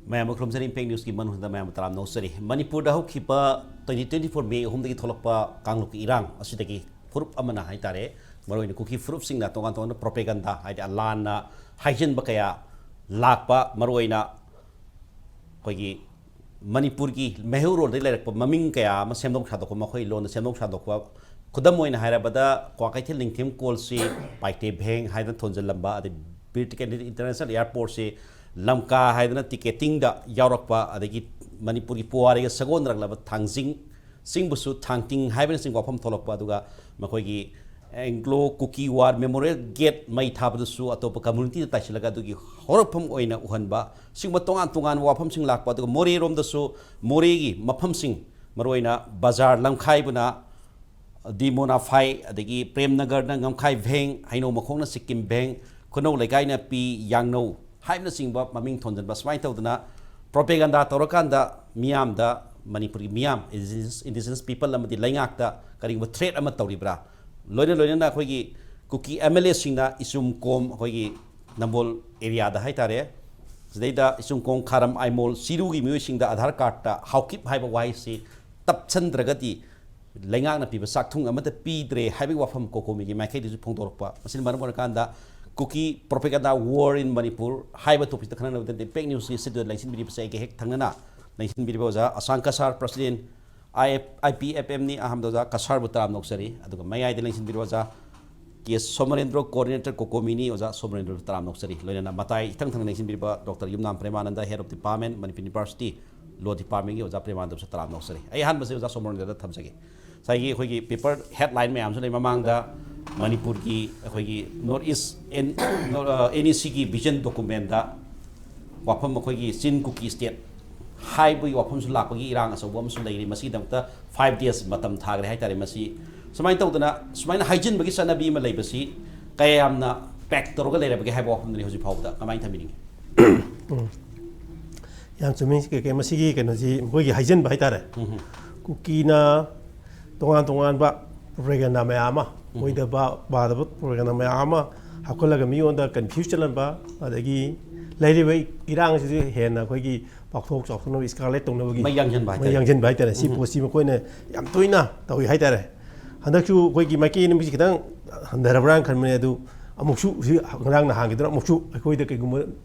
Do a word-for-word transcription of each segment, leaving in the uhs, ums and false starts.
ꯃꯌꯥꯝꯕꯨ ꯈꯨꯔꯨꯝꯖꯔꯤ꯫ ꯏꯝꯄꯦꯛ ꯅ꯭ꯌꯨꯁꯀꯤ ꯃꯅꯨꯡꯗ ꯃꯌꯥꯝꯕꯨ ꯇꯔꯥꯝꯅ ꯑꯣꯛꯆꯔꯤ꯫ ꯃꯅꯤꯄꯨꯔꯗ ꯍꯧꯈꯤꯕ twenty twenty-four May ꯑꯍꯨꯝꯗꯒꯤ ꯊꯣꯛꯂꯛꯄ ꯀꯥꯡꯂꯨꯞꯀꯤ ꯏꯔꯥꯡ ꯑꯁꯤꯗꯒꯤ ꯐꯨꯔꯨꯞ ꯑꯃꯅ ꯍꯥꯏꯇꯥꯔꯦ, ꯃꯔꯨꯑꯣꯏꯅ ꯀꯨꯀꯤ ꯐꯨꯔꯨꯞꯁꯤꯡꯅ ꯇꯣꯉꯥꯟ ꯇꯣꯉꯥꯟꯕ ꯄ꯭ꯔꯣꯄꯦꯒꯟꯗꯥ, ꯍꯥꯏꯗꯤ ꯂꯥꯟꯅ ꯍꯥꯏꯖꯤꯟꯕ ꯀꯌꯥ ꯂꯥꯛꯄ, ꯃꯔꯨꯑꯣꯏꯅ ꯑꯩꯈꯣꯏꯒꯤ ꯃꯅꯤꯄꯨꯔꯒꯤ ꯃꯩꯍꯧꯔꯣꯜꯗꯒꯤ ꯂꯩꯔꯛꯄ ꯃꯃꯤꯡ ꯀꯌꯥ ꯑꯃ ꯁꯦꯝꯗꯣꯛ ꯁꯥꯗꯣꯛꯄ, ꯃꯈꯣꯏ ꯂꯣꯟꯗ ꯁꯦꯝꯗꯣꯛ ꯁꯥꯗꯣꯛꯄ, ꯈꯨꯗꯝ ꯑꯣꯏꯅ ꯍꯥꯏꯔꯕꯗ, ꯀ꯭ꯋꯥꯀꯩꯊꯦꯜ ꯅꯤꯡꯊꯦꯝ ꯀꯣꯜꯁꯤ ꯄꯥꯏꯇꯦ ꯚꯦꯡ ꯍꯥꯏꯗꯅ ꯊꯣꯟꯖꯤꯜꯂꯝꯕ, ꯑꯗꯩ ꯕꯤꯔ ꯇꯤꯀꯦꯟꯗ꯭ꯔꯖꯤꯠ ꯏꯟꯇꯔꯅꯦꯁꯅꯦꯜ ꯑꯦꯌꯥꯔꯄꯣꯔꯠꯁꯤ ꯂꯝꯀꯥ ꯍꯥꯏꯗꯅ ꯇꯤꯀꯦꯇꯤꯡꯗ ꯌꯥꯎꯔꯛꯄ, ꯑꯗꯒꯤ ꯃꯅꯤꯄꯨꯔꯒꯤ ꯄꯨꯋꯥꯔꯤꯒ ꯁꯥꯒꯣꯟꯅꯔꯛꯂꯕ ꯊꯥꯡꯖꯤꯡ ꯆꯤꯡꯕꯨꯁꯨ ꯊꯥꯡꯇꯤꯡ ꯍꯥꯏꯕꯅꯆꯤꯡꯕ ꯋꯥꯐꯝ ꯊꯣꯛꯂꯛꯄ, ꯑꯗꯨꯒ ꯃꯈꯣꯏꯒꯤ ꯑꯦꯡꯒ꯭ꯂꯣ ꯀꯨꯀꯤ ꯋꯥꯔ ꯃꯦꯃꯣꯔꯤꯌꯦꯜ ꯒꯦꯠ ꯃꯩ ꯊꯥꯕꯗꯁꯨ ꯑꯇꯣꯞꯄ ꯀꯝꯃꯨꯅꯤꯇꯤꯗ ꯇꯥꯏꯁꯤꯜꯂꯒ ꯑꯗꯨꯒꯤ ꯍꯧꯔꯛꯐꯝ ꯑꯣꯏꯅ ꯎꯍꯟꯕ, ꯁꯤꯒꯨꯝꯕ ꯇꯣꯉꯥꯟ ꯇꯣꯉꯥꯟꯕ ꯋꯥꯐꯝꯁꯤꯡ ꯂꯥꯛꯄ, ꯑꯗꯨꯒ ꯃꯣꯔꯦꯔꯣꯝꯗꯁꯨ ꯃꯣꯔꯦꯒꯤ ꯃꯐꯝꯁꯤꯡ, ꯃꯔꯨꯑꯣꯏꯅ ꯕꯖꯥꯔ ꯂꯝꯈꯥꯏꯕꯨꯅ ꯗꯤ ꯃꯣꯅꯥꯐꯥꯏ, ꯑꯗꯒꯤ ꯄ꯭ꯔꯦꯝꯅꯒꯔꯅ ꯉꯝꯈꯥꯏ ꯚꯦꯡ, ꯍꯩꯅꯧ ꯃꯈꯣꯡꯅ ꯁꯤꯛꯀꯤꯝ ꯚꯦꯡ, ꯈꯨꯅꯧ ꯂꯩꯀꯥꯏꯅ ꯄꯤ ꯌꯥꯡꯅꯧ ꯍꯥꯏꯕꯅꯆꯤꯡꯕ ꯃꯃꯤꯡ ꯊꯣꯟꯖꯟꯕ, ꯁꯨꯃꯥꯏꯅ ꯇꯧꯗꯅ ꯄ꯭ꯔꯣꯄꯦꯒꯟꯗꯥ ꯇꯧꯔꯀꯥꯟꯗ ꯃꯤꯌꯥꯝꯗ, ꯃꯅꯤꯄꯨꯔꯒꯤ ꯃꯤꯌꯥꯝ, ꯏꯟꯗꯤꯖꯤꯅꯁ ꯄꯤꯄꯜ ꯑꯃꯗꯤ ꯂꯩꯉꯥꯛꯇ ꯀꯔꯤꯒꯨꯝꯕ ꯊ꯭ꯔꯦꯠ ꯑꯃ ꯇꯧꯔꯤꯕ꯭ꯔꯥ? ꯂꯣꯏꯅ ꯂꯣꯏꯅꯅ ꯑꯩꯈꯣꯏꯒꯤ ꯀꯨꯀꯤ ꯑꯦꯝ ꯑꯦꯜ ꯑꯦꯁꯤꯡꯅ ꯏꯆꯨꯝ ꯀꯣꯝ ꯑꯩꯈꯣꯏꯒꯤ ꯅꯝꯕꯣꯜ ꯑꯦꯔꯤꯌꯥꯗ ꯍꯥꯏꯇꯥꯔꯦ, ꯁꯤꯗꯩꯗ ꯏꯆꯨꯝ ꯀꯣꯝ, ꯈꯥꯔꯝ, ꯑꯥꯏꯃꯣꯜ, ꯆꯤꯔꯨꯒꯤ ꯃꯤꯑꯣꯏꯁꯤꯡꯗ ꯑꯥꯙꯥꯔ ꯀꯥꯔꯠꯇ ꯍꯥꯎꯀꯤꯞ ꯍꯥꯏꯕ ꯋꯥꯍꯩꯁꯤ ꯇꯞꯁꯟꯗ꯭ꯔꯒꯗꯤ ꯂꯩꯉꯥꯛꯅ ꯄꯤꯕ ꯆꯥꯛꯊꯨꯡ ꯑꯃꯠꯇ ꯄꯤꯗ꯭ꯔꯦ ꯍꯥꯏꯕꯒꯤ ꯋꯥꯐꯝ ꯀꯣꯀꯣꯃꯤꯒꯤ ꯃꯥꯏꯀꯩꯗꯒꯤꯁꯨ ꯐꯣꯡꯗꯣꯔꯛꯄ꯫ ꯃꯁꯤꯅ ꯃꯔꯝ ꯑꯣꯏꯔꯀꯥꯟꯗ ꯀꯨꯀꯤ ꯄ꯭ꯔꯣꯄꯦꯒꯟꯗꯥ ꯋꯥꯔ ꯏꯟ ꯃꯅꯤꯄꯨꯔ ꯍꯥꯏꯕ ꯇꯣꯄꯤꯛꯇ ꯈꯟꯅꯅꯕꯗ ꯏꯝꯄꯦꯛ ꯅ꯭ꯌꯨꯁꯀꯤ ꯁꯤꯗ ꯂꯦꯡꯁꯤꯟꯕꯤꯔꯤꯕꯁꯦ ꯑꯩꯒ ꯍꯦꯛ ꯊꯪꯅꯅ ꯂꯦꯡꯁꯤꯟꯕꯤꯔꯤꯕ ꯑꯣꯖꯥ Asang Kasar, president, I F, I P F ꯑꯦꯝꯅꯤ꯫ ꯑꯍꯥꯟꯕꯗ ꯑꯣꯖꯥ ꯀꯁꯥꯔꯕꯨ ꯇꯔꯥꯝꯅ ꯑꯣꯛꯆꯔꯤ꯫ ꯑꯗꯨꯒ ꯃꯌꯥꯏꯗ ꯂꯦꯡꯁꯤꯟꯕꯤꯔꯤꯕ ꯑꯣꯖꯥ ꯀꯦ ꯁꯣꯃꯔꯦꯟꯗ꯭ꯔꯣ, ꯀꯣꯑꯣꯔꯗꯤꯅꯦꯇꯔ ꯀꯣꯀꯣꯃꯤꯅꯤ꯫ ꯑꯣꯖꯥ ꯁꯣꯃꯔꯦꯟꯗ꯭ꯔꯣ ꯇꯔꯥꯝꯅ ꯑꯣꯛꯆꯔꯤ꯫ ꯂꯣꯏꯅꯅ ꯃꯇꯥꯏ ꯏꯊꯪ ꯊꯪꯅ ꯂꯦꯡꯁꯤꯟꯕꯤꯔꯤꯕ doctor Yumnam Premananda, head of department, Manipur university law ꯗꯤꯄꯥꯔꯠꯃꯦꯟꯒꯤ ꯑꯣꯖꯥ ꯄ꯭ꯔꯦꯃꯥꯅꯟꯗꯁꯨ ꯇꯔꯥꯝꯅ ꯑꯣꯛꯆꯔꯤ꯫ ꯑꯩ ꯑꯍꯥꯟꯕꯁꯦ ꯑꯣꯖꯥ ꯁꯣꯃꯔꯦꯟꯗ꯭ꯔꯗ ꯊꯝꯖꯒꯦ꯫ ꯉꯁꯥꯏꯒꯤ ꯑꯩꯈꯣꯏꯒꯤ ꯄꯦꯄꯔ ꯍꯦꯗꯂꯥꯏꯟ ꯃꯌꯥꯝꯁꯨ ꯂꯩ꯫ ꯃꯃꯥꯡꯗ ꯃꯅꯤꯄꯨꯔꯒꯤ ꯑꯩꯈꯣꯏꯒꯤ north east and, N E ꯁꯤꯒꯤ ꯚꯤꯖꯟ ꯗꯣꯀꯨꯃꯦꯟꯗ ꯋꯥꯐꯝ ꯑꯩꯈꯣꯏꯒꯤ ꯆꯤꯟ ꯀꯨꯀꯤ ꯁ꯭ꯇꯦꯠ ꯍꯥꯏꯕꯒꯤ ꯋꯥꯐꯝꯁꯨ ꯂꯥꯛꯄꯒꯤ ꯏꯔꯥꯡ ꯑꯆꯧꯕ ꯑꯃꯁꯨ ꯂꯩꯔꯤ꯫ ꯃꯁꯤꯒꯤꯗꯃꯛꯇ ꯐꯥꯏꯚ ꯗꯦꯖ ꯃꯇꯝ ꯊꯥꯈ꯭ꯔꯦ ꯍꯥꯏꯇꯥꯔꯦ꯫ ꯃꯁꯤ ꯁꯨꯃꯥꯏꯅ ꯇꯧꯗꯅ, ꯁꯨꯃꯥꯏꯅ ꯍꯥꯏꯖꯤꯟꯕꯒꯤ ꯆꯠꯅꯕꯤ ꯑꯃ ꯂꯩꯕꯁꯤ ꯀꯌꯥ ꯌꯥꯝꯅ ꯄꯦꯛ ꯇꯧꯔꯒ ꯂꯩꯔꯕꯒꯦ ꯍꯥꯏꯕ ꯋꯥꯐꯝꯗꯨꯅꯤ ꯍꯧꯖꯤꯛ ꯐꯥꯎꯕꯗ꯫ ꯀꯃꯥꯏꯅ ꯊꯝꯕꯤꯅꯤꯡꯉꯤ? ꯌꯥꯝ ꯆꯨꯝꯃꯤ꯫ ꯀꯩ- ꯀꯩ- ꯃꯁꯤꯒꯤ ꯀꯩꯅꯣꯁꯤ ꯃꯈꯣꯏꯒꯤ ꯍꯥꯏꯖꯤꯟꯕ ꯍꯥꯏꯇꯥꯔꯦ꯫ ꯀꯨꯀꯤꯅ ꯇꯣꯉꯥꯟ ꯇꯣꯉꯥꯟꯕ ꯄ꯭ꯔꯣꯄꯦꯒꯟꯗꯥ ꯃꯌꯥꯝ ꯑꯃ, ꯑꯣꯏꯗꯕ ꯄꯥꯗꯕ ꯄ꯭ꯔꯣꯄꯦꯒꯟꯗꯥ ꯃꯌꯥꯝ ꯑꯃ ꯍꯥꯞꯀꯠꯂꯒ ꯃꯤꯉꯣꯟꯗ ꯀꯟꯐ꯭ꯌꯨꯁ ꯆꯠꯍꯟꯕ, ꯑꯗꯒꯤ ꯂꯩꯔꯤꯕ ꯏꯔꯥꯡꯁꯤꯁꯨ ꯍꯦꯟꯅ ꯑꯩꯈꯣꯏꯒꯤ ꯄꯥꯛꯊꯣꯛ ꯆꯥꯎꯊꯣꯛꯅꯕ, ꯏꯁꯀꯥꯂꯦꯠ ꯇꯧꯅꯕꯒꯤ ꯃꯩ ꯌꯥꯡꯁꯤꯟꯕ ꯍꯥꯏꯇꯥꯔꯦ꯫ ꯃꯩ ꯌꯥꯡꯁꯤꯟꯕ ꯍꯥꯏꯇꯥꯔꯦ꯫ ꯁꯤ ꯄꯣꯠꯁꯤ ꯃꯈꯣꯏꯅ ꯌꯥꯝ ꯇꯣꯏꯅ ꯇꯧꯏ ꯍꯥꯏꯇꯥꯔꯦ꯫ ꯍꯟꯗꯛꯁꯨ ꯑꯩꯈꯣꯏꯒꯤ ꯃꯥꯏꯀꯩ ꯑꯅꯤꯃꯛꯁꯤ ꯈꯤꯇꯪ ꯍꯟꯊꯔꯕ꯭ꯔꯥꯅ ꯈꯟꯕꯅꯦ꯫ ꯑꯗꯨ ꯑꯃꯨꯛꯁꯨ ꯍꯧꯖꯤꯛ ꯉꯔꯥꯡ ꯅꯍꯥꯟꯒꯤꯗꯨꯅ ꯑꯃꯨꯛꯁꯨ ꯑꯩꯈꯣꯏꯗ ꯀꯩꯒꯨꯝꯕ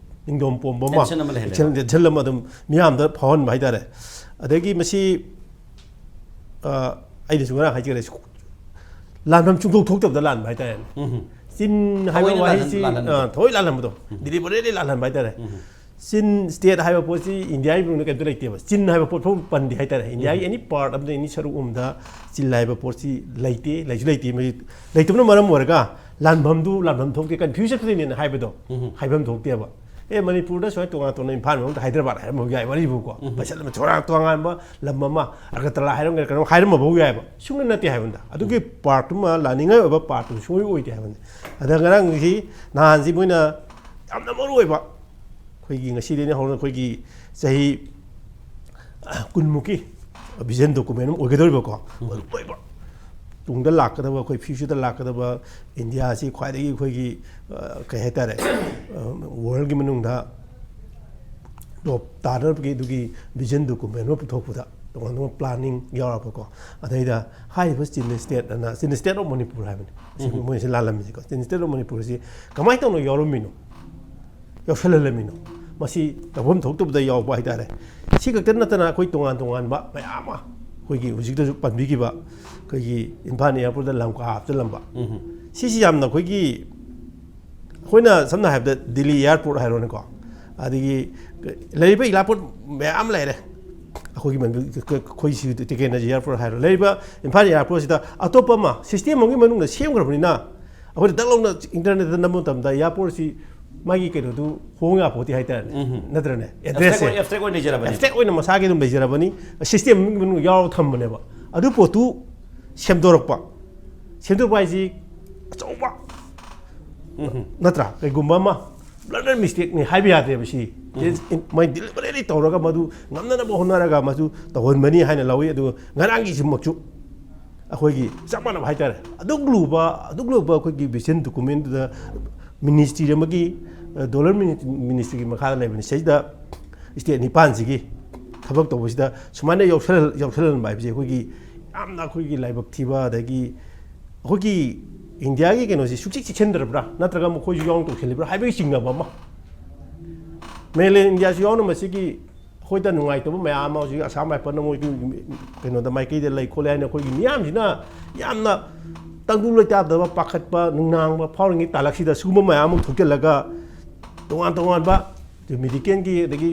ꯅꯤꯡꯗꯣꯝ ꯄꯣꯝꯕ ꯑꯃ, Tension ꯑꯃ ꯂꯩꯍꯜꯂꯦ꯫ Tension, Tension ꯑꯃ ꯑꯗꯨꯝ ꯃꯤꯌꯥꯝꯗ ꯐꯥꯎꯍꯟꯕ ꯍꯥꯏꯇꯥꯔꯦ꯫ ꯑꯗꯒꯤ ꯃꯁꯤ ꯑ, ꯑꯩꯅꯁꯨ ꯉꯔꯥꯡ ꯍꯥꯏꯖꯈ꯭ꯔꯦ, ꯂꯥꯟꯐꯝ ꯆꯨꯝꯊꯣꯛ ꯊꯣꯛꯇꯕꯗ ꯂꯥꯟꯕ ꯍꯥꯏꯇꯥꯔꯦꯅꯦ꯫ ꯎꯝ꯫ ꯆꯤꯟ ꯍꯥꯏꯕ ꯊꯑꯣꯏꯅ ꯋꯥꯍꯩꯁꯤ ꯂꯥꯜꯍꯟ-, ꯂꯥꯜꯍꯟꯕꯗꯣ꯫ ꯑ, ꯊꯑꯣꯏ ꯂꯥꯜꯍꯟꯕꯗꯣ, deliberately ꯂꯥꯜꯍꯟꯕ ꯍꯥꯏꯇꯥꯔꯦ꯫ ꯆꯤꯟ, state ꯍꯥꯏꯕ ꯄꯣꯠꯁꯤ ꯏꯟꯗꯤꯌꯥꯒꯤ ꯃꯅꯨꯡꯗ ꯀꯩꯝꯇ ꯂꯩꯇꯦꯕ꯫ ꯆꯤꯟ ꯍꯥꯏꯕ ꯄꯣꯠ ꯐꯥꯎ ꯄꯟꯗꯦ ꯍꯥꯏꯇꯥꯔꯦ꯫ ꯏꯟꯗꯤꯌꯥꯒꯤ any part ꯑꯃꯗ, any ꯁꯔꯨꯛ ꯑꯃꯗ ꯆꯤꯟ ꯍꯥꯏꯕ ꯄꯣꯠꯁꯤ ꯂꯩꯇꯦ, ꯂꯩꯁꯨ ꯂꯩꯇꯦ꯫ ꯃꯁꯤ ꯂꯩꯇꯕꯅ ꯃꯔꯝ ꯑꯣꯏꯔꯒ ꯂꯥꯟꯐꯝꯗꯨ ꯂꯥꯟꯐꯝ ꯊꯣꯛꯇꯦ, confusion ꯈꯛꯇꯅꯦꯅ ꯍꯥꯏꯕꯗꯣ ꯍꯥꯏꯐꯝ ꯊꯣꯛꯇꯦꯕ꯫ ꯑꯦ, ꯃꯅꯤꯄꯨꯔꯗ ꯁꯨꯃꯥꯏꯅ ꯇꯣꯉꯥꯟ ꯇꯣꯉꯥꯟꯅ ꯏꯝꯐꯥꯜ ꯃꯅꯨꯡꯗ ꯍꯥꯏꯗ꯭ꯔꯕꯥꯗ ꯍꯥꯏꯔꯝꯕ ꯌꯥꯏ, ꯋꯥꯔꯤꯕꯨꯀꯣ꯫ ꯄꯩꯁꯥ ꯇꯣꯉꯥꯟ ꯇꯣꯉꯥꯟꯕ ꯂꯝ ꯑꯃ, ꯑꯒꯔꯇꯂꯥ ꯍꯥꯏꯔꯝꯒꯦꯔꯥ, ꯀꯩꯅꯣꯝ ꯍꯥꯏꯔꯝꯃꯐꯥꯎ ꯌꯥꯏꯕ꯫ ꯁꯨꯡꯅ ꯅꯠꯇꯦ ꯍꯥꯏꯕꯅꯤꯗ꯫ ꯑꯗꯨꯒꯤ part ꯇꯨꯃ, ꯂꯥꯟꯅꯤꯡꯉꯥꯏ ꯑꯣꯏꯕ part ꯇꯨ ꯁꯨꯡꯑꯣꯏ ꯑꯣꯏꯗꯦ ꯍꯥꯏꯕꯅꯤ꯫ ꯑꯗ ꯉꯔꯥꯡꯒꯤ, ꯅꯍꯥꯟꯁꯤ ꯃꯣꯏꯅ ꯌꯥꯝꯅ ꯃꯔꯨ ꯑꯣꯏꯕ, ꯑꯩꯈꯣꯏꯒꯤ ꯉꯁꯤꯗꯩꯅ ꯍꯧꯔꯒ ꯑꯩꯈꯣꯏꯒꯤ ꯆꯍꯤ ꯀꯨꯟꯃꯨꯛꯀꯤ vision document ꯑꯃ ꯑꯣꯏꯒꯗꯧꯔꯤꯕꯀꯣ꯫ ꯃꯔꯨ ꯑꯣꯏꯕ, ꯇꯨꯡꯗ ꯂꯥꯛꯀꯗꯕ, ꯑꯩꯈꯣꯏ future ꯗ ꯂꯥꯛꯀꯗꯕ ꯏꯟꯗꯤꯌꯥꯁꯤ ꯈ꯭ꯋꯥꯏꯗꯒꯤ ꯑꯩꯈꯣꯏꯒꯤ, ꯑ, ꯀꯩ ꯍꯥꯏꯇꯥꯔꯦ, ꯑ, world ꯀꯤ ꯃꯅꯨꯡꯗ top ꯇꯥꯅꯕꯒꯤ ꯑꯗꯨꯒꯤ vision document ꯑꯃ ꯄꯨꯊꯣꯛꯄꯗ ꯇꯣꯉꯥꯟ ꯇꯣꯉꯥꯟꯕ planning ꯌꯥꯎꯔꯛꯄꯀꯣ꯫ ꯑꯗꯩꯗ ꯍꯥꯏꯔꯤꯕ ꯆꯤꯟ state ꯑꯅ, ꯆꯤꯟ state of ꯃꯅꯤꯄꯨꯔ ꯍꯥꯏꯕꯅꯤ꯫ ꯑꯁꯤ ꯃꯣꯏꯁꯤ ꯂꯥꯜꯂꯝꯃꯤꯁꯤꯀꯣ꯫ ꯆꯤꯟ state of ꯃꯅꯤꯄꯨꯔꯁꯤ ꯀꯃꯥꯏꯅ ꯇꯧꯅ ꯌꯥꯎꯔꯝꯃꯤꯅꯣ? ꯌꯥꯎꯁꯜꯍꯜꯂꯝꯃꯤꯅꯣ? ꯃꯁꯤ ꯇꯧꯐꯝ ꯊꯣꯛꯇꯕꯗ ꯌꯥꯎꯕ ꯍꯥꯏꯇꯥꯔꯦ꯫ ꯁꯤ ꯈꯛꯇ ꯅꯠꯇꯅ ꯑꯩꯈꯣꯏ ꯇꯣꯉꯥꯟ ꯇꯣꯉꯥꯟꯕ ꯃꯌꯥꯝ ꯑꯃ, ꯑꯩꯈꯣꯏꯒꯤ ꯍꯧꯖꯤꯛꯇꯁꯨ ꯄꯟꯕꯤꯈꯤꯕ, ꯑꯩꯈꯣꯏꯒꯤ ꯏꯝꯐꯥꯜ airport ꯇ ꯂꯝꯀꯥ ꯍꯥꯞꯆꯤꯜꯂꯝꯕ, ꯁꯤꯁꯤ ꯌꯥꯝꯅ ꯑꯩꯈꯣꯏꯒꯤ, ꯑꯩꯈꯣꯏꯅ ꯁꯝꯅ ꯍꯥꯏꯔꯕꯗ ꯗꯤꯜꯂꯤ airport ꯍꯥꯏꯔꯣꯅꯦꯀꯣ, ꯑꯗꯒꯤ ꯂꯩꯔꯤꯕ airport ꯃꯌꯥꯝ ꯂꯩꯔꯦ꯫ ꯑꯩꯈꯣꯏꯒꯤ ꯃꯅꯤꯄꯨꯔ, ꯑꯩꯈꯣꯏ ꯁꯤ ꯇꯤꯀꯦꯟꯗ꯭ꯔꯖꯤ airport ꯍꯥꯏꯔꯣ, ꯂꯩꯔꯤꯕ ꯏꯝꯐꯥꯜ airport ꯁꯤꯗ ꯑꯇꯣꯞꯄ ꯑꯃ system ꯑꯃꯒꯤ ꯃꯅꯨꯡꯗ ꯁꯦꯝꯈ꯭ꯔꯕꯅꯤꯅ, ꯑꯩꯈꯣꯏꯅ ꯗꯛ ꯂꯥꯎꯅ internet ꯇ ꯅꯝꯕ ꯃꯇꯝꯗ airport ꯁꯤ ꯃꯥꯒꯤ ꯀꯩꯅꯣꯗꯨ ꯍꯣꯡ ꯌꯥꯄꯣꯠꯇꯦ ꯍꯥꯏꯇꯥꯔꯦꯅꯦ꯫ ꯅꯠꯇ꯭ꯔꯅꯦ? Address ꯁꯦ Abstract ꯑꯣꯏꯅ ꯂꯩꯖꯔꯕꯅꯤ꯫ Abstract ꯑꯣꯏꯅ ꯃꯁꯥꯒꯤ ꯑꯗꯨꯝ ꯂꯩꯖꯔꯕꯅꯤ꯫ System ꯑꯃꯒꯤ ꯃꯅꯨꯡꯗ ꯌꯥꯎꯔꯒ ꯊꯝꯕꯅꯦꯕ꯫ ꯑꯗꯨ ꯄꯣꯠꯇꯨ ꯁꯦꯝꯗꯣꯔꯛꯄ, ꯁꯦꯝꯗꯣꯔꯛꯄ ꯍꯥꯏꯁꯤ ꯑꯆꯧꯕ, ꯅꯠꯇ꯭ꯔꯥ? ꯀꯩꯒꯨꯝꯕ ꯑꯃ blunder mistake ꯅꯤ ꯍꯥꯏꯕ ꯌꯥꯗꯦꯕ ꯁꯤ꯫ ꯃꯣꯏ deliberately ꯇꯧꯔꯒ ꯃꯗꯨ ꯉꯝꯅꯅꯕ ꯍꯣꯠꯅꯔꯒ ꯃꯗꯨ ꯇꯧꯍꯟꯕꯅꯤ ꯍꯥꯏꯅ ꯂꯧꯏ꯫ ꯑꯗꯨꯒ ꯉꯔꯥꯡꯒꯤꯁꯤꯃꯛꯁꯨ ꯑꯩꯈꯣꯏꯒꯤ ꯆꯞ ꯃꯥꯟꯅꯕ ꯍꯥꯏꯇꯥꯔꯦ꯫ ꯑꯗꯨꯛ ꯂꯨꯕ, ꯑꯗꯨꯛ ꯂꯨꯕ ꯑꯩꯈꯣꯏꯒꯤ vision document ꯗꯨꯗ ministry ꯑꯃꯒꯤ ꯗꯣꯂꯔ ꯃꯤꯅꯤꯁꯇ꯭ꯔꯤꯒꯤ ꯃꯈꯥꯗ ꯂꯩꯕꯅꯤ꯫ ꯁꯤꯗꯩꯗ ꯁ꯭ꯇꯦꯠ ꯅꯤꯄꯥꯟꯁꯤꯒꯤ ꯊꯕꯛ ꯇꯧꯕꯁꯤꯗ ꯁꯨꯃꯥꯏꯅ ꯌꯥꯎꯁꯜꯍꯟ- ꯌꯥꯎꯁꯜꯍꯟꯕ ꯍꯥꯏꯕꯁꯦ ꯑꯩꯈꯣꯏꯒꯤ ꯌꯥꯝꯅ ꯑꯩꯈꯣꯏꯒꯤ ꯂꯥꯏꯕꯛ ꯊꯤꯕ, ꯑꯗꯒꯤ ꯑꯩꯈꯣꯏꯒꯤ ꯏꯟꯗꯤꯌꯥꯒꯤ ꯀꯩꯅꯣꯁꯤ ꯁꯨꯛꯆꯤꯛ ꯆꯤꯛꯁꯤꯟꯗ꯭ꯔꯕ꯭ꯔꯥ, ꯅꯠꯇ꯭ꯔꯒ ꯃꯈꯣꯏꯁꯨ ꯌꯥꯎꯅ ꯇꯧꯁꯤꯜꯂꯤꯕ꯭ꯔꯥ ꯍꯥꯏꯕꯒꯤ ꯆꯤꯡꯅꯕ ꯑꯃ꯫ ꯃꯦꯟꯂꯦꯟ ꯏꯟꯗꯤꯌꯥꯁꯨ ꯌꯥꯎꯅ ꯃꯁꯤꯒꯤ ꯑꯩꯈꯣꯏꯗ ꯅꯨꯡꯉꯥꯏꯇꯕ ꯃꯌꯥꯝ ꯑꯃ ꯍꯧꯖꯤꯛ ꯑꯁꯥꯝ ꯔꯥꯏꯐꯜꯅ ꯃꯣꯏꯒꯤ ꯀꯩꯅꯣꯗ ꯃꯥꯏꯀꯩꯗ ꯂꯩ ꯈꯣꯠꯂꯦ ꯍꯥꯏꯅ ꯑꯩꯈꯣꯏꯒꯤ ꯃꯤꯌꯥꯝꯁꯤꯅ ꯌꯥꯝꯅ ꯇꯪꯗꯨ ꯂꯩꯇꯥꯗꯕ, ꯄꯥꯈꯠꯄ, ꯅꯨꯡꯅꯥꯡꯕ ꯐꯥꯎꯔꯤꯉꯩ ꯇꯥꯂꯛꯁꯤꯗ ꯁꯤꯒꯨꯝꯕ ꯃꯌꯥꯝ ꯑꯃ ꯊꯣꯛꯆꯤꯜꯂꯒ ꯇꯣꯉꯥꯟ ꯇꯣꯉꯥꯟꯕ ꯃꯦꯗꯤꯀꯦꯜꯒꯤ ꯑꯗꯒꯤ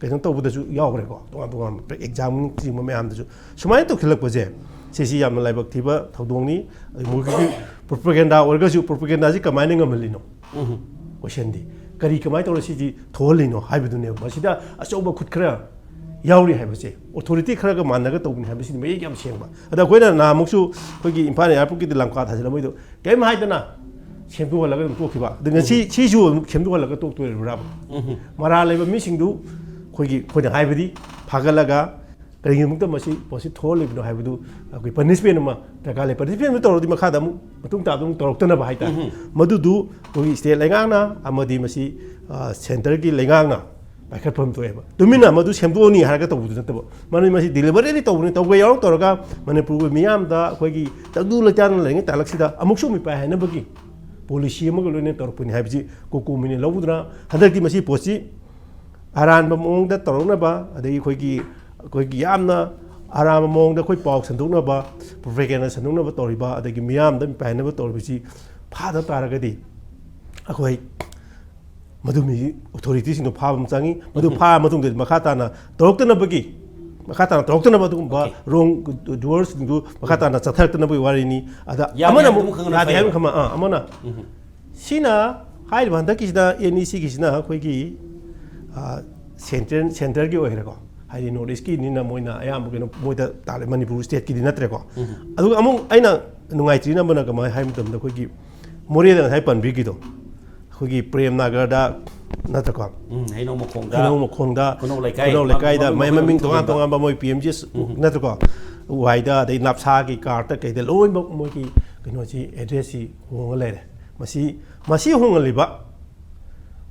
ꯀꯩꯅꯣ ꯇꯧꯕꯗꯁꯨ ꯌꯥꯎꯈ꯭ꯔꯦꯀꯣ, ꯇꯣꯉꯥꯟ ꯇꯣꯉꯥꯟꯕ ꯑꯦꯛꯖꯥꯝꯅꯆꯤꯡꯕ ꯃꯌꯥꯝꯗꯁꯨ ꯁꯨꯃꯥꯏꯅ ꯇꯧꯁꯤꯜꯂꯛꯄꯁꯦ, ꯁꯤꯁꯤ ꯌꯥꯝꯅ ꯂꯥꯏꯕꯛ ꯊꯤꯕ ꯊꯧꯗꯣꯛꯅꯤ꯫ ꯑꯗꯩ ꯃꯣꯏꯒꯤ ꯄ꯭ꯔꯣꯄꯒꯦꯟꯗꯥ ꯑꯣꯏꯔꯒꯁꯨ ꯄ꯭ꯔꯣꯄꯒꯦꯟꯗꯥꯁꯤ ꯀꯃꯥꯏꯅ ꯉꯝꯍꯜꯂꯤꯅꯣ? ꯀꯣꯏꯁꯟꯗꯤ ꯀꯔꯤ, ꯀꯃꯥꯏꯅ ꯇꯧꯔ ꯁꯤꯗꯤ ꯊꯣꯛꯍꯜꯂꯤꯅꯣ ꯍꯥꯏꯕꯗꯨꯅꯦꯕ꯫ ꯃꯁꯤꯗ ꯑꯆꯧꯕ ꯈꯨꯠ ꯈꯔ ꯌꯥꯎꯔꯤ ꯍꯥꯏꯕꯁꯦ, ꯑꯣꯊꯣꯔꯤꯇꯤ ꯈꯔꯒ ꯃꯥꯟꯅꯒ ꯇꯧꯕꯅꯤ ꯍꯥꯏꯕꯁꯤꯗꯤ ꯃꯌꯦꯛ ꯌꯥꯝ ꯁꯦꯡꯕ꯫ ꯑꯗ ꯑꯩꯈꯣꯏꯅ ꯅꯍꯥꯟꯃꯨꯛꯁꯨ ꯑꯩꯈꯣꯏꯒꯤ ꯏꯝꯐꯥꯜ ꯑꯦꯌꯥꯔꯄꯣꯔꯠꯀꯤꯗꯤ ꯂꯝꯀꯥ ꯊꯥꯖꯤꯜꯂꯝꯕꯩꯗꯣ ꯀꯔꯤꯝ ꯍꯥꯏꯗꯅ ꯁꯦꯝꯗꯣꯛꯍꯜꯂꯒ ꯑꯗꯨꯝ ꯇꯣꯛꯈꯤꯕ꯫ ꯑꯗ ꯉꯁꯤ ꯁꯤꯁꯨ ꯑꯃꯨꯛ ꯁꯦꯝꯗꯣꯛꯍꯜꯂꯒ ꯇꯣꯛꯇꯣꯔꯤꯕ꯭ꯔꯥꯕ? ꯃꯔꯥꯜ ꯂꯩꯕ ꯃꯤꯁꯤꯡꯗꯨ ꯑꯩꯈꯣꯏꯒꯤ, ꯑꯩꯈꯣꯏꯅ ꯍꯥꯏꯕꯗꯤ ꯐꯥꯒꯠꯂꯒ ꯀꯔꯤꯒꯤꯗꯃꯛꯇ ꯃꯁꯤ ꯄꯣꯠꯁꯤ ꯊꯣꯛꯍꯜꯂꯤꯕꯅꯣ ꯍꯥꯏꯕꯗꯨ ꯑꯩꯈꯣꯏ ꯄꯅꯤꯁꯃꯦꯟ ꯑꯃ ꯗꯔꯀꯥꯔ ꯂꯩ꯫ ꯄꯅꯤꯁꯃꯦꯟ ꯑꯃ ꯇꯧꯔꯗꯤ ꯃꯈꯥꯗ ꯑꯃꯨꯛ ꯃꯇꯨꯡ ꯇꯥꯕꯗ ꯑꯃꯨꯛ ꯇꯧꯔꯛꯇꯅꯕ ꯍꯥꯏꯇꯥꯔꯦ꯫ ꯃꯗꯨꯗꯨ ꯑꯩꯈꯣꯏꯒꯤ ꯁ꯭ꯇꯦꯠ ꯂꯩꯉꯥꯛꯅ ꯑꯃꯗꯤ ꯃꯁꯤ, ꯑ, ꯁꯦꯟꯇꯔꯒꯤ ꯂꯩꯉꯥꯛꯅ ꯄꯥꯏꯈꯠꯐꯝ ꯊꯣꯛꯑꯦꯕ꯫ ꯇꯨꯃꯤꯟꯅ ꯃꯗꯨ ꯁꯦꯝꯗꯣꯛꯑꯅꯤ ꯍꯥꯏꯔꯒ ꯇꯧꯕꯗꯨ ꯅꯠꯇꯕ, ꯃꯔꯝꯗꯤ ꯃꯁꯤ ꯗꯤꯂꯤꯕꯔꯦꯠꯂꯤ ꯇꯧꯕꯅꯤ, ꯇꯧꯒꯦ ꯌꯥꯎꯔꯣ ꯇꯧꯔꯒ ꯃꯅꯤꯄꯨꯔꯒꯤ ꯃꯤꯌꯥꯝꯗ ꯑꯩꯈꯣꯏꯒꯤ ꯇꯪꯗꯨ ꯂꯩꯇꯥꯗꯅ ꯂꯩꯔꯤꯉꯩ ꯇꯥꯂꯛꯁꯤꯗ ꯑꯃꯨꯛꯁꯨ ꯃꯤꯄꯥꯏ ꯍꯥꯏꯅꯕꯒꯤ ꯄꯣꯂꯤꯁꯤ ꯑꯃꯒ ꯂꯣꯏꯅꯅ ꯇꯧꯔꯛꯄꯅꯤ ꯍꯥꯏꯕꯁꯤ ꯀꯣꯀꯣꯃꯤꯅ ꯂꯧꯗꯨꯅ ꯍꯟꯗꯛꯇꯤ ꯃꯁꯤ ꯄꯣꯠꯁꯤ ꯑꯔꯥꯟꯕ ꯃꯑꯣꯡꯗ ꯇꯧꯔꯛꯅꯕ, ꯑꯗꯒꯤ ꯑꯩꯈꯣꯏꯒꯤ, ꯑꯩꯈꯣꯏꯒꯤ ꯌꯥꯝꯅ ꯑꯔꯥꯟꯕ ꯃꯑꯣꯡꯗ ꯑꯩꯈꯣꯏ ꯄꯥꯎ ꯁꯟꯗꯣꯛꯅꯕ, ꯄ꯭ꯔꯣꯄꯒꯦꯟꯗꯥ ꯁꯟꯗꯣꯛꯅꯕ ꯇꯧꯔꯤꯕ, ꯑꯗꯒꯤ ꯃꯤꯌꯥꯝꯗ ꯃꯤꯄꯥꯏꯅꯕ ꯇꯧꯔꯤꯕꯁꯤ ꯐꯥꯗ ꯇꯥꯔꯒꯗꯤ ꯑꯩꯈꯣꯏ ꯃꯗꯨ ꯃꯤ ꯑꯣꯊꯣꯔꯤꯇꯤꯁꯤꯡꯗꯣ ꯐꯥꯕ ꯑꯃ ꯆꯪꯉꯤ꯫ ꯃꯗꯨ ꯐꯥꯔ ꯃꯇꯨꯡꯗ ꯃꯈꯥ ꯇꯥꯅ ꯇꯧꯔꯛꯇꯅꯕꯒꯤ, ꯃꯈꯥ ꯇꯥꯅ ꯇꯧꯔꯛꯇꯅꯕ ꯑꯗꯨꯒꯨꯝꯕ ꯔꯣꯡ ꯗꯨꯋꯔꯁꯤꯡꯗꯨ ꯃꯈꯥ ꯇꯥꯅ ꯆꯠꯊꯔꯛꯇꯅꯕꯒꯤ ꯋꯥꯔꯤꯅꯤ꯫ ꯑꯗ ꯌꯥꯗꯦ ꯑꯃꯅ ꯍꯥꯏꯕꯗꯨ ꯑꯃꯨꯛ ꯈꯪꯍꯟꯕ ꯌꯥꯗꯦ ꯍꯥꯏꯕ ꯐꯩꯌꯦꯕ꯫ ꯈꯪꯕ, ꯑꯥ, ꯑꯃꯅ ꯁꯤꯅ ꯍꯥꯏꯔꯤꯕ ꯍꯟꯗꯛꯀꯤꯁꯤꯗ ꯑꯦꯟ ꯏ ꯁꯤꯒꯤꯁꯤꯅ ꯑꯩꯈꯣꯏꯒꯤ, ꯑ, ꯁꯦꯟꯇ꯭ꯔꯦꯜ, ꯁꯦꯟꯇꯔꯒꯤ ꯑꯣꯏꯈ꯭ꯔꯦꯀꯣ, ꯍꯥꯏꯗꯤ ꯅꯣꯔꯠ ꯏꯁꯀꯤꯅꯤꯅ ꯃꯣꯏꯅ ꯑꯌꯥꯝꯕ ꯀꯩꯅꯣ ꯃꯣꯏꯗ ꯇꯥꯔꯦ, ꯃꯅꯤꯄꯨꯔ ꯁ꯭ꯇꯦꯠꯀꯤꯗꯤ ꯅꯠꯇ꯭ꯔꯦꯀꯣ꯫ ꯑꯗꯨꯒ ꯑꯃꯨꯛ ꯑꯩꯅ ꯅꯨꯡꯉꯥꯏꯇ꯭ꯔꯤꯅ ꯑꯃꯅ ꯀꯃꯥꯏꯅ ꯍꯥꯏꯕ ꯃꯇꯝꯗ ꯑꯩꯈꯣꯏꯒꯤ ꯃꯣꯔꯦꯗ ꯉꯁꯥꯏ ꯄꯟꯕꯤꯈꯤꯗꯣ, ꯑꯩꯈꯣꯏꯒꯤ ꯄ꯭ꯔꯦꯝ ꯅꯥꯒꯔꯗ ꯅꯠꯇ꯭ꯔꯀꯣ, ꯎꯝ, ꯍꯩꯅꯧ ꯃꯈꯣꯡꯗ, ꯍꯩꯅꯧ ꯃꯈꯣꯡꯗ, ꯈꯨꯅꯧ ꯂꯩꯀꯥꯏ, ꯈꯨꯅꯧ ꯂꯩꯀꯥꯏꯗ ꯃꯃꯤꯡ, ꯃꯃꯤꯡ, ꯃꯃꯤꯡ ꯃꯃꯤꯡ ꯇꯣꯉꯥꯟ ꯇꯣꯉꯥꯟꯕ꯫ ꯇꯣꯉꯥꯟꯕ ꯃꯣꯏ ꯄꯤ ꯑꯦꯝ ꯖꯤ ꯑꯦꯁ ꯎꯝ꯫ ꯅꯠꯇ꯭ꯔꯀꯣ, ꯋꯥꯏꯗ, ꯑꯗꯩ ꯅꯞꯁꯥꯒꯤ ꯀꯥꯔꯠꯇ ꯀꯩꯗ ꯂꯣꯏꯅꯃꯛ ꯃꯣꯏꯒꯤ ꯀꯩꯅꯣꯁꯤ, ꯑꯦꯗ꯭ꯔꯦꯁꯁꯤ ꯍꯣꯡꯉ ꯂꯩꯔꯦ꯫ ꯃꯁꯤ, ꯃꯁꯤ ꯍꯣꯡꯍꯜꯂꯤꯕ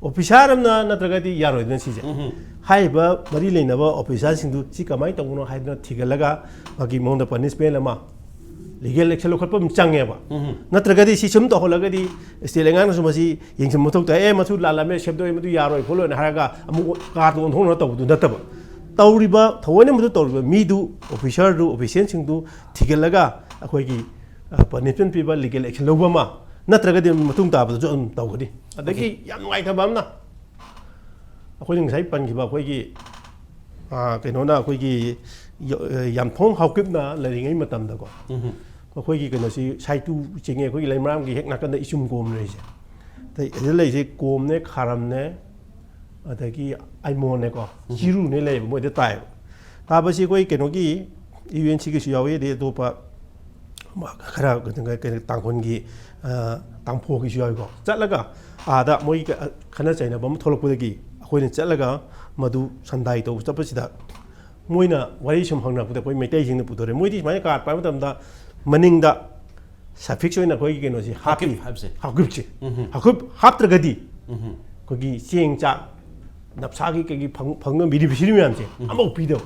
ꯑꯣꯐꯤꯁꯥꯔ ꯑꯃꯅ ꯅꯠꯇ꯭ꯔꯒꯗꯤ ꯌꯥꯔꯣꯏꯗꯅ ꯁꯤꯁꯦ꯫ ꯍꯥꯏꯔꯤꯕ ꯃꯔꯤ ꯂꯩꯅꯕ ꯑꯣꯐꯤꯁꯥꯔꯁꯤꯡꯗꯨ ꯁꯤ ꯀꯃꯥꯏꯅ ꯇꯧꯕꯅꯣ ꯍꯥꯏꯗꯅ ꯊꯤꯒꯠꯂꯒ ꯃꯥꯒꯤ ꯃꯉꯣꯟꯗ ꯄꯅꯤꯁꯃꯦꯟ ꯑꯃ, ꯂꯤꯒꯦꯜ ꯑꯦꯛꯁꯟ ꯂꯧꯈꯠꯄ ꯑꯃ ꯆꯪꯉꯦꯕ꯫ ꯅꯠꯇ꯭ꯔꯒꯗꯤ ꯁꯤ ꯁꯨꯝ ꯇꯧꯍꯜꯂꯒꯗꯤ ꯁ꯭ꯇꯦꯠ ꯂꯩꯉꯥꯛꯅꯁꯨ ꯃꯁꯤ ꯌꯦꯡꯁꯤꯟꯕ ꯃꯊꯧ ꯇꯥꯏ, "ꯑꯦ, ꯃꯗꯨ ꯂꯥꯜꯂꯝꯃꯦ, ꯁꯦꯝꯗꯣꯛꯑꯦ, ꯃꯗꯨ ꯌꯥꯔꯣꯏ ꯈꯣꯠꯂꯣꯏꯅ" ꯍꯥꯏꯔꯒ ꯑꯃꯨꯛ ꯀꯥꯔꯗ ꯑꯣꯟꯊꯣꯛꯅ ꯇꯧꯕꯗꯨ ꯅꯠꯇꯕ, ꯇꯧꯔꯤꯕ, ꯊꯑꯣꯏꯅ ꯃꯗꯨ ꯇꯧꯔꯤꯕ ꯃꯤꯗꯨ, ꯑꯣꯐꯤꯁꯥꯔꯗꯨ, ꯑꯣꯐꯤꯁꯤꯌꯦꯜꯁꯤꯡꯗꯨ ꯊꯤꯒꯠꯂꯒ ꯑꯩꯈꯣꯏꯒꯤ ꯄꯅꯤꯁꯃꯦꯟ ꯄꯤꯕ, ꯂꯤꯒꯦꯜ ꯑꯦꯛꯁꯟ ꯂꯧꯕ ꯑꯃ, ꯅꯠꯇ꯭ꯔꯒꯗꯤ ꯃꯇꯨꯡ ꯇꯥꯕꯗꯁꯨ ꯑꯗꯨꯝ ꯇꯧꯒꯅꯤ꯫ ꯑꯗꯒꯤ ꯌꯥꯝ ꯅꯨꯡꯉꯥꯏꯇꯕ ꯑꯃꯅ, ꯑꯩꯈꯣꯏꯅ ꯉꯁꯥꯏ ꯄꯟꯈꯤꯕ ꯑꯩꯈꯣꯏꯒꯤ, ꯑꯥ, ꯀꯩꯅꯣꯅ, ꯑꯩꯈꯣꯏꯒꯤ ꯌ-, ꯌꯥꯝꯊꯣꯡ ꯍꯥꯎꯀꯤꯞꯅ ꯂꯩꯔꯤꯉꯩ ꯃꯇꯝꯗꯀꯣ, ꯑꯩꯈꯣꯏꯒꯤ ꯀꯩꯅꯣꯁꯤ ꯁꯥꯏꯇꯨ ꯆꯤꯡꯉꯦ, ꯑꯩꯈꯣꯏꯒꯤ ꯂꯩꯃꯔꯥꯝꯒꯤ ꯍꯦꯛ ꯅꯥꯀꯟꯗ ꯏꯆꯨꯝ ꯀꯣꯝ ꯂꯩꯔꯤꯁꯦ꯫ ꯑꯗꯩ ꯑꯁꯤꯗ ꯂꯩꯔꯤꯁꯦ ꯀꯣꯝꯅꯦ, ꯈꯥꯔꯝꯅꯦ, ꯑꯗꯒꯤ ꯑꯥꯏꯃꯣꯟꯅꯦꯀꯣ, ꯆꯤꯔꯨꯅꯦ ꯂꯩꯌꯦꯕ, ꯃꯣꯏꯗ ꯇꯥꯏꯌꯦꯕ꯫ ꯇꯥꯕꯁꯤ ꯑꯩꯈꯣꯏ ꯀꯩꯅꯣꯒꯤ, ꯌꯨ ꯑꯦꯟ ꯁꯤꯒꯤꯁꯨ ꯌꯥꯎꯏ, ꯑꯗꯩ ꯑꯇꯣꯞꯄ ꯈꯔ ꯀꯩꯅꯣ, ꯀꯩꯅꯣ, ꯇꯥꯡꯈꯨꯜꯒꯤ, ꯑ, ꯇꯥꯡꯐꯣꯒꯤꯁꯨ ꯌꯥꯎꯏꯀꯣ꯫ ꯆꯠꯂꯒ ꯑꯥꯗ ꯃꯣꯏꯒꯤ ꯈꯠꯅ ꯆꯩꯅꯕ ꯑꯃ ꯊꯣꯛꯂꯛꯄꯗꯒꯤ ꯑꯩꯈꯣꯏꯅ ꯆꯠꯂꯒ ꯃꯗꯨ ꯁꯟꯗꯥꯏ ꯇꯧꯕ ꯆꯠꯄꯁꯤꯗ ꯃꯣꯏꯅ ꯋꯥꯔꯤ ꯁꯨꯝ ꯍꯪꯅꯔꯛꯄꯗ ꯑꯩꯈꯣꯏ ꯃꯩꯇꯩꯁꯤꯡꯅ ꯄꯨꯊꯣꯔꯛꯑꯦ꯫ ꯃꯣꯏꯗꯤ ꯁꯨꯃꯥꯏꯅ ꯀꯥꯔꯗ ꯄꯥꯏꯕ ꯃꯇꯝꯗ ꯃꯅꯤꯡꯗ ꯁꯐꯤꯛꯁ ꯑꯣꯏꯅ ꯑꯩꯈꯣꯏꯒꯤ ꯀꯩꯅꯣꯁꯦ ꯍꯥꯞꯄꯤ꯫ ꯍꯥꯀꯤꯞ ꯍꯥꯏꯕꯁꯦ꯫ ꯍꯥꯀꯤꯞꯁꯦ꯫ ꯎꯝ꯫ ꯍꯥꯀꯤꯞ ꯍꯥꯞꯇ꯭ꯔꯒꯗꯤ ꯎꯝ꯫ ꯑꯩꯈꯣꯏꯒꯤ ꯆꯦꯡ ꯆꯥꯛ ꯅꯞꯁꯥꯒꯤ ꯀꯩꯒꯤ ꯐꯪ-, ꯐꯪꯕ ꯕꯤꯅꯤꯐꯤꯁꯔꯤ ꯃꯌꯥꯝꯁꯦ ꯎꯝ꯫ ꯑꯃꯐꯥꯎ ꯄꯤꯗꯕ꯫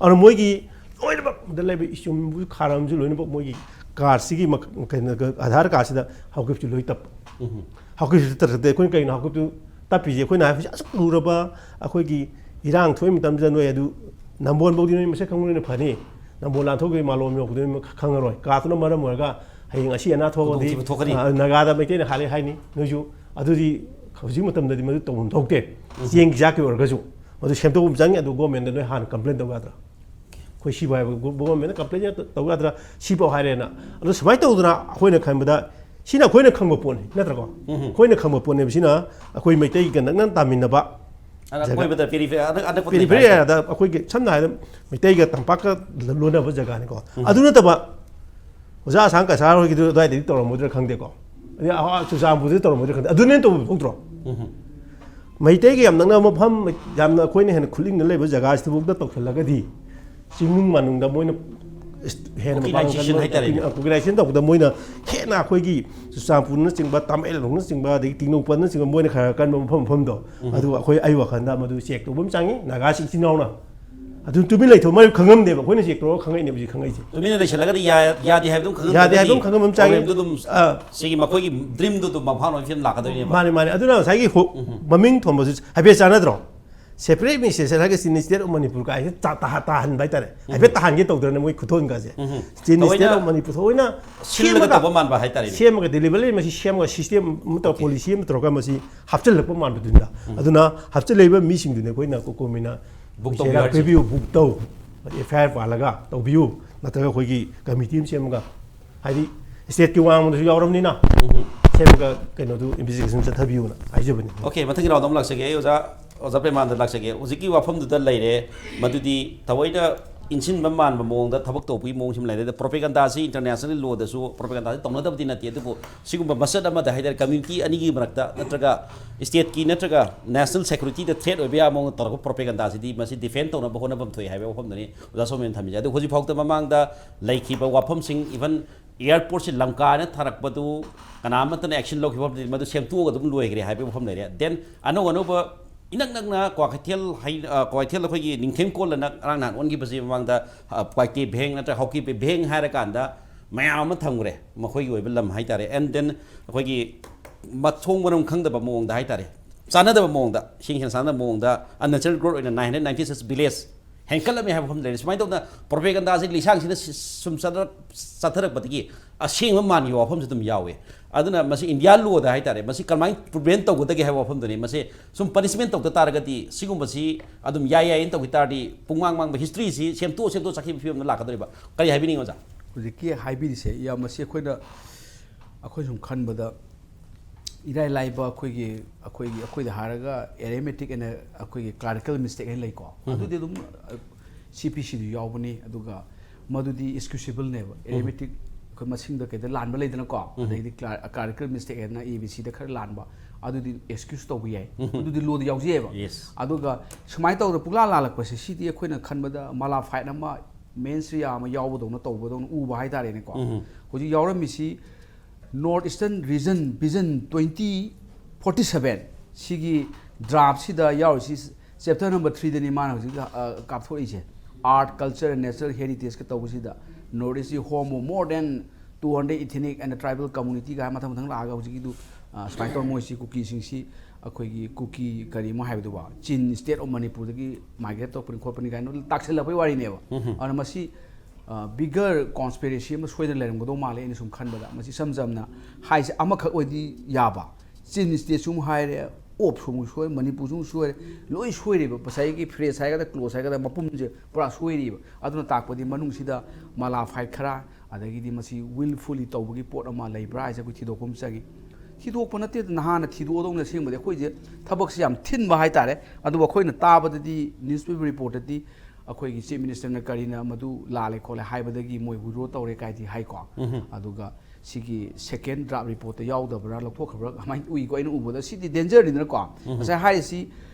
ꯑꯗꯨꯅ ꯃꯣꯏꯒꯤ ꯂꯣꯏꯅꯃꯛ ꯗ ꯂꯩꯕ ꯏꯆꯨꯝꯕꯨ ꯈꯥꯔꯝꯁꯨ ꯂꯣꯏꯅꯃꯛ ꯃꯣꯏꯒꯤ ꯀꯥꯔꯗꯁꯤꯒꯤ ꯃꯛ-, ꯀꯩꯅꯣ, ꯑꯙꯥꯔ ꯀꯥꯔꯗꯁꯤꯗ ꯍꯥꯀꯤꯞꯁꯨ ꯂꯣꯏ ꯇꯞꯄ꯫ ꯎꯝ꯫ ꯍꯥꯀꯤꯞꯁꯨ ꯇꯞꯇ꯭ꯔꯗꯤ ꯑꯩꯈꯣꯏꯅ ꯀꯩꯅꯣ ꯍꯥꯀꯤꯞꯇꯨ ꯇꯞꯄꯤꯁꯦ? ꯑꯩꯈꯣꯏꯅ ꯍꯥꯏꯕꯁꯤ ꯑꯁꯨꯛ ꯂꯨꯔꯕ ꯑꯩꯈꯣꯏꯒꯤ ꯏꯔꯥꯡ ꯊꯣꯛꯏ ꯃꯇꯝꯁꯤꯗ ꯅꯣꯏ ꯑꯗꯨ ꯅꯝꯕꯣꯜꯐꯥꯎꯗꯤ ꯅꯣꯏ ꯃꯁꯛ ꯈꯪꯕꯅ ꯐꯅꯤ꯫ ꯅꯝꯕꯣꯜ ꯂꯥꯟꯊꯣꯛꯈꯤꯕ ꯃꯥꯂꯣꯝ ꯌꯧꯔꯛꯄꯗ ꯅꯣꯏ ꯈꯪꯉꯔꯣꯏ꯫ ꯀꯥꯔꯗꯇꯨꯅ ꯃꯔꯝ ꯑꯣꯏꯔꯒ ꯍꯌꯦꯡ ꯑꯁꯤ ꯑꯅꯥ ꯊꯣꯛꯑꯗꯤ, ꯈꯨꯗꯣꯡꯊꯤꯕ ꯊꯣꯛꯀꯅꯤ꯫ ꯑ, ꯅꯥꯒꯥꯗ ꯃꯩꯇꯩꯅ ꯍꯥꯠꯂꯦ ꯍꯥꯏꯅꯤ꯫ ꯅꯣꯏꯁꯨ ꯑꯗꯨꯗꯤ ꯍꯧꯖꯤꯛ ꯃꯇꯝꯗꯗꯤ ꯃꯗꯨ ꯇꯧꯐꯝ ꯊꯣꯛꯇꯦ꯫ ꯎꯝ꯫ ꯆꯦꯡ ꯆꯥꯛꯀꯤ ꯑꯣꯏꯔꯒꯁꯨ ꯃꯗꯨ ꯁꯦꯝꯗꯣꯛꯄ ꯑꯃ ꯆꯪꯉꯤ꯫ ꯑꯗꯨ ꯒꯣꯔꯃꯦꯟꯗ ꯅꯣꯏ ꯍꯥꯟꯅ ꯀꯝꯄ꯭ꯂꯦꯟ ꯇꯧ ꯌꯥꯗ꯭ꯔꯥ? ꯑꯩꯈꯣꯏ ꯁꯤꯕꯨ ꯍꯥꯏꯕ ꯒꯣ-, ꯒꯣꯔꯃꯦꯟꯗ ꯀꯝꯄ꯭ꯂꯦꯟ ꯇꯧ ꯌꯥꯗ꯭ꯔꯥ? ꯁꯤꯐꯥꯎ ꯍꯥꯏꯔꯦꯅ꯫ ꯑꯗꯣ ꯁꯨꯃꯥꯏꯅ ꯇꯧꯗꯅ ꯑꯩꯈꯣꯏꯅ ꯈꯟꯕꯗ ꯁꯤꯅ ꯑꯩꯈꯣꯏꯅ ꯈꯪꯕ ꯄꯣꯠꯅꯤ, ꯅꯠꯇ꯭ꯔꯀꯣ? ꯎꯝ꯫ ꯑꯩꯈꯣꯏꯅ ꯈꯪꯕ ꯄꯣꯠꯅꯦꯕ꯫ ꯁꯤꯅ ꯑꯩꯈꯣꯏ ꯃꯩꯇꯩꯒ ꯅꯛꯅꯅ ꯇꯥꯃꯤꯟꯅꯕ ꯑꯗ ꯖꯒꯥ꯫ ꯑꯀꯣꯏꯕꯗ ꯄꯦꯔꯤꯐꯦ-, ꯑꯅꯛ-, ꯑꯅꯛꯄꯗ ꯄꯦꯔꯤꯐꯦꯔꯤ ꯂꯩꯕ ꯍꯥꯏꯇꯥꯔꯦ꯫ ꯍꯥꯏꯔꯗ ꯑꯩꯈꯣꯏꯒꯤ ꯁꯝꯅ ꯍꯥꯏꯔꯕꯗ ꯃꯩꯇꯩꯒ ꯇꯝꯄꯥꯛꯀ ꯂꯣꯟꯅꯕ ꯖꯒꯥꯅꯤꯀꯣ꯫ ꯎꯝ꯫ ꯑꯗꯨ ꯅꯠꯇꯕ ꯑꯣꯖꯥ ꯑꯁꯥꯡ ꯀꯁꯥꯔ ꯍꯣꯏꯒꯤꯗꯨ ꯑꯗꯨꯋꯥꯏꯗꯗꯤ ꯇꯧꯔꯝꯃꯣꯏꯗ꯭ꯔꯥ ꯈꯪꯗꯦꯀꯣ꯫ ꯑꯗꯩ ꯑꯥ ꯆꯨꯔꯆꯥꯟꯄꯨꯔꯗꯗꯤ ꯇꯧꯔꯝꯃꯣꯏꯗ꯭ꯔꯥ ꯈꯪꯗꯦ꯫ ꯑꯗꯨꯅ ꯍꯦꯟꯅ ꯇꯧꯕ ꯊꯣꯛꯇ꯭ꯔꯣ? ꯎꯝ꯫ ꯃꯩꯇꯩꯒ ꯌꯥꯝ ꯅꯛꯅꯕ ꯃꯐꯝ, ꯌꯥꯝꯅ ꯑꯩꯈꯣꯏꯅ ꯍꯦꯟꯅ ꯈꯨꯠꯂꯤꯡꯅ ꯂꯩꯕ ꯖꯒꯥꯁꯤꯗꯐꯥꯎꯗ ꯇꯧꯁꯤꯜꯂꯒꯗꯤ ꯆꯤꯡꯅꯨꯡ ꯃꯥꯅꯨꯡꯗ ꯃꯣꯏꯅ ꯍꯦꯟꯅ Kukiization ꯍꯥꯏꯇꯥꯔꯦꯅꯦ꯫ Kukiization ꯇꯧꯕꯗ ꯃꯣꯏꯅ ꯍꯦꯟꯅ ꯑꯩꯈꯣꯏꯒꯤ ꯆꯨꯔꯆꯥꯟꯄꯨꯔꯅꯆꯤꯡꯕ, ꯇꯃꯦꯡꯂꯣꯡꯅꯆꯤꯡꯕ, ꯑꯗꯒꯤ ꯇꯦꯡꯅꯧꯄꯜꯅꯆꯤꯡꯕ ꯃꯣꯏꯅ ꯈꯔ ꯀꯟꯕ ꯃꯐꯝ ꯃꯐꯝꯗꯣ, ꯑꯗꯨ ꯑꯩꯈꯣꯏ, ꯑꯩ ꯋꯥꯈꯜꯗ ꯃꯗꯨ ꯆꯦꯛ ꯇꯧꯕ ꯑꯃ ꯆꯪꯉꯤ ꯅꯥꯒꯥꯁꯤꯡ ꯏꯆꯤꯟ ꯏꯅꯥꯎꯅ꯫ ꯑꯗꯨ ꯇꯨꯃꯤꯟ ꯂꯩꯊꯣꯛ, ꯃꯣꯏ ꯈꯪꯉꯝꯗꯦꯕ, ꯑꯩꯈꯣꯏꯅ ꯆꯦꯛ ꯇꯧꯔꯒ ꯈꯪꯉꯛꯏꯅꯦꯕ ꯍꯧꯖꯤꯛ ꯈꯪꯉꯛꯏꯁꯦ꯫ ꯇꯨꯃꯤꯟꯅ ꯂꯩꯁꯜꯂꯒꯗꯤ ꯌꯥ- ꯌꯥꯗꯦ ꯍꯥꯏꯕꯗꯨꯝ ꯈꯪꯉꯝꯗ꯭ꯔꯒꯗꯤ ꯌꯥꯗꯦ ꯍꯥꯏꯕꯗꯨꯝ ꯈꯪꯉꯝꯕ ꯑꯃ ꯆꯪꯉꯤ꯫ Problem ꯗꯨ ꯑꯗꯨꯝ ꯑꯥ꯫ ꯁꯤꯒꯤ ꯃꯈꯣꯏꯒꯤ dream ꯗꯨ ꯑꯗꯨꯝ ꯃꯪꯐꯥ ꯂꯣꯏ ꯐꯤꯂꯝ ꯂꯥꯛꯀꯗꯣꯏꯅꯦꯕ꯫ ꯃꯥꯅꯦ ꯃꯥꯅꯦ꯫ ꯑꯗꯨꯅ ꯉꯁꯥꯏꯒꯤ ꯍꯣ- ꯃꯃꯤꯡ ꯊꯣꯟꯕꯁꯨ ꯍꯥꯏꯐꯦꯠ ꯆꯥꯟꯅꯗ꯭ꯔꯣ? Separate administration ꯍꯥꯏꯔꯒ ꯁꯤꯅꯤ, state of ꯃꯅꯤꯄꯨꯔ ꯀꯥꯏꯅ ꯆꯥ- ꯇꯥꯍ- ꯇꯥꯍꯟꯕ ꯍꯥꯏꯇꯥꯔꯦ꯫ ꯍꯥꯏꯐꯦꯠ ꯇꯥꯍꯟꯒꯦ ꯇꯧꯗ꯭ꯔꯅꯦ ꯃꯣꯏ ꯈꯨꯊꯣꯟꯒꯁꯦ? ꯁꯤꯅꯤ, state ꯊꯑꯣꯏꯅ of ꯃꯅꯤꯄꯨꯔ ꯊꯑꯣꯏꯅ ꯁꯤꯜꯂꯒ ꯁꯦꯝꯃꯒ ꯇꯧꯕ ꯃꯥꯟꯕ ꯍꯥꯏꯇꯥꯔꯦꯅꯦ꯫ ꯁꯦꯝꯃꯒ deliberately ꯃꯁꯤ ꯁꯦꯝꯃꯒ system ꯑꯃ ꯇꯧꯔ policy ꯑꯃ ꯇꯧꯔꯒ ꯃꯁꯤ ꯍꯥꯞꯆꯤꯜꯂꯛꯄ ꯃꯥꯟꯕꯗꯨꯅ꯫ ꯑꯗꯨꯅ ꯍꯥꯞꯆꯤꯜꯂꯛꯏꯕ ꯃꯤꯁꯤꯡꯗꯨꯅꯦ ꯑꯩꯈꯣꯏꯅ ꯀꯣꯀꯣꯃꯤꯅ Book ꯃꯁꯤ ꯇꯧꯕꯤꯌꯨ ꯍꯥꯏꯁꯦ꯫ ꯄꯤꯕꯤꯌꯨ, book ꯇꯧ, F I R ꯄꯥꯜꯂꯒ ꯇꯧꯕꯤꯌꯨ, ꯅꯠꯇ꯭ꯔꯒ ꯑꯩꯈꯣꯏꯒꯤ committee ꯑꯃ ꯁꯦꯝꯃꯒ, ꯍꯥꯏꯗꯤ state ꯀꯤ ꯋꯥꯡꯃꯗꯁꯨ ꯌꯥꯎꯔꯕꯅꯤꯅ ꯁꯦꯝꯃꯒ ꯀꯩꯅꯣꯗꯨ investigation ꯆꯠꯊꯕꯤꯌꯨꯅ ꯍꯥꯏꯖꯕꯅꯤ꯫ Okay, ꯃꯊꯪꯒꯤ round ꯑꯃ ꯂꯥꯛꯆꯒꯦ꯫ ꯑꯩ ꯑꯣꯖꯥ, ꯑꯣꯖꯥ ꯄ꯭ꯔꯦꯃꯥꯟꯗ ꯂꯥꯛꯆꯒꯦ꯫ ꯍꯧꯖꯤꯛꯀꯤ ꯋꯥꯐꯝꯗꯨꯗ ꯂꯩꯔꯦ, ꯃꯗꯨꯗꯤ ꯊꯑꯣꯏꯅ ꯏꯟꯁꯤꯟꯕ ꯃꯥꯟꯕ ꯃꯑꯣꯡꯗ ꯊꯕꯛ ꯇꯧꯕꯒꯤ ꯃꯑꯣꯡꯁꯤ ꯑꯃ ꯂꯩꯔꯦ꯫ ꯑꯗ propaganda ꯁꯤ international law ꯗꯁꯨ propaganda ꯁꯤ ꯇꯧꯅꯗꯕꯗꯤ ꯅꯠꯇꯦ, ꯑꯗꯨꯕꯨ ꯁꯤꯒꯨꯝꯕ ꯃꯆꯠ ꯑꯃꯗ ꯍꯥꯏꯇꯥꯔꯦ, community ꯑꯅꯤꯒꯤ ꯃꯔꯛꯇ ꯅꯠꯇ꯭ꯔꯒ state ꯀꯤ ꯅꯠꯇ꯭ꯔꯒ national security ꯗ threat ꯑꯣꯏꯕ ꯌꯥꯕ ꯃꯑꯣꯡꯗ ꯇꯧꯔꯛꯄ propaganda ꯁꯤꯗꯤ ꯃꯁꯤ defend ꯇꯧꯅꯕ ꯍꯣꯠꯅꯐꯝ ꯊꯣꯛꯏ ꯍꯥꯏꯕ ꯋꯥꯐꯝꯗꯨꯅꯤ ꯑꯣꯖꯥ ꯁꯣꯃꯦꯟ ꯊꯝꯃꯤꯁꯦ꯫ ꯑꯗꯨ ꯍꯧꯖꯤꯛ ꯐꯥꯎꯗ ꯃꯃꯥꯡꯗ ꯂꯩꯈꯤꯕ ꯋꯥꯐꯝꯁꯤꯡ, even airport ꯁꯤ ꯂꯪꯀꯥꯅ ꯊꯥꯔꯛꯄꯗꯨ ꯀꯅꯥꯃꯠꯇꯅ action ꯂꯧꯈꯤꯕ ꯃꯐꯝꯗꯗꯤ ꯃꯗꯨ ꯁꯦꯝꯗꯣꯛꯑꯒ ꯑꯗꯨꯝ ꯂꯣꯏꯈ꯭ꯔꯦ ꯍꯥꯏꯕꯒꯤ ꯋꯥꯐꯝ ꯂꯩꯔꯦ꯫ Then ꯑꯅꯧ ꯑꯅꯧꯕ ꯏꯅꯛ ꯅꯛꯅ ꯀ꯭ꯋꯥꯀꯩꯊꯦꯜ ꯍꯩ-, ꯑ, ꯀ꯭ꯋꯥꯀꯩꯊꯦꯜ ꯑꯩꯈꯣꯏꯒꯤ ꯅꯤꯡꯊꯦꯝ ꯀꯣꯜꯂꯅ ꯉꯔꯥꯡ ꯅꯍꯥꯟ ꯑꯣꯟꯈꯤꯕꯁꯤ ꯃꯃꯥꯡꯗ, ꯑ, ꯀ꯭ꯋꯥꯏꯇꯦ ꯚꯦꯡ ꯅꯠꯇ꯭ꯔꯒ ꯍꯥꯎꯀꯤ ꯚꯦꯡ ꯍꯥꯏꯔꯀꯥꯟꯗ ꯃꯌꯥꯝ ꯑꯃ ꯊꯝꯈ꯭ꯔꯦ, ꯃꯈꯣꯏꯒꯤ ꯑꯣꯏꯕ ꯂꯝ ꯍꯥꯏꯇꯥꯔꯦ꯫ And then ꯑꯩꯈꯣꯏꯒꯤ ꯃꯊꯣꯡ ꯃꯔꯝ ꯈꯪꯗꯕ ꯃꯑꯣꯡꯗ ꯍꯥꯏꯇꯥꯔꯦ, ꯆꯥꯟꯅꯗꯕ ꯃꯑꯣꯡꯗ, ꯏꯁꯦꯡ ꯁꯦꯡꯅ ꯆꯥꯟꯅꯗꯕ ꯃꯑꯣꯡꯗ unnatural growth ꯑꯣꯏꯅ nine hundred ninety six village ꯍꯦꯟꯀꯠꯂꯝꯃꯦ ꯍꯥꯏꯕ ꯋꯥꯐꯝ ꯂꯩꯔꯦ꯫ ꯁꯨꯃꯥꯏꯅ ꯇꯧꯗꯅ propaganda ꯁꯤ ꯂꯤꯁꯥꯡꯁꯤꯗ ꯁꯤ-, ꯁꯨꯝ ꯆꯠꯊꯔꯛ-, ꯆꯠꯊꯔꯛꯄꯗꯒꯤ ꯑꯁꯦꯡꯕ ꯃꯥꯟꯈꯤꯕ ꯋꯥꯐꯝꯁꯨ ꯑꯗꯨꯝ ꯌꯥꯎꯋꯦ꯫ ꯑꯗꯨꯅ ꯃꯁꯤ India law ꯗ ꯍꯥꯏꯇꯥꯔꯦ, ꯃꯁꯤ ꯀꯃꯥꯏꯅ prevent ꯇꯧꯒꯗꯒꯦ ꯍꯥꯏꯕ ꯋꯥꯐꯝꯗꯨꯅꯤ꯫ ꯃꯁꯤ ꯁꯨꯝ punishment ꯇꯧꯗ ꯇꯥꯔꯒꯗꯤ ꯁꯤꯒꯨꯝꯕꯁꯤ ꯑꯗꯨꯝ ꯌꯥꯏ ꯌꯥꯏꯅ ꯇꯧꯈꯤ ꯇꯥꯔꯗꯤ ꯄꯨꯡꯃꯥꯡ ꯃꯥꯡꯕ history ꯁꯤ ꯁꯦꯝꯗꯣꯛ ꯁꯦꯝꯗꯣꯛ ꯆꯠꯈꯤꯕ ꯐꯤꯕꯝꯗ ꯂꯥꯛꯀꯗꯧꯔꯤꯕ꯫ ꯀꯔꯤ ꯍꯥꯏꯕꯤꯅꯤꯡꯉꯤ ꯑꯣꯖꯥ? ꯍꯧꯖꯤꯛꯀꯤ ꯍꯥꯏꯕꯤꯔꯤꯁꯦ ꯌꯥꯝ ꯃꯁꯤ ꯑꯩꯈꯣꯏꯅ, ꯑꯩꯈꯣꯏ ꯁꯨꯝ ꯈꯟꯕꯗ ꯏꯔꯥꯏ ꯂꯥꯏꯕ ꯑꯩꯈꯣꯏꯒꯤ, ꯑꯩꯈꯣꯏꯒꯤ, ꯑꯩꯈꯣꯏꯗ ꯍꯥꯏꯔꯒ arithmetic ꯑꯦꯟ ꯑꯩꯈꯣꯏꯒꯤ clerical mistake ꯍꯥꯏꯅ ꯂꯩꯀꯣ꯫ ꯑꯗꯨꯗꯤ ꯑꯗꯨꯝ C P C ꯗꯨ ꯌꯥꯎꯕꯅꯤ꯫ ꯑꯗꯨꯒ ꯃꯗꯨꯗꯤ excusable ꯅꯦꯕ꯫ Arithmetic ꯑꯩꯈꯣꯏ ꯃꯁꯤꯡꯗ ꯀꯩꯗ ꯂꯥꯟꯕ ꯂꯩꯗꯅꯀꯣ꯫ ꯑꯗꯩꯗꯤ cler-, clerical mistake ꯍꯥꯏꯅ A B C ꯗ ꯈꯔ ꯂꯥꯟꯕ, ꯑꯗꯨꯗꯤ excuse ꯇꯧꯕ ꯌꯥꯏ꯫ ꯑꯗꯨꯗꯤ law ꯗ ꯌꯥꯎꯖꯩꯑꯕ꯫ Yes. ꯑꯗꯨꯒ ꯁꯨꯃꯥꯏꯅ ꯇꯧꯗꯅ ꯄꯨꯡꯂꯥꯟ ꯂꯥꯜꯂꯛꯄꯁꯦ, ꯁꯤꯗꯤ ꯑꯩꯈꯣꯏꯅ ꯈꯟꯕꯗ ꯃꯥꯂꯥ ꯐꯥꯏꯠ ꯑꯃ ꯃꯦꯟꯁ ꯌꯥꯝ ꯑꯃ ꯌꯥꯎꯕꯗꯧꯅ ꯇꯧꯕꯗꯧꯅ ꯎꯕ ꯍꯥꯏꯇꯥꯔꯦꯅꯦꯀꯣ꯫ ꯍꯧꯖꯤꯛ ꯌꯥꯎꯔꯝꯃꯤꯁꯤ North Eastern Region Vision twenty forty seven, ꯁꯤꯒꯤ ꯗ꯭ꯔꯥꯐꯁꯤꯗ ꯌꯥꯎꯔꯤꯁꯤ ꯆꯦꯞꯇꯔ ꯅꯝꯕꯔ ꯊ꯭ꯔꯤꯗꯅꯤ ꯃꯥꯅ ꯍꯧꯖꯤꯛ ꯑ, ꯀꯥꯞꯊꯣꯛꯏꯁꯦ꯫ Art, Culture and Natural Heritageꯀ ꯇꯧꯕꯁꯤꯗ North Eastꯁꯤ home of more than two hundred ethnic and tribal communityꯒ ꯃꯊꯪ ꯃꯊꯪ ꯂꯥꯛꯑꯒ ꯍꯧꯖꯤꯛꯀꯤꯗꯨ ꯑ, ꯁꯨꯃꯥꯏꯅ ꯇꯧꯔ ꯃꯣꯏꯁꯤ ꯀꯨꯀꯤꯁꯤꯡꯁꯤ ꯑꯩꯈꯣꯏꯒꯤ ꯀꯨꯀꯤ ꯀꯔꯤ ꯑꯃ ꯍꯥꯏꯕꯗꯨꯕ, ꯆꯤꯟ state of ꯃꯅꯤꯄꯨꯔꯗꯒꯤ migrate ꯇꯧꯔꯛꯄꯅꯤ ꯈꯣꯠꯄꯅꯤ ꯀꯥꯏꯅ ꯇꯥꯛꯁꯤꯜꯂꯛꯄꯩ ꯋꯥꯔꯤꯅꯦꯕ꯫ ꯑꯗꯨꯅ ꯃꯁꯤ bigger conspiracy ꯑꯃ ꯁꯣꯏꯗꯅ ꯂꯩꯔꯝꯒꯗꯧ ꯃꯥꯜꯂꯦ ꯑꯩꯅ ꯁꯨꯝ ꯈꯟꯕꯗ꯫ ꯃꯁꯤ ꯏꯁꯝ ꯆꯝꯅ ꯍꯥꯏꯁꯦ ꯑꯃꯈꯛ ꯑꯣꯏꯗꯤ ꯌꯥꯕ, ꯆꯤꯟ stateꯁꯨ ꯑꯃꯨꯛ ꯍꯥꯏꯔꯦ, ꯑꯣꯞꯁꯨ ꯑꯃꯨꯛ ꯁꯣꯏ, ꯃꯅꯤꯄꯨꯔꯁꯨ ꯑꯃꯨꯛ ꯁꯣꯏꯔꯦ, ꯂꯣꯏ ꯁꯣꯏꯔꯦꯕ꯫ ꯉꯁꯥꯏꯒꯤ phrase ꯍꯥꯏꯒꯗ꯭ꯔꯥ clause ꯍꯥꯏꯒꯗ꯭ꯔꯥ ꯃꯄꯨꯝꯁꯦ ꯄꯨꯔꯥ ꯁꯣꯏꯔꯤꯕ꯫ ꯑꯗꯨꯅ ꯇꯥꯛꯄꯗꯤ ꯃꯅꯨꯡꯁꯤꯗ ꯃꯂꯥꯐꯥꯏꯠ ꯈꯔ, ꯑꯗꯒꯤꯗꯤ ꯃꯁꯤ willfully ꯇꯧꯕꯒꯤ ꯄꯣꯠ ꯑꯃ ꯂꯩꯕ꯭ꯔꯥ ꯍꯥꯏꯁꯦ ꯑꯩꯈꯣꯏ ꯊꯤꯗꯣꯛꯄ ꯑꯃ ꯆꯪꯉꯤ꯫ ꯊꯤꯗꯣꯛꯄ ꯅꯠꯇꯦ, ꯅꯍꯥꯟꯅ ꯊꯤꯗꯣꯛꯑꯗꯧꯅ꯫ ꯑꯁꯦꯡꯕꯗꯤ ꯑꯩꯈꯣꯏꯁꯦ ꯊꯕꯛꯁꯦ ꯌꯥꯝ ꯊꯤꯟꯕ ꯍꯥꯏꯇꯥꯔꯦ꯫ ꯑꯗꯨꯕꯨ ꯑꯩꯈꯣꯏꯅ ꯇꯥꯕꯗꯗꯤ newspaper reportꯇꯗꯤ ꯑꯩꯈꯣꯏꯒꯤ chief ministerꯅ ꯀꯔꯤꯅ ꯃꯗꯨ ꯂꯥꯜꯂꯦ ꯈꯣꯠꯂꯦ ꯍꯥꯏꯕꯗꯒꯤ ꯃꯣꯏ withdraw ꯇꯧꯔꯦ ꯀꯥꯏꯗꯤ ꯍꯥꯏꯀꯣ꯫ ꯑꯗꯨꯒ ꯁꯤꯒꯤ second draft reportꯇ ꯌꯥꯎꯗꯕ꯭ꯔꯥ ꯂꯧꯊꯣꯛꯈ꯭ꯔꯕ꯭ꯔꯥ ꯀꯃꯥꯏꯅ ꯎꯏꯀꯣ ꯑꯩꯅ ꯎꯕꯗ? ꯁꯤꯗꯤ dangerꯅꯤꯗꯅꯀꯣ꯫ ꯉꯁꯥꯏ ꯍꯥꯏꯔꯤꯁꯤ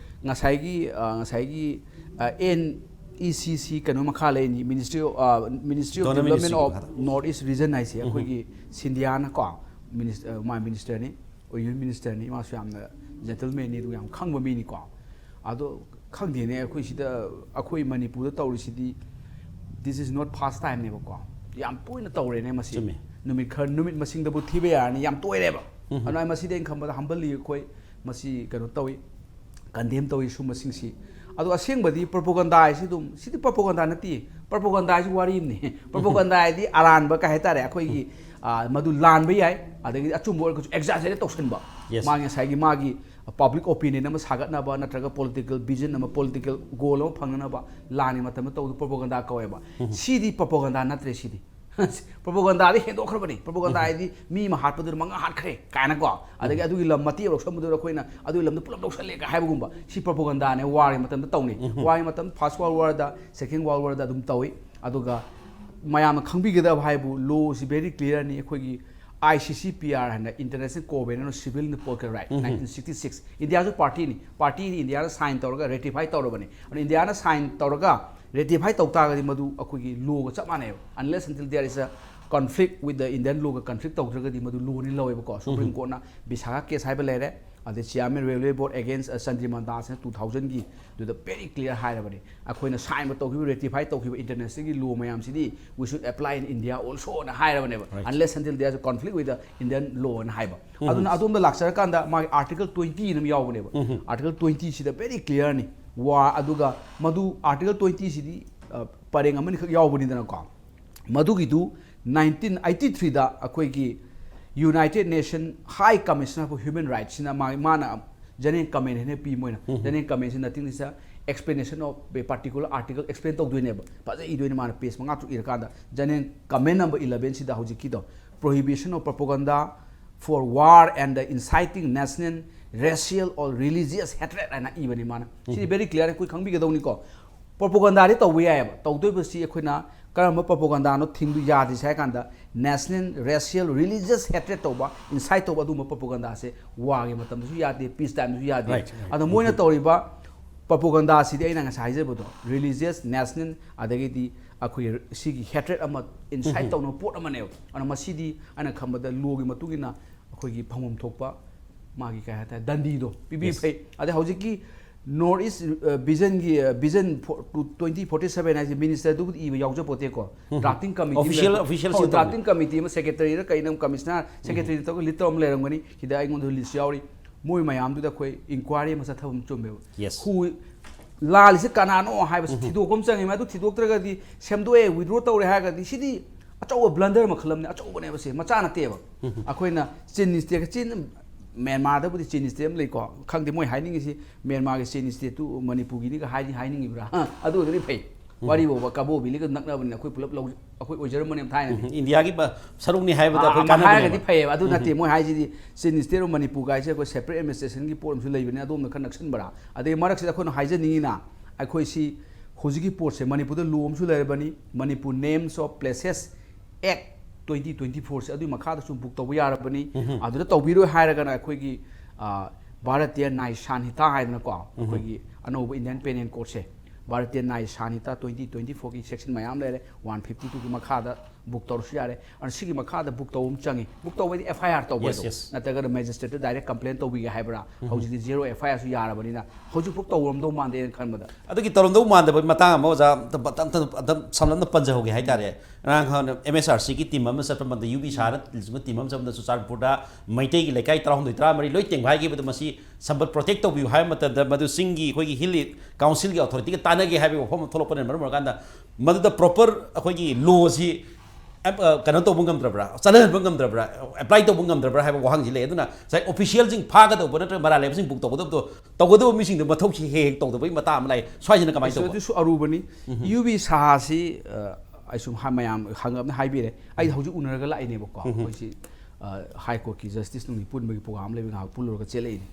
ꯉꯁꯥꯏꯒꯤ ꯑ, ꯉꯁꯥꯏꯒꯤ ꯑꯦꯟ ꯏ ꯁꯤ ꯁꯤ ꯀꯩꯅꯣ ꯃꯈꯥ ꯂꯩꯅꯤ, Ministry of, ꯑ, Ministry of Autonomous Development District of ꯃꯈꯥꯗ꯫ North East Region ꯍꯥꯏꯁꯦ ꯑꯩꯈꯣꯏꯒꯤ ꯁꯤꯟꯙꯤꯌꯥꯅꯀꯣ, ꯃꯤꯅꯤꯁ-, ꯑ, ꯃꯥ ministerꯅꯤ, union ministerꯅꯤ, ꯃꯥꯁꯨ ꯌꯥꯝꯅ gentlemanꯅꯤ, ꯑꯗꯨꯒ ꯌꯥꯝ ꯈꯪꯕ ꯃꯤꯅꯤꯀꯣ꯫ ꯑꯗꯣ ꯈꯪꯗꯦꯅꯦ, ꯑꯩꯈꯣꯏ ꯁꯤꯗ, ꯑꯩꯈꯣꯏ ꯃꯅꯤꯄꯨꯔꯗ ꯇꯧꯔꯤꯁꯤꯗꯤ this is not first timeꯅꯦꯕꯀꯣ꯫ ꯌꯥꯝ ꯇꯣꯏꯅ ꯇꯧꯔꯦꯅꯦ ꯃꯁꯤ꯫ ꯆꯨꯝꯃꯤ꯫ ꯅꯨꯃꯤꯠ ꯈꯔ, ꯅꯨꯃꯤꯠ ꯃꯁꯤꯡꯗꯕꯨ ꯊꯤꯕ ꯌꯥꯔꯅꯤ, ꯌꯥꯝ ꯇꯣꯏꯔꯦꯕ꯫ ꯑꯗꯨꯅ ꯃꯁꯤꯗꯤ ꯑꯩꯅ ꯈꯟꯕꯗ humbly ꯑꯩꯈꯣꯏ ꯃꯁꯤ ꯀꯩꯅꯣ ꯇꯧꯏ, condemn ꯇꯧꯏ ꯁꯨꯝꯕꯁꯤꯡꯁꯤ꯫ ꯑꯗꯣ ꯑꯁꯦꯡꯕꯗꯤ propaganda ꯍꯥꯏꯁꯤ ꯑꯗꯨꯝ, ꯁꯤꯗꯤ propaganda ꯅꯠꯇꯦ, propaganda ꯍꯥꯏꯁꯤ ꯋꯥꯔꯤ ꯑꯃꯅꯤ꯫ Propaganda ꯍꯥꯏꯗꯤ ꯑꯔꯥꯟꯕ ꯀꯩ ꯍꯥꯏꯇꯥꯔꯦ, ꯑꯩꯈꯣꯏꯒꯤ, ꯑ, ꯃꯗꯨ ꯂꯥꯟꯕ ꯌꯥꯏ, ꯑꯗꯒꯤꯗꯤ ꯑꯆꯨꯝꯕ ꯑꯣꯏꯔꯒꯁꯨ exaggerate ꯇꯧꯁꯟꯕ꯫ Yes. ꯃꯥꯒꯤ ꯉꯁꯥꯏꯒꯤ ꯃꯥꯒꯤ public opinion ꯑꯃ ꯁꯥꯒꯠꯅꯕ ꯅꯠꯇ꯭ꯔꯒ political vision ꯑꯃ, political goal ꯑꯃ ꯐꯪꯅꯅꯕ ꯂꯥꯟꯒꯤ ꯃꯇꯝꯗ ꯇꯧꯕꯗ propaganda ꯀꯧꯋꯦꯕ꯫ ꯁꯤꯗꯤ propaganda ꯅꯠꯇ꯭ꯔꯦ ꯁꯤꯗꯤ꯫ Propagandaꯗꯤ ꯍꯦꯟꯗꯣꯛꯈ꯭ꯔꯕꯅꯤ꯫ Propaganda ꯍꯥꯏꯗꯤ ꯃꯤ ꯑꯃ ꯍꯥꯠꯄꯗꯨꯗ ꯃꯉꯥ ꯍꯥꯠꯈ꯭ꯔꯦ ꯀꯥꯏꯅꯀꯣ, ꯑꯗꯒꯤ ꯑꯗꯨꯒꯤ ꯂꯝ ꯃꯇꯦꯛ ꯂꯧꯁꯟꯕꯗꯨꯗ ꯑꯩꯈꯣꯏꯅ ꯑꯗꯨꯒꯤ ꯂꯝꯗꯣ ꯄꯨꯂꯞ ꯂꯧꯁꯜꯂꯦ ꯀꯥꯏ ꯍꯥꯏꯕꯒꯨꯝꯕ꯫ ꯁꯤ propagandaꯅꯦ꯫ Warꯒꯤ ꯃꯇꯝꯗ ꯇꯧꯅꯤ꯫ Warꯒꯤ ꯃꯇꯝ, First World Warꯗ, Second World Warꯗ ꯑꯗꯨꯝ ꯇꯧꯏ꯫ ꯑꯗꯨꯒ ꯃꯌꯥꯝꯅ ꯈꯪꯕꯤꯒꯗꯕ ꯍꯥꯏꯕꯨ, lawꯁꯤ very clearꯅꯤ꯫ ꯑꯩꯈꯣꯏꯒꯤ I C C P R ꯍꯥꯏꯅ, International Covenant on Civil and Political Right, nineteen sixty six, ꯏꯟꯗꯤꯌꯥꯁꯨ partyꯅꯤ꯫ Partyꯗꯤ Indian sign ꯇꯧꯔꯒ ratify ꯇꯧꯔꯕꯅꯤ꯫ ꯑꯗꯨꯅ ꯏꯟꯗꯤꯌꯥꯅ sign ꯇꯧꯔꯒ ꯔꯦꯇꯤꯐꯥꯏ ꯇꯧ ꯇꯥꯔꯒꯗꯤ ꯃꯗꯨ ꯑꯩꯈꯣꯏꯒꯤ ꯂꯣꯒ ꯆꯞ ꯃꯥꯟꯅꯩꯕ꯫ Unless until there is a conflict with the Indian law ꯒ conflict ꯇꯧꯗ꯭ꯔꯒꯗꯤ ꯃꯗꯨ ꯂꯣꯅꯤ ꯂꯧꯋꯦꯕꯀꯣ꯫ ꯁꯨꯄ꯭ꯔꯤꯝ ꯀꯣꯔꯠꯅ ꯕꯤꯁꯥꯈꯥ ꯀꯦꯁ ꯍꯥꯏꯕ ꯂꯩꯔꯦ, ꯑꯗꯩ Chairman Railway Board against Chandriman ꯗꯥꯁꯅ ꯇꯨ ꯊꯥꯎꯖꯟꯒꯤꯗꯨꯗ very clear ꯍꯥꯏꯔꯕꯅꯤ꯫ ꯑꯩꯈꯣꯏꯅ ꯁꯥꯏꯟꯕ ꯇꯧꯈꯤꯕ, ꯔꯦꯇꯤꯐꯥꯏ ꯇꯧꯈꯤꯕ ꯏꯟꯇꯔꯅꯦꯁꯅꯦꯜꯒꯤ ꯂꯣ ꯃꯌꯥꯝꯁꯤꯗꯤ we should apply in India also ꯅ ꯍꯥꯏꯔꯕꯅꯦꯕ꯫ Unless until there is a conflict with the Indian law ꯅ ꯍꯥꯏꯕ꯫ ꯑꯗꯨꯅ ꯑꯗꯣꯝꯗ ꯂꯥꯛꯆꯔꯀꯥꯟꯗ ꯃꯥꯒꯤ ꯑꯥꯔꯇꯤꯀꯜ ꯇ꯭ꯋꯦꯟꯇꯤ ꯑꯃ ꯌꯥꯎꯕꯅꯦꯕ꯫ ꯑꯥꯔꯇꯤꯀꯜ ꯇ꯭ꯋꯦꯟꯇꯤ ꯁꯤꯗ very clear ꯅꯤ꯫ ꯋꯥ ꯑꯗꯨꯒ ꯃꯗꯨ ꯑꯥꯔꯇꯤꯀꯜ ꯇ꯭ꯋꯦꯟꯇꯤ ꯁꯤꯗꯤ ꯄꯔꯦꯡ ꯑꯃꯅꯤꯈꯛ ꯌꯥꯎꯕꯅꯤꯗꯅꯀꯣ꯫ ꯃꯗꯨꯒꯤꯗꯨ ꯅꯥꯏꯟꯇꯤꯟ ꯑꯩꯠꯇꯤ ꯊ꯭ꯔꯤꯗ ꯑꯩꯈꯣꯏꯒꯤ United Nation High Commissioner for Human Rights ꯁꯤꯅ ꯃꯥ ꯃꯥꯅ ꯖꯦꯅꯔꯦꯜ ꯀꯃꯦꯟ ꯍꯥꯏꯅ ꯄꯤ꯫ ꯃꯣꯏꯅ general ꯀꯃꯦꯟꯁꯤ nothing is a explanation of a particular article explain ꯇꯧꯗꯣꯏꯅꯦꯕ꯫ ꯐꯖꯅ ꯏꯗꯣꯏꯅꯦ ꯃꯥꯅ, ꯄꯦꯖ ꯃꯉꯥ ꯇꯔꯨꯛ ꯏꯔꯀꯥꯟꯗ꯫ ꯖꯦꯅꯔꯦꯜ ꯀꯃꯦꯟ ꯅꯝꯕꯔ ꯏꯂꯚꯦꯟ ꯁꯤꯗ ꯍꯧꯖꯤꯛꯀꯤꯗꯣ, prohibition of propaganda for war and the inciting national, racial or religious hatred ꯍꯥꯏꯅ ꯏꯕꯅꯤ ꯃꯥꯅ꯫ ꯁꯤꯗꯤ very clear, ꯑꯩꯈꯣꯏ ꯈꯪꯕꯤꯒꯗꯧꯅꯤꯀꯣ꯫ ꯄ꯭ꯔꯣꯄꯣꯒꯟꯗꯥꯗꯤ ꯇꯧꯕ ꯌꯥꯏꯑꯕ꯫ ꯇꯧꯗꯣꯏꯕꯁꯤ ꯑꯩꯈꯣꯏꯅ ꯀꯔꯝꯕ ꯄ꯭ꯔꯣꯄꯣꯒꯟꯗꯥꯅꯣ ꯊꯤꯡꯗꯣꯏ ꯌꯥꯗ꯭ꯔꯤꯁꯦ ꯍꯥꯏ ꯀꯥꯟꯗ, ꯅꯦꯁꯅꯦꯜ ꯔꯦꯁꯤꯌꯦꯜ ꯔꯤꯂꯤꯖꯤꯌꯁ ꯍꯦꯇ꯭ꯔꯦꯠ ꯇꯧꯕ, ꯏꯟꯁꯥꯏꯠ ꯇꯧꯕ ꯑꯗꯨꯒꯨꯝꯕ ꯄ꯭ꯔꯣꯄꯣꯒꯟꯗꯥꯁꯦ ꯋꯥꯔꯒꯤ ꯃꯇꯝꯗꯁꯨ ꯌꯥꯗꯦ, ꯄꯤꯁ ꯇꯥꯏꯝꯗꯁꯨ ꯌꯥꯗꯦ꯫ Right, right. ꯑꯗꯣ ꯃꯣꯏꯅ ꯇꯧꯔꯤꯕ ꯄ꯭ꯔꯣꯄꯣꯒꯟꯗꯥꯁꯤꯗꯤ ꯑꯩꯅ ꯉꯁꯥꯏ ꯍꯥꯏꯖꯕꯗꯣ, ꯔꯤꯂꯤꯖꯤꯌꯁ, ꯅꯦꯁꯅꯦꯜ, ꯑꯗꯒꯤꯗꯤ ꯑꯩꯈꯣꯏꯒꯤ ꯁꯤꯒꯤ ꯍꯦꯇ꯭ꯔꯦꯠ ꯑꯃ ꯏꯟꯁꯥꯏꯠ ꯇꯧꯅꯕ ꯄꯣꯠ ꯑꯃꯅꯦꯕ꯫ ꯑꯗꯨꯅ ꯃꯁꯤꯗꯤ ꯑꯩꯅ ꯈꯟꯕꯗ ꯂꯣꯒꯤ ꯃꯇꯨꯡ ꯏꯟꯅ ꯑꯩꯈꯣꯏꯒꯤ ꯐꯪꯐꯝ ꯊꯣꯛꯄ ꯃꯥꯒꯤ ꯀꯩ ꯍꯥꯏꯇꯥꯔꯦ, ꯗꯟꯗꯤꯗꯣ ꯄꯤꯕꯤ Yes. ꯐꯩ꯫ ꯑꯗꯩ ꯍꯧꯖꯤꯛꯀꯤ ꯅꯣꯔꯠ ꯏꯁ ꯚꯤꯖꯟꯒꯤ, ꯚꯤꯖꯟ ꯇ꯭ꯋꯦꯟꯇꯤ ꯐꯣꯔꯇꯤ ꯁꯚꯦꯟ ꯍꯥꯏꯁꯦ ꯃꯤꯅꯤꯁꯇꯔꯗꯨꯕꯨꯗꯤ ꯏꯕ ꯌꯥꯎꯖꯄꯣꯠꯇꯦꯀꯣ꯫ ꯗ꯭ꯔꯥꯐꯇꯤꯡ ꯀꯃꯤꯇꯤ Official, official ꯁꯤꯡꯗꯣ꯫ ꯗ꯭ꯔꯥꯐꯇꯤꯡ ꯀꯃꯤꯇꯤ ꯑꯃ, ꯁꯦꯀ꯭ꯔꯦꯇꯔꯤꯔ ꯀꯩꯅꯣ, ꯀꯃꯤꯁꯅꯔ, ꯁꯦꯀ꯭ꯔꯦꯇꯔꯤ ꯇꯧꯔꯒ ꯂꯤꯠ ꯇꯧꯔ ꯑꯃ ꯂꯩꯔꯝꯒꯅꯤ꯫ ꯁꯤꯗ ꯑꯩꯉꯣꯟꯗ ꯂꯤꯁ ꯌꯥꯎꯔꯤ꯫ ꯃꯣꯏ ꯃꯌꯥꯝꯗꯨꯗ ꯑꯩꯈꯣꯏ ꯏꯟꯀ꯭ꯋꯥꯏꯔꯤ ꯑꯃ ꯆꯠꯊꯕ ꯑꯃ ꯆꯨꯝꯃꯦꯕ꯫ Yes. Who ꯂꯥꯜꯂꯤꯁꯦ ꯀꯅꯥꯅꯣ ꯍꯥꯏꯕꯁꯤ ꯊꯤꯗꯣꯛꯄ ꯑꯃ ꯆꯪꯉꯤ꯫ ꯃꯗꯨ ꯊꯤꯗꯣꯛꯇ꯭ꯔꯒꯗꯤ, ꯁꯦꯝꯗꯣꯛꯑꯦ, ꯋꯤꯗ꯭ꯔꯣ ꯇꯧꯔꯦ ꯍꯥꯏꯔꯒꯗꯤ, ꯁꯤꯗꯤ ꯑꯆꯧꯕ ꯕ꯭ꯂꯟꯗꯔ ꯃꯈꯜ ꯑꯃꯅꯤ, ꯑꯆꯧꯕꯅꯦꯕ ꯁꯦ, ꯃꯆꯥ ꯅꯠꯇꯦꯕ꯫ ꯑꯩꯈꯣꯏꯅ ꯆꯤꯟ ꯁ꯭ꯇꯦꯠꯀ, ꯆꯤꯟ, ꯃ꯭ꯌꯥꯟꯃꯥꯔꯗꯕꯨꯗꯤ ꯆꯤꯟ ꯁ꯭ꯇꯦꯠ ꯑꯃ ꯂꯩꯀꯣ, ꯈꯪꯗꯦ ꯃꯣꯏ ꯍꯥꯏꯅꯤꯡꯉꯤꯁꯤ ꯃ꯭ꯌꯥꯟꯃꯥꯔꯒꯤ ꯆꯤꯟ ꯁ꯭ꯇꯦꯠꯇꯨ ꯃꯅꯤꯄꯨꯔꯒꯤꯅꯤꯒ ꯍꯥꯏꯗꯤ ꯍꯥꯏꯅꯤꯡꯉꯤꯕ꯭ꯔꯥ? ꯑ, ꯑꯗꯨ ꯑꯣꯏꯔꯒꯗꯤ ꯐꯩ꯫ ꯋꯥꯔꯤ ꯐꯥꯎꯕ ꯀꯕꯣ ꯚꯦꯂꯤꯒ ꯅꯛꯅꯕꯅꯤꯅ ꯑꯩꯈꯣꯏ ꯄꯨꯂꯞ ꯂꯧ-, ꯑꯩꯈꯣꯏ ꯑꯣꯏꯖꯔꯝꯕꯅꯦꯕ ꯊꯥꯏꯅꯗꯤ꯫ ꯏꯟꯗꯤꯌꯥꯒꯤ ꯄ-, ꯁꯔꯨꯛꯅꯤ ꯍꯥꯏꯕꯗ ꯑꯥ, ꯑꯩꯈꯣꯏ ꯑꯃ ꯀꯥꯟꯅꯕꯅꯦꯕ꯫ ꯍꯥꯏꯔꯒꯗꯤ ꯐꯩꯌꯦꯕ꯫ ꯑꯗꯨ ꯅꯠꯇꯦ, ꯃꯣꯏ ꯍꯥꯏꯁꯤꯗꯤ ꯆꯤꯟ ꯁ꯭ꯇꯦꯠ ꯑꯣꯐ ꯃꯅꯤꯄꯨꯔ ꯀꯥꯏꯁꯦ ꯑꯩꯈꯣꯏ ꯁꯦꯄꯔꯦꯠ ꯑꯦꯗꯃꯤꯅꯤꯁꯇ꯭ꯔꯦꯁꯟꯒꯤ ꯄꯣꯠ ꯑꯃꯁꯨ ꯂꯩꯕꯅꯤ, ꯑꯗꯣꯝꯅ ꯈꯔ ꯅꯛꯁꯟꯕ꯭ꯔꯥ? ꯑꯗꯩ ꯃꯔꯛꯁꯤꯗ ꯑꯩꯈꯣꯏꯅ ꯍꯥꯏꯖꯅꯤꯡꯉꯤꯅ, ꯑꯩꯈꯣꯏꯁꯤ ꯍꯧꯖꯤꯛꯀꯤ ꯄꯣꯠꯁꯦ ꯃꯅꯤꯄꯨꯔꯗ ꯂꯣ ꯑꯃꯁꯨ ꯂꯩꯔꯕꯅꯤ, Manipur Names of Places Act twenty twenty-four ꯁꯦ, ꯑꯗꯨꯒꯤ ꯃꯈꯥꯗꯁꯨ ꯕꯨꯛ ꯇꯧꯕ ꯌꯥꯔꯕꯅꯤ꯫ ꯑꯗꯨꯗ ꯇꯧꯕꯤꯔꯣꯏ ꯍꯥꯏꯔꯒꯅ ꯑꯩꯈꯣꯏꯒꯤ, ꯑ, ꯚꯥꯔꯇꯤꯌ ꯅ꯭ꯌꯥꯏ ꯁꯥꯟꯍꯤꯇꯥ ꯍꯥꯏꯗꯅꯀꯣ, ꯑꯩꯈꯣꯏꯒꯤ ꯑꯅꯧꯕ Indian panel ꯀꯣꯗꯁꯦ, Bharatiya ꯅ꯭ꯌꯥꯌ ꯁꯪꯍꯤꯇꯥ twenty twenty ꯐꯣꯔꯒꯤ ꯁꯦꯛꯁꯟ ꯃꯌꯥꯝ ꯂꯩꯔꯦ, ꯋꯥꯟ ꯐꯤꯐꯇꯤ ꯇꯨꯒꯤ ꯃꯈꯥꯗ ꯕꯨꯛ ꯇꯧꯔꯁꯨ ꯌꯥꯔꯦ꯫ ꯑꯗꯨꯅ ꯁꯤꯒꯤ ꯃꯈꯥꯗ ꯕꯨꯛ ꯇꯧꯕ ꯑꯃ ꯆꯪꯉꯤ꯫ ꯕꯨꯛ ꯇꯧꯕ ꯍꯥꯏꯗꯤ ꯑꯦꯐ ꯑꯥꯏ ꯑꯥꯔ ꯇꯧꯕ Yes, ꯍꯥꯏꯗꯣ꯫ Yes. ꯅꯠꯇ꯭ꯔꯒꯅ ꯃꯦꯖꯤꯁꯇ꯭ꯔꯦꯠꯇ ꯗꯥꯏꯔꯦꯛ ꯀꯝꯄ꯭ꯂꯦꯟ ꯇꯧꯕꯤꯒꯦ ꯍꯥꯏꯕ꯭ꯔꯥ? ꯍꯧꯖꯤꯛꯇꯤ ꯖꯦꯔꯣ ꯑꯦꯐ ꯑꯥꯏ ꯑꯥꯔꯁꯨ ꯌꯥꯔꯕꯅꯤꯅ ꯍꯧꯖꯤꯛꯐꯥꯎ ꯇꯧꯔꯝꯗꯧ ꯃꯥꯟꯗꯦꯅ ꯈꯟꯕꯗ꯫ ꯑꯗꯨꯒꯤ ꯇꯧꯔꯝꯗꯧ ꯃꯥꯟꯗꯕ ꯃꯇꯥꯡ ꯑꯃ ꯑꯣꯖꯥ ꯑꯝꯇ ꯑꯝꯇ ꯑꯝꯇ ꯁꯝꯂꯞꯅ ꯄꯟꯖꯍꯧꯒꯦ ꯍꯥꯏꯇꯥꯔꯦ꯫ ꯉꯔꯥꯡ ꯅꯍꯥꯟ ꯑꯦꯝ ꯑꯦꯁ ꯑꯥꯔ ꯁꯤꯒꯤ ꯇꯤꯝ ꯑꯃ ꯆꯠꯄ ꯃꯇꯝꯗ, ꯌꯨ ꯕꯤ ꯁꯍꯥꯅ ꯂꯨꯆꯤꯡꯕ ꯇꯤꯝ ꯑꯃ ꯆꯠꯄꯗ ꯆꯨꯔꯆꯥꯟꯄꯨꯔꯗ ꯃꯩꯇꯩꯒꯤ ꯂꯩꯀꯥꯏ ꯇꯔꯥꯍꯨꯝꯗꯣꯏ ꯇꯔꯥꯃꯔꯤ ꯂꯣꯏ ꯇꯦꯡꯕꯥꯏꯈꯤꯕꯗ, ꯃꯁꯤ ꯁꯝꯕꯜ ꯄ꯭ꯔꯣꯇꯦꯛ ꯇꯧꯕꯤꯌꯨ ꯍꯥꯏꯕ ꯃꯇꯝꯗ ꯃꯗꯨ ꯆꯤꯡꯒꯤ ꯑꯩꯈꯣꯏꯒꯤ ꯍꯤꯜ ꯀꯥꯎꯟꯁꯤꯜꯒꯤ ꯑꯣꯊꯣꯔꯤꯇꯤꯒ ꯇꯥꯟꯅꯒꯦ ꯍꯥꯏꯕꯒꯤ ꯋꯥꯐꯝ ꯑꯃ ꯊꯣꯛꯂꯛꯄꯅ ꯃꯔꯝ ꯑꯣꯏꯔꯀꯥꯟꯗ, ꯃꯗꯨꯗ ꯄ꯭ꯔꯣꯄꯔ ꯑꯩꯈꯣꯏꯒꯤ ꯂꯣꯁꯤ ꯑꯦꯞ-, ꯑ, ꯀꯩꯅꯣ ꯇꯧꯕ ꯉꯝꯗ꯭ꯔꯕ꯭ꯔꯥ, ꯆꯠꯅꯍꯟꯕ ꯉꯝꯗ꯭ꯔꯕ꯭ꯔꯥ, ꯑꯦꯄ꯭ꯂꯥꯏ ꯇꯧꯕ ꯉꯝꯗ꯭ꯔꯕ꯭ꯔꯥ ꯍꯥꯏꯕ ꯋꯥꯍꯪꯁꯤ ꯂꯩ꯫ ꯑꯗꯨꯅ ꯉꯁꯥꯏ ꯑꯣꯐꯤꯁꯤꯌꯦꯜꯁꯤꯡ ꯐꯥꯒꯗꯧꯕ ꯅꯠꯇ꯭ꯔꯒ ꯃꯔꯥꯜ ꯂꯩꯕꯁꯤꯡ ꯕꯨꯛ ꯇꯧꯒꯗꯕꯗꯣ, ꯇꯧꯒꯗꯕ ꯃꯤꯁꯤꯡꯗꯣ ꯃꯊꯧꯁꯤ ꯍꯦꯛ ꯍꯦꯛ ꯇꯧꯗꯕꯒꯤ ꯃꯇꯥꯡ ꯑꯃ ꯂꯥꯛꯑꯦ꯫ ꯁ꯭ꯋꯥꯏꯁꯤꯅ ꯀꯃꯥꯏꯅ ꯑꯁ, ꯇꯧꯕ? ꯑꯗꯨꯁꯨ ꯑꯔꯨꯕꯅꯤ꯫ ꯌꯨ ꯕꯤ ꯁꯍꯥꯁꯤ, ꯑ, ꯑꯩ ꯁꯨꯝ ꯍꯥ-, ꯃꯌꯥꯝ ꯍꯪꯉꯕꯅꯤ ꯍꯥꯏꯕꯤꯔꯦ꯫ ꯑꯩ ꯍꯧꯖꯤꯛ ꯎꯅꯔꯒ ꯂꯥꯛꯏꯅꯦꯕꯀꯣ꯫ ꯑꯩꯈꯣꯏꯁꯤ, ꯑ, ꯍꯥꯏ ꯀꯣꯔꯠꯀꯤ ꯖꯁꯇꯤꯁ ꯅꯨꯡꯒꯤ ꯄꯨꯟꯕꯒꯤ ꯄ꯭ꯔꯣꯒ꯭ꯔꯥꯝ ꯂꯩꯕ ꯉꯥꯏꯍꯥꯛ ꯄꯨꯜꯂꯨꯔꯒ ꯆꯦꯜꯂꯛꯏꯅꯦ꯫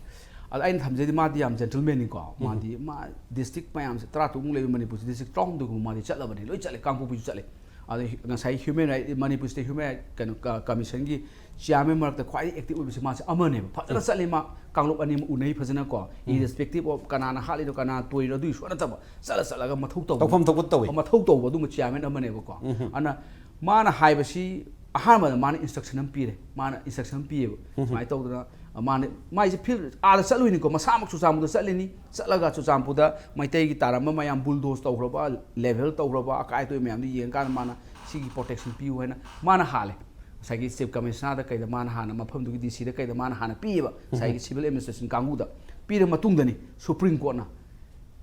ꯑꯗ ꯑꯩꯅ ꯊꯝꯖꯩꯗꯤ ꯃꯥꯗꯤ ꯌꯥꯝ ꯖꯦꯟꯇꯜꯃꯦꯟꯅꯤꯀꯣ꯫ ꯃꯥꯗꯤ ꯃꯥ ꯗꯤꯁꯇ꯭ꯔꯤꯛ ꯃꯌꯥꯝꯁꯦ ꯇꯔꯥ ꯇꯔꯨꯛꯃꯨꯛ ꯂꯩꯕ ꯃꯅꯤꯄꯨꯔꯁꯤ ꯗꯤꯁꯇ꯭ꯔꯤꯛ ꯇꯔꯥꯍꯨꯝꯗꯣꯏꯒꯨꯝꯕ ꯃꯥꯗꯤ ꯆꯠꯂꯕꯅꯤ, ꯂꯣꯏ ꯆꯠꯂꯦ, ꯀꯥꯡꯄꯣꯛꯄꯤꯁꯨ ꯆꯠꯂꯦ꯫ ꯑꯗ ꯉꯁꯥꯏ human right, Manipur state human right ꯀꯩꯅꯣ ꯀ-, ꯀꯃꯤꯁꯟꯒꯤ ꯆꯤꯌꯥꯔꯃꯦꯟ ꯃꯔꯛꯇ ꯈ꯭ꯋꯥꯏꯗꯒꯤ ꯑꯦꯛꯇꯤꯚ ꯑꯣꯏꯕꯁꯦ ꯃꯥꯁꯦ ꯑꯃꯅꯦꯕ꯫ ꯐꯖꯅ ꯆꯠꯂꯤ ꯃꯥ, ꯀꯥꯡꯂꯨꯞ ꯑꯅꯤꯃꯛ ꯎꯅꯩ ꯐꯖꯅꯀꯣ꯫ Irrespective of ꯀꯅꯥꯅ ꯍꯥꯠꯂꯤꯅꯣ, ꯀꯅꯥ ꯇꯣꯏꯔꯤꯅꯣ, ꯑꯗꯨꯒꯤ ꯁꯨꯡꯅꯠ ꯅꯠꯇꯕ, ꯆꯠꯂ ꯆꯠꯂꯒ ꯃꯊꯧ ꯇꯧꯕ꯫ ꯇꯧꯐꯝ ꯊꯣꯛꯄ ꯇꯧꯋꯤ꯫ ꯃꯊꯧ ꯇꯧꯕ ꯑꯗꯨꯝꯕ ꯆꯤꯌꯥꯔꯃꯦꯟ ꯑꯃꯅꯦꯕꯀꯣ꯫ ꯑꯗꯨꯅ ꯃꯥꯅ ꯍꯥꯏꯕꯁꯤ ꯑꯍꯥꯟꯕꯗ ꯃꯥꯅ ꯏꯟꯁꯇ꯭ꯔꯛꯁꯟ ꯑꯃ ꯄꯤꯔꯦ꯫ ꯃꯥꯅ ꯏꯟꯁꯇ꯭ꯔꯛꯁꯟ ꯑꯃ ꯄꯤꯌꯦꯕ꯫ ꯁꯨꯃꯥꯏꯅ ꯇꯧꯗꯅ, ꯑ, ꯃꯥꯅ, ꯃꯥꯏꯁꯦ ꯐꯤꯜ ꯑꯥꯗ ꯆꯠꯂꯨꯏꯅꯤꯀꯣ, ꯃꯁꯥꯃꯛ ꯆꯨꯔꯆꯥꯟꯄꯨꯔꯗ ꯆꯠꯂꯤꯅꯤ꯫ ꯆꯠꯂꯒ ꯆꯨꯔꯆꯥꯟꯄꯨꯔꯗ ꯃꯩꯇꯩꯒꯤ ꯇꯥꯔꯝꯕ ꯃꯌꯥꯝ ꯕꯨꯜꯗꯣꯁ ꯇꯧꯈ꯭ꯔꯕ, ꯂꯦꯚꯦꯜ ꯇꯧꯈ꯭ꯔꯕ, ꯑꯀꯥꯏ ꯑꯇꯣꯏ ꯃꯌꯥꯝꯗꯨ ꯌꯦꯡꯉꯀꯥꯟꯗ ꯃꯥꯅ ꯁꯤꯒꯤ ꯄ꯭ꯔꯣꯇꯦꯛꯁꯟ ꯄꯤꯌꯨ ꯍꯥꯏꯅ ꯃꯥꯅ ꯍꯥꯜꯂꯦ꯫ ꯉꯁꯥꯏꯒꯤ ꯆꯤꯐ ꯀꯃꯤꯁꯅꯔꯗ ꯀꯩꯗ ꯃꯥꯅ ꯍꯥꯟꯅ, ꯃꯐꯝꯗꯨꯒꯤ ꯗꯤ ꯁꯤꯗ ꯀꯩꯗ ꯃꯥꯅ ꯍꯥꯟꯅ ꯄꯤꯌꯦꯕ꯫ ꯉꯁꯥꯏꯒꯤ ꯁꯤꯚꯤꯜ ꯑꯦꯗꯃꯤꯅꯤꯁꯇ꯭ꯔꯦꯁꯟ ꯀꯥꯡꯕꯨꯗ ꯄꯤꯔ ꯃꯇꯨꯡꯗꯅꯤ ꯁꯨꯄ꯭ꯔꯤꯝ ꯀꯣꯔꯠꯅ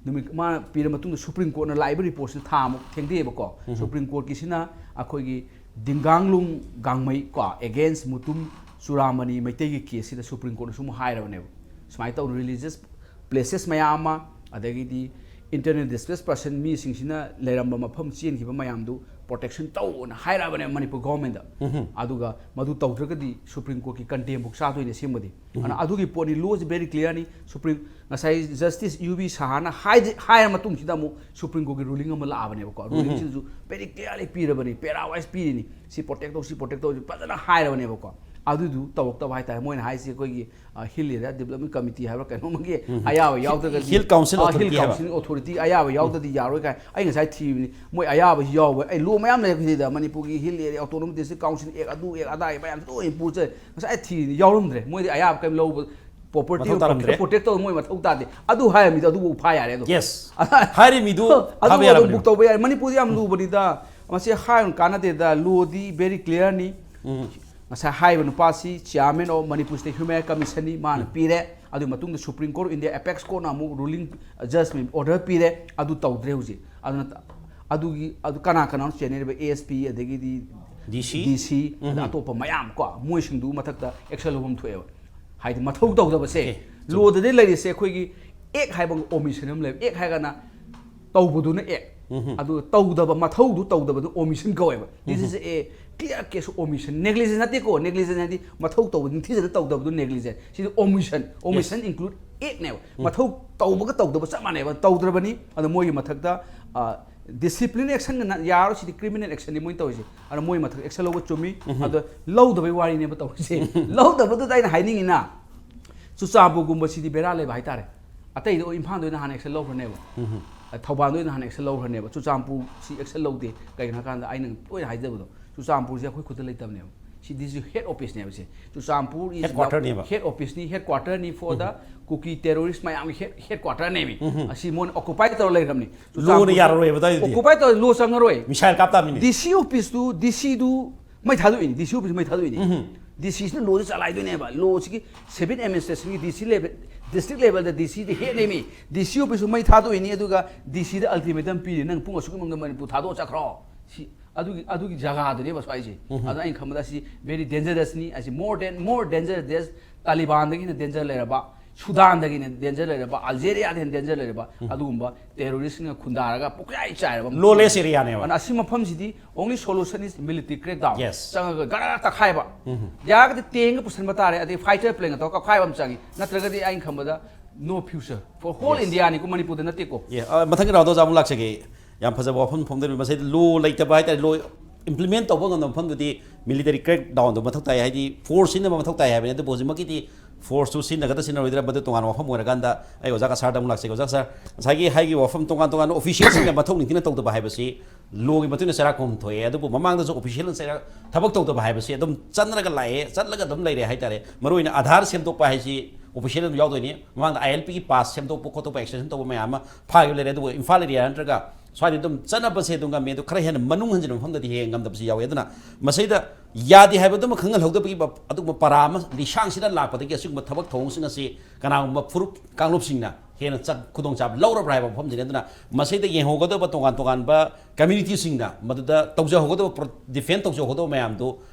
ꯅꯨꯃꯤꯠ ꯃꯥꯅ ꯄꯤꯔ ꯃꯇꯨꯡꯗ ꯁꯨꯄ꯭ꯔꯤꯝ ꯀꯣꯔꯠꯅ ꯂꯥꯛꯏꯕ ꯔꯤꯄꯣꯔꯠꯁꯤꯅ ꯊꯥ ꯑꯃꯨꯛ ꯊꯦꯡꯊꯩꯑꯕꯀꯣ꯫ ꯁꯨꯄ꯭ꯔꯤꯝ ꯀꯣꯔꯠꯀꯤꯁꯤꯅ ꯑꯩꯈꯣꯏꯒꯤ ꯗꯤꯡꯒꯥꯡꯂꯨꯡ ꯒꯥꯡꯃꯩ ꯀꯣ, against ꯃꯨꯇꯨꯝ ꯆꯨꯔꯥꯃꯅꯤ ꯃꯩꯇꯩꯒꯤ ꯀꯦꯁꯁꯤꯗ ꯁꯨꯄ꯭ꯔꯤꯝ ꯀꯣꯔꯠꯅ ꯁꯨꯝ ꯍꯥꯏꯔꯕꯅꯦꯕ꯫ ꯁꯨꯃꯥꯏꯅ ꯇꯧꯗꯅ ꯔꯤꯂꯤꯖꯤꯌꯁ ꯄ꯭ꯂꯦꯁꯦꯁ ꯃꯌꯥꯝ ꯑꯃ, ꯑꯗꯒꯤꯗꯤ internally displaced person ꯃꯤꯁꯤꯡꯁꯤꯅ ꯂꯩꯔꯝꯕ ꯃꯐꯝ ꯆꯦꯟꯈꯤꯕ ꯃꯌꯥꯝꯗꯨ ꯄ꯭ꯔꯣꯇꯦꯛꯁꯟ ꯇꯧꯅ ꯍꯥꯏꯔꯛꯑꯕꯅꯦꯕ ꯃꯅꯤꯄꯨꯔ ꯒꯣꯔꯃꯦꯟꯗ꯫ ꯑꯗꯨꯒ ꯃꯗꯨ ꯇꯧꯗ꯭ꯔꯒꯗꯤ ꯁꯨꯄ꯭ꯔꯤꯝ ꯀꯣꯔꯠꯀꯤ ꯀꯟꯇꯦꯝꯐꯧ ꯆꯥꯗꯣꯏꯅꯦ ꯑꯁꯦꯡꯕꯗꯤ꯫ ꯑꯗꯨꯅ ꯑꯗꯨꯒꯤ ꯄꯣꯠꯅꯤ, ꯂꯣꯁꯤ ꯚꯦꯔꯤ ꯀ꯭ꯂꯤꯌꯥꯔꯅꯤ꯫ ꯁꯨꯄ꯭ꯔꯤꯝ, ꯉꯁꯥꯏ ꯖꯁꯇꯤꯁ ꯌꯨ ꯕꯤ ꯁꯍꯥꯅ ꯍꯥꯏꯗꯤ-, ꯍꯥꯏꯔ ꯃꯇꯨꯡꯁꯤꯗ ꯑꯃꯨꯛ ꯁꯨꯄ꯭ꯔꯤꯝ ꯀꯣꯔꯠꯀꯤ ꯔꯨꯂꯤꯡ ꯑꯃ ꯂꯥꯛꯑꯕꯅꯦꯕꯀꯣ꯫ ꯔꯨꯂꯤꯡꯁꯤꯗꯁꯨ ꯚꯦꯔꯤ ꯀ꯭ꯂꯤꯌꯥꯔꯂꯤ ꯄꯤꯔꯕꯅꯤ, ꯄꯦꯔꯥ ꯋꯥꯏꯁ ꯄꯤꯔꯤꯅꯤ꯫ ꯁꯤ ꯄ꯭ꯔꯣꯇꯦꯛ ꯇꯧ, ꯁꯤ ꯄ꯭ꯔꯣꯇꯦꯛ ꯇꯧ, ꯐꯖꯅ ꯍꯥꯏꯔꯕꯅꯦꯕꯀꯣ꯫ ꯑꯗꯨꯗꯨ ꯇꯧꯔꯛꯇꯕ ꯍꯥꯏꯇꯥꯔꯦ꯫ ꯃꯣꯏꯅ ꯍꯥꯏꯁꯦ ꯑꯩꯈꯣꯏꯒꯤ ꯍꯤꯜ ꯑꯦꯔꯤꯌꯥ ꯗꯤꯕꯂꯞꯃꯦꯟ ꯀꯃꯤꯇꯤ ꯍꯥꯏꯕ꯭ꯔꯥ ꯀꯩꯅꯣꯝꯃꯒꯤ ꯑꯌꯥꯕ ꯌꯥꯎꯗ꯭ꯔꯒꯗꯤ, ꯍꯤꯜ ꯀꯥꯎꯟꯁꯤꯜ ꯑꯣꯊꯣꯔꯤꯇꯤ ꯍꯥꯏꯕ꯫ ꯀꯥꯎꯟꯁꯤꯜ ꯑꯣꯊꯣꯔꯤꯇꯤ ꯑꯌꯥꯕ ꯌꯥꯎꯗ꯭ꯔꯗꯤ ꯌꯥꯔꯣꯏ ꯀꯥꯏ꯫ ꯑꯩ ꯉꯁꯥꯏ ꯊꯤꯕꯅꯤ, ꯃꯣꯏ ꯑꯌꯥꯕꯁꯤ ꯌꯥꯎꯕ, ꯑꯩ ꯂꯣ ꯃꯌꯥꯝ ꯂꯩꯔꯛꯄꯁꯤꯗ ꯃꯅꯤꯄꯨꯔꯒꯤ hill area autonomous district council act, ꯑꯗꯨ ꯑꯦꯛ, ꯑꯗꯥ ꯑꯦꯛ ꯃꯌꯥꯝꯁꯤ ꯂꯣꯏ ꯄꯨꯔ ꯆꯠꯂꯦ꯫ ꯉꯁꯥꯏ ꯊꯤꯕꯅꯤ, ꯌꯥꯎꯔꯝꯗ꯭ꯔꯦ꯫ ꯃꯣꯏꯗꯤ ꯑꯌꯥꯕ ꯀꯔꯤꯝ ꯂꯧꯕ, ꯄ꯭ꯔꯣꯄꯔꯇꯤ ꯃꯊꯧ ꯇꯥꯔꯝꯗ꯭ꯔꯦ꯫ ꯄ꯭ꯔꯣꯇꯦꯛ ꯇꯧꯕ ꯃꯣꯏ ꯃꯊꯧ ꯇꯥꯗꯦ꯫ ꯑꯗꯨ ꯍꯥꯏꯔ ꯃꯤꯗꯣ ꯑꯗꯨꯕꯨ ꯐꯥ ꯌꯥꯔꯦ ꯑꯗꯨꯝ꯫ Yes꯫ ꯍꯥꯏꯔꯤ ꯃꯤꯗꯨ ꯑꯗꯨ ꯐꯥꯕ ꯑꯗꯨꯝ ꯌꯥꯔꯕꯅꯦ꯫ ꯕꯨꯛ ꯇꯧꯕ ꯌꯥꯔꯦ꯫ ꯃꯅꯤꯄꯨꯔꯗꯤ ꯌꯥꯝ ꯂꯨꯕꯅꯤꯗ꯫ ꯃꯁꯤ ꯍꯥꯏꯔꯨꯅ ꯀꯥꯟꯅꯗꯦꯗ꯫ ꯂꯣꯗꯤ very clearꯅꯤ꯫ ꯎꯝ꯫ ꯉꯁꯥꯏ ꯍꯥꯏꯔꯤꯕ ꯅꯨꯄꯥꯁꯤ chairman of Manipur State Human Rights Commissionꯅꯤ, ꯃꯥꯅ ꯄꯤꯔꯦ꯫ ꯑꯗꯨꯒꯤ ꯃꯇꯨꯡꯗ Supreme Court, India Apex Courtꯅ ꯑꯃꯨꯛ ruling judgment order ꯄꯤꯔꯦ꯫ ꯑꯗꯨ ꯇꯧꯗ꯭ꯔꯦ ꯍꯧꯖꯤꯛ꯫ ꯑꯗꯨꯅ ꯑꯗꯨꯒꯤ, ꯑꯗꯨ ꯀꯅꯥ ꯀꯅꯥꯅꯣ ꯆꯦꯟꯅꯔꯤꯕ? ꯑꯦꯁ ꯄꯤ, ꯑꯗꯒꯤꯗꯤ DC꯫ DC, ꯎꯝ꯫ ꯑꯗ ꯑꯇꯣꯞꯄ ꯃꯌꯥꯝ ꯀꯣ, ꯃꯣꯏꯁꯤꯡꯗꯨ ꯃꯊꯛꯇ action ꯂꯧꯐꯝ ꯊꯣꯛꯑꯦꯕ꯫ ꯍꯥꯏꯗꯤ ꯃꯊꯧ ꯇꯧꯗꯕꯁꯦ꯫ Okay, ꯆꯨꯝꯃꯤ꯫ ꯂꯣꯗꯗꯤ ꯂꯩꯔꯤꯁꯦ ꯑꯩꯈꯣꯏꯒꯤ act ꯍꯥꯏꯕ ꯑꯃ, omission ꯑꯃ ꯂꯩꯕ꯫ Act ꯍꯥꯏꯔꯒꯅ ꯇꯧꯕꯗꯨꯅ act꯫ ꯎꯝ꯫ ꯑꯗꯨꯒ ꯇꯧꯗꯕ, ꯃꯊꯧꯗꯨ ꯇꯧꯗꯕꯗꯨ omission ꯀꯧꯋꯦꯕ꯫ This is a clear case of omission꯫ Negligence ꯅꯠꯇꯦꯀꯣ, negligence ꯍꯥꯏꯗꯤ ꯃꯊꯧ ꯇꯧꯕ, ꯅꯤꯡꯊꯤꯖꯅ ꯇꯧꯗꯕꯗꯨ negligence꯫ ꯁꯤꯗꯤ omission꯫ Omission include actꯅꯦꯕ꯫ ꯎꯝ꯫ ꯃꯊꯧ ꯇꯧꯕꯒ ꯇꯧꯗꯕ ꯆꯞ ꯃꯥꯟꯅꯩꯕ꯫ ꯇꯧꯗ꯭ꯔꯕꯅꯤ, ꯑꯗꯣ ꯃꯣꯏꯒꯤ ꯃꯊꯛꯇ, ꯑ, discipline actionꯒ ꯅ-, ꯌꯥꯔꯣꯏ, ꯁꯤꯗꯤ criminal actionꯅꯤ ꯃꯣꯏꯅ ꯇꯧꯔꯤꯁꯦ꯫ ꯑꯗꯣ ꯃꯣꯏ ꯃꯊꯛ action ꯂꯧꯕ ꯆꯨꯝꯃꯤ꯫ ꯎꯝ꯫ ꯑꯗꯣ ꯂꯧꯗꯕꯩ ꯋꯥꯔꯤꯅꯦꯕ ꯇꯧꯔꯤꯁꯦ꯫ ꯂꯧꯗꯕꯗꯨꯗ ꯑꯩꯅ ꯍꯥꯏꯅꯤꯡꯉꯤꯅ, ꯆꯨꯔꯆꯥꯟꯄꯨꯔꯒꯨꯝꯕꯁꯤꯗꯤ ꯕꯦꯔꯥ ꯂꯩꯕ ꯍꯥꯏꯇꯥꯔꯦ꯫ ꯑꯇꯩꯗ, ꯑꯣ, ꯏꯝꯐꯥꯜꯗ ꯑꯣꯏꯅ ꯍꯥꯟꯅ action ꯂꯧꯈ꯭ꯔꯅꯦꯕ꯫ ꯎꯝ꯫ ꯊꯧꯕꯥꯜꯗ ꯑꯣꯏꯅ ꯍꯥꯟꯅ action ꯂꯧꯈ꯭ꯔꯅꯦꯕ꯫ ꯆꯨꯔꯆꯥꯟꯄꯨꯔꯁꯤ action ꯂꯧꯗꯦ꯫ ꯀꯩꯒꯤꯅꯣ ꯍꯥꯏꯀꯥꯟꯗ ꯑꯩꯅ ꯂꯣꯏꯅ ꯍꯥꯏꯖꯕꯗꯣ, ꯆꯨꯔꯆꯥꯟꯄꯨꯔꯁꯦ ꯑꯩꯈꯣꯏ ꯈꯨꯠꯇ ꯂꯩꯇꯕꯅꯦꯕ꯫ ꯁꯤ D C head officeꯅꯦꯕ say. Churachandpur is the headquarterꯅꯦꯕ꯫ Head officeꯅꯤ, headquarterꯅꯤ for the um. Kuki terrorist ꯃꯌꯥꯝꯒꯤ head, headquarterꯅꯦꯃꯤ꯫ ꯎꯝ꯫ ꯑꯁꯤ ꯃꯣꯏꯅ occupy ꯇꯧꯔ ꯂꯩꯈ꯭ꯔꯕꯅꯤ꯫ ꯂꯣꯅ ꯆꯨꯔꯆꯥꯟꯄꯨꯔ ꯌꯥꯔꯔꯣꯏꯕ ꯑꯗꯨꯋꯥꯏꯗꯨꯗꯤ꯫ Occupy ꯇꯧꯔ ꯂꯣ ꯆꯪꯉꯔꯣꯏ꯫ Missile ꯀꯥꯞ ꯇꯥꯕꯅꯤꯅꯦ꯫ D C officeꯇꯨ, D Cꯗꯨ ꯃꯩ ꯊꯥꯗꯣꯛꯏꯅꯤ, D C office ꯃꯩ ꯊꯥꯗꯣꯛꯏꯅꯤ꯫ ꯎꯝ꯫ D Cꯁꯤꯅ ꯂꯣꯁꯤ ꯆꯂꯥꯏꯗꯣꯏꯅꯦꯕ꯫ ꯂꯣꯁꯤꯒꯤ civil administrationꯒꯤ D C level, district levelꯗ D Cꯗꯤ headꯅꯦꯃꯤ꯫ D C officeꯁꯨ ꯃꯩ ꯊꯥꯗꯣꯛꯏꯅꯤ, ꯑꯗꯨꯒ D Cꯗ ultimatum ꯄꯤꯔꯤ, "ꯅꯪ ꯄꯨꯡ ꯑꯁꯨꯛꯀꯤ ꯃꯅꯨꯡꯗ ꯃꯅꯤꯄꯨꯔ ꯊꯥꯗꯣꯛꯑ ꯆꯠꯈ꯭ꯔꯣ"꯫ ꯁꯤ, ꯑꯗꯨꯒꯤ, ꯑꯗꯨꯒꯤ ꯖꯒꯥꯗꯨꯅꯦꯕ ꯁ꯭ꯋꯥꯏꯁꯦ꯫ ꯎꯝ꯫ ꯑꯗꯨꯅ ꯑꯩꯅ ꯈꯟꯕꯗ ꯁꯤ very dangerousꯅꯤ꯫ ꯑꯁꯤ more than, more danger than ꯇꯥꯂꯤꯕꯥꯟꯗꯒꯤ ꯍꯦꯟꯅ danger ꯂꯩꯔꯕ, ꯁꯨꯗꯥꯟꯗꯒꯤ ꯍꯦꯟꯅ danger ꯂꯩꯔꯕ, ꯑꯜꯖꯦꯔꯤꯌꯥꯗꯒꯤ ꯍꯦꯟꯅ danger ꯂꯩꯔꯕ, ꯎꯝ꯫ ꯑꯗꯨꯒꯨꯝꯕ terroristꯁꯤꯡꯅ ꯈꯨꯟꯗꯥꯔꯒ ꯄꯨꯡꯆꯥꯏ ꯆꯥꯏꯔꯕ ꯂꯣꯂꯦꯁ ꯑꯦꯔꯤꯌꯥꯅꯦꯕ꯫ ꯑꯗꯨꯅ ꯑꯁꯤ ꯃꯐꯝꯁꯤꯗꯤ only solution is military crackdown꯫ Yes꯫ ꯆꯪꯉꯒ ꯒꯔ ꯒꯔ ꯀꯛꯈꯥꯏꯕ꯫ ꯎꯝ꯫ ꯌꯥꯔꯒꯗꯤ tankꯒ ꯄꯨꯁꯟꯕ ꯇꯥꯔꯦ, ꯑꯗꯩ fighter planeꯒ ꯇꯧꯔꯒ ꯀꯛꯈꯥꯏꯕ ꯑꯃ ꯆꯪꯉꯤ꯫ ꯅꯠꯇ꯭ꯔꯒꯗꯤ ꯑꯩꯅ ꯈꯟꯕꯗ no future for whole Yes꯫ Indiaꯅꯤꯀꯣ, ꯃꯅꯤꯄꯨꯔꯗ ꯅꯠꯇꯦꯀꯣ꯫ Yeah, ꯑ, ꯃꯊꯪꯒꯤ roundꯗ ꯑꯣꯖꯥ ꯑꯃꯨꯛ ꯂꯥꯛꯆꯒꯦ꯫ ꯌꯥꯝ ꯐꯖꯕ ꯋꯥꯐꯝ ꯐꯣꯡꯗꯣꯔꯛꯏ꯫ ꯃꯁꯤꯗ ꯂꯣ ꯂꯩꯇꯕ ꯍꯥꯏꯇꯥꯔꯦ, ꯂꯣ implement ꯇꯧꯕ ꯉꯝꯗꯕ ꯃꯐꯝꯗꯨꯗꯤ military crackdownꯗꯣ ꯃꯊꯧ ꯇꯥꯏ, ꯍꯥꯏꯗꯤ force ꯁꯤꯖꯤꯟꯅꯕ ꯃꯊꯧ ꯇꯥꯏ ꯍꯥꯏꯕꯅꯤ꯫ ꯑꯗꯨꯕꯨ ꯍꯧꯖꯤꯛꯃꯛꯀꯤꯗꯤ forceꯇꯨ ꯁꯤꯖꯤꯟꯅꯒꯗ꯭ꯔꯥ ꯁꯤꯖꯤꯟꯅꯔꯣꯏꯗ꯭ꯔꯥ, ꯃꯗꯨ ꯇꯣꯉꯥꯟꯕ ꯋꯥꯐꯝ ꯑꯣꯏꯔꯀꯥꯟꯗ ꯑꯩ ꯑꯣꯖꯥ ꯀꯁꯥꯔꯗ ꯑꯃꯨꯛ ꯂꯥꯛꯆꯒꯦ꯫ ꯑꯣꯖꯥ ꯀꯁꯥꯔ, ꯉꯁꯥꯏꯒꯤ ꯍꯥꯏꯈꯤꯕ ꯋꯥꯐꯝ, ꯇꯣꯉꯥꯟ ꯇꯣꯉꯥꯟꯕ officialꯁꯤꯡꯅ ꯃꯊꯧ ꯅꯤꯡꯊꯤꯅ ꯇꯧꯗꯕ ꯍꯥꯏꯕꯁꯤ ꯂꯣꯒꯤ ꯃꯇꯨꯡ ꯏꯟꯅ ꯆꯩꯔꯥꯛ ꯀꯨꯟ ꯊꯣꯛꯑꯦ꯫ ꯑꯗꯨꯕꯨ ꯃꯃꯥꯡꯗꯁꯨ officialꯅ ꯆꯩꯔꯥꯛ, ꯊꯕꯛ ꯇꯧꯗꯕ ꯍꯥꯏꯕꯁꯤ ꯑꯗꯨꯝ ꯆꯠꯅꯔꯒ ꯂꯥꯛꯑꯦ, ꯆꯠꯂꯒ ꯑꯗꯨꯝ ꯂꯩꯔꯦ ꯍꯥꯏꯇꯥꯔꯦ꯫ ꯃꯔꯨꯑꯣꯏꯅ ꯑꯥꯙꯥꯔ ꯁꯦꯝꯗꯣꯛꯄ ꯍꯥꯏꯁꯤ official ꯑꯗꯨꯝ ꯌꯥꯎꯗꯣꯏꯅꯤ꯫ ꯃꯃꯥꯡꯗ ILPꯒꯤ pass ꯁꯦꯝꯗꯣꯛꯄ ꯈꯣꯠꯇꯣꯛꯄ, extension ꯇꯧꯕ ꯃꯌꯥꯝ ꯑꯃ ꯐꯥꯈꯤꯕ ꯂꯩꯔꯦ꯫ ꯑꯗꯨꯕꯨ ꯏꯝꯐꯥꯜ area ꯅꯠꯇ꯭ꯔꯒ ꯁ꯭ꯋꯥꯏꯗ ꯑꯗꯨꯝ ꯆꯠꯅꯕꯁꯦ ꯑꯗꯨꯝ ꯉꯝꯃꯤ, ꯑꯗꯨ ꯈꯔ ꯍꯦꯟꯅ ꯃꯅꯨꯡ ꯍꯟꯖꯤꯟꯕ ꯃꯐꯝꯗꯗꯤ ꯍꯦꯛ ꯍꯦꯛ ꯉꯝꯗꯕꯁꯨ ꯌꯥꯎꯋꯤ꯫ ꯑꯗꯨꯅ ꯃꯁꯤꯗ ꯌꯥꯗꯦ ꯍꯥꯏꯕꯗꯨꯃ ꯈꯪꯍꯜꯍꯧꯗꯕꯒꯤ ꯃ-, ꯑꯗꯨꯒꯨꯝꯕ ꯄꯔꯥ ꯑꯃ ꯂꯤꯁꯥꯡꯁꯤꯗ ꯂꯥꯛꯄꯗꯒꯤ ꯑꯁꯤꯒꯨꯝꯕ ꯊꯕꯛ ꯊꯧꯑꯣꯡꯁꯤꯡ ꯑꯁꯤ ꯀꯅꯥꯒꯨꯝꯕ ꯐꯨꯔꯨꯞ ꯀꯥꯡꯂꯨꯞꯁꯤꯡꯅ ꯍꯦꯟꯅ ꯆꯠ-, ꯈꯨꯗꯣꯡꯆꯥꯕ ꯂꯧꯔꯕ꯭ꯔꯥ ꯍꯥꯏꯕ ꯋꯥꯐꯝꯁꯤꯅꯤ꯫ ꯑꯗꯨꯅ ꯃꯁꯤꯗ ꯌꯦꯡꯍꯧꯒꯗꯕ ꯇꯣꯉꯥꯟ ꯇꯣꯉꯥꯟꯕ communityꯁꯤꯡꯅ ꯃꯗꯨꯗ ꯇꯧꯖꯍꯧꯒꯗꯕ pro-, defend ꯇꯧꯖꯍꯧꯒꯗꯕ ꯃꯌꯥꯝꯗꯨ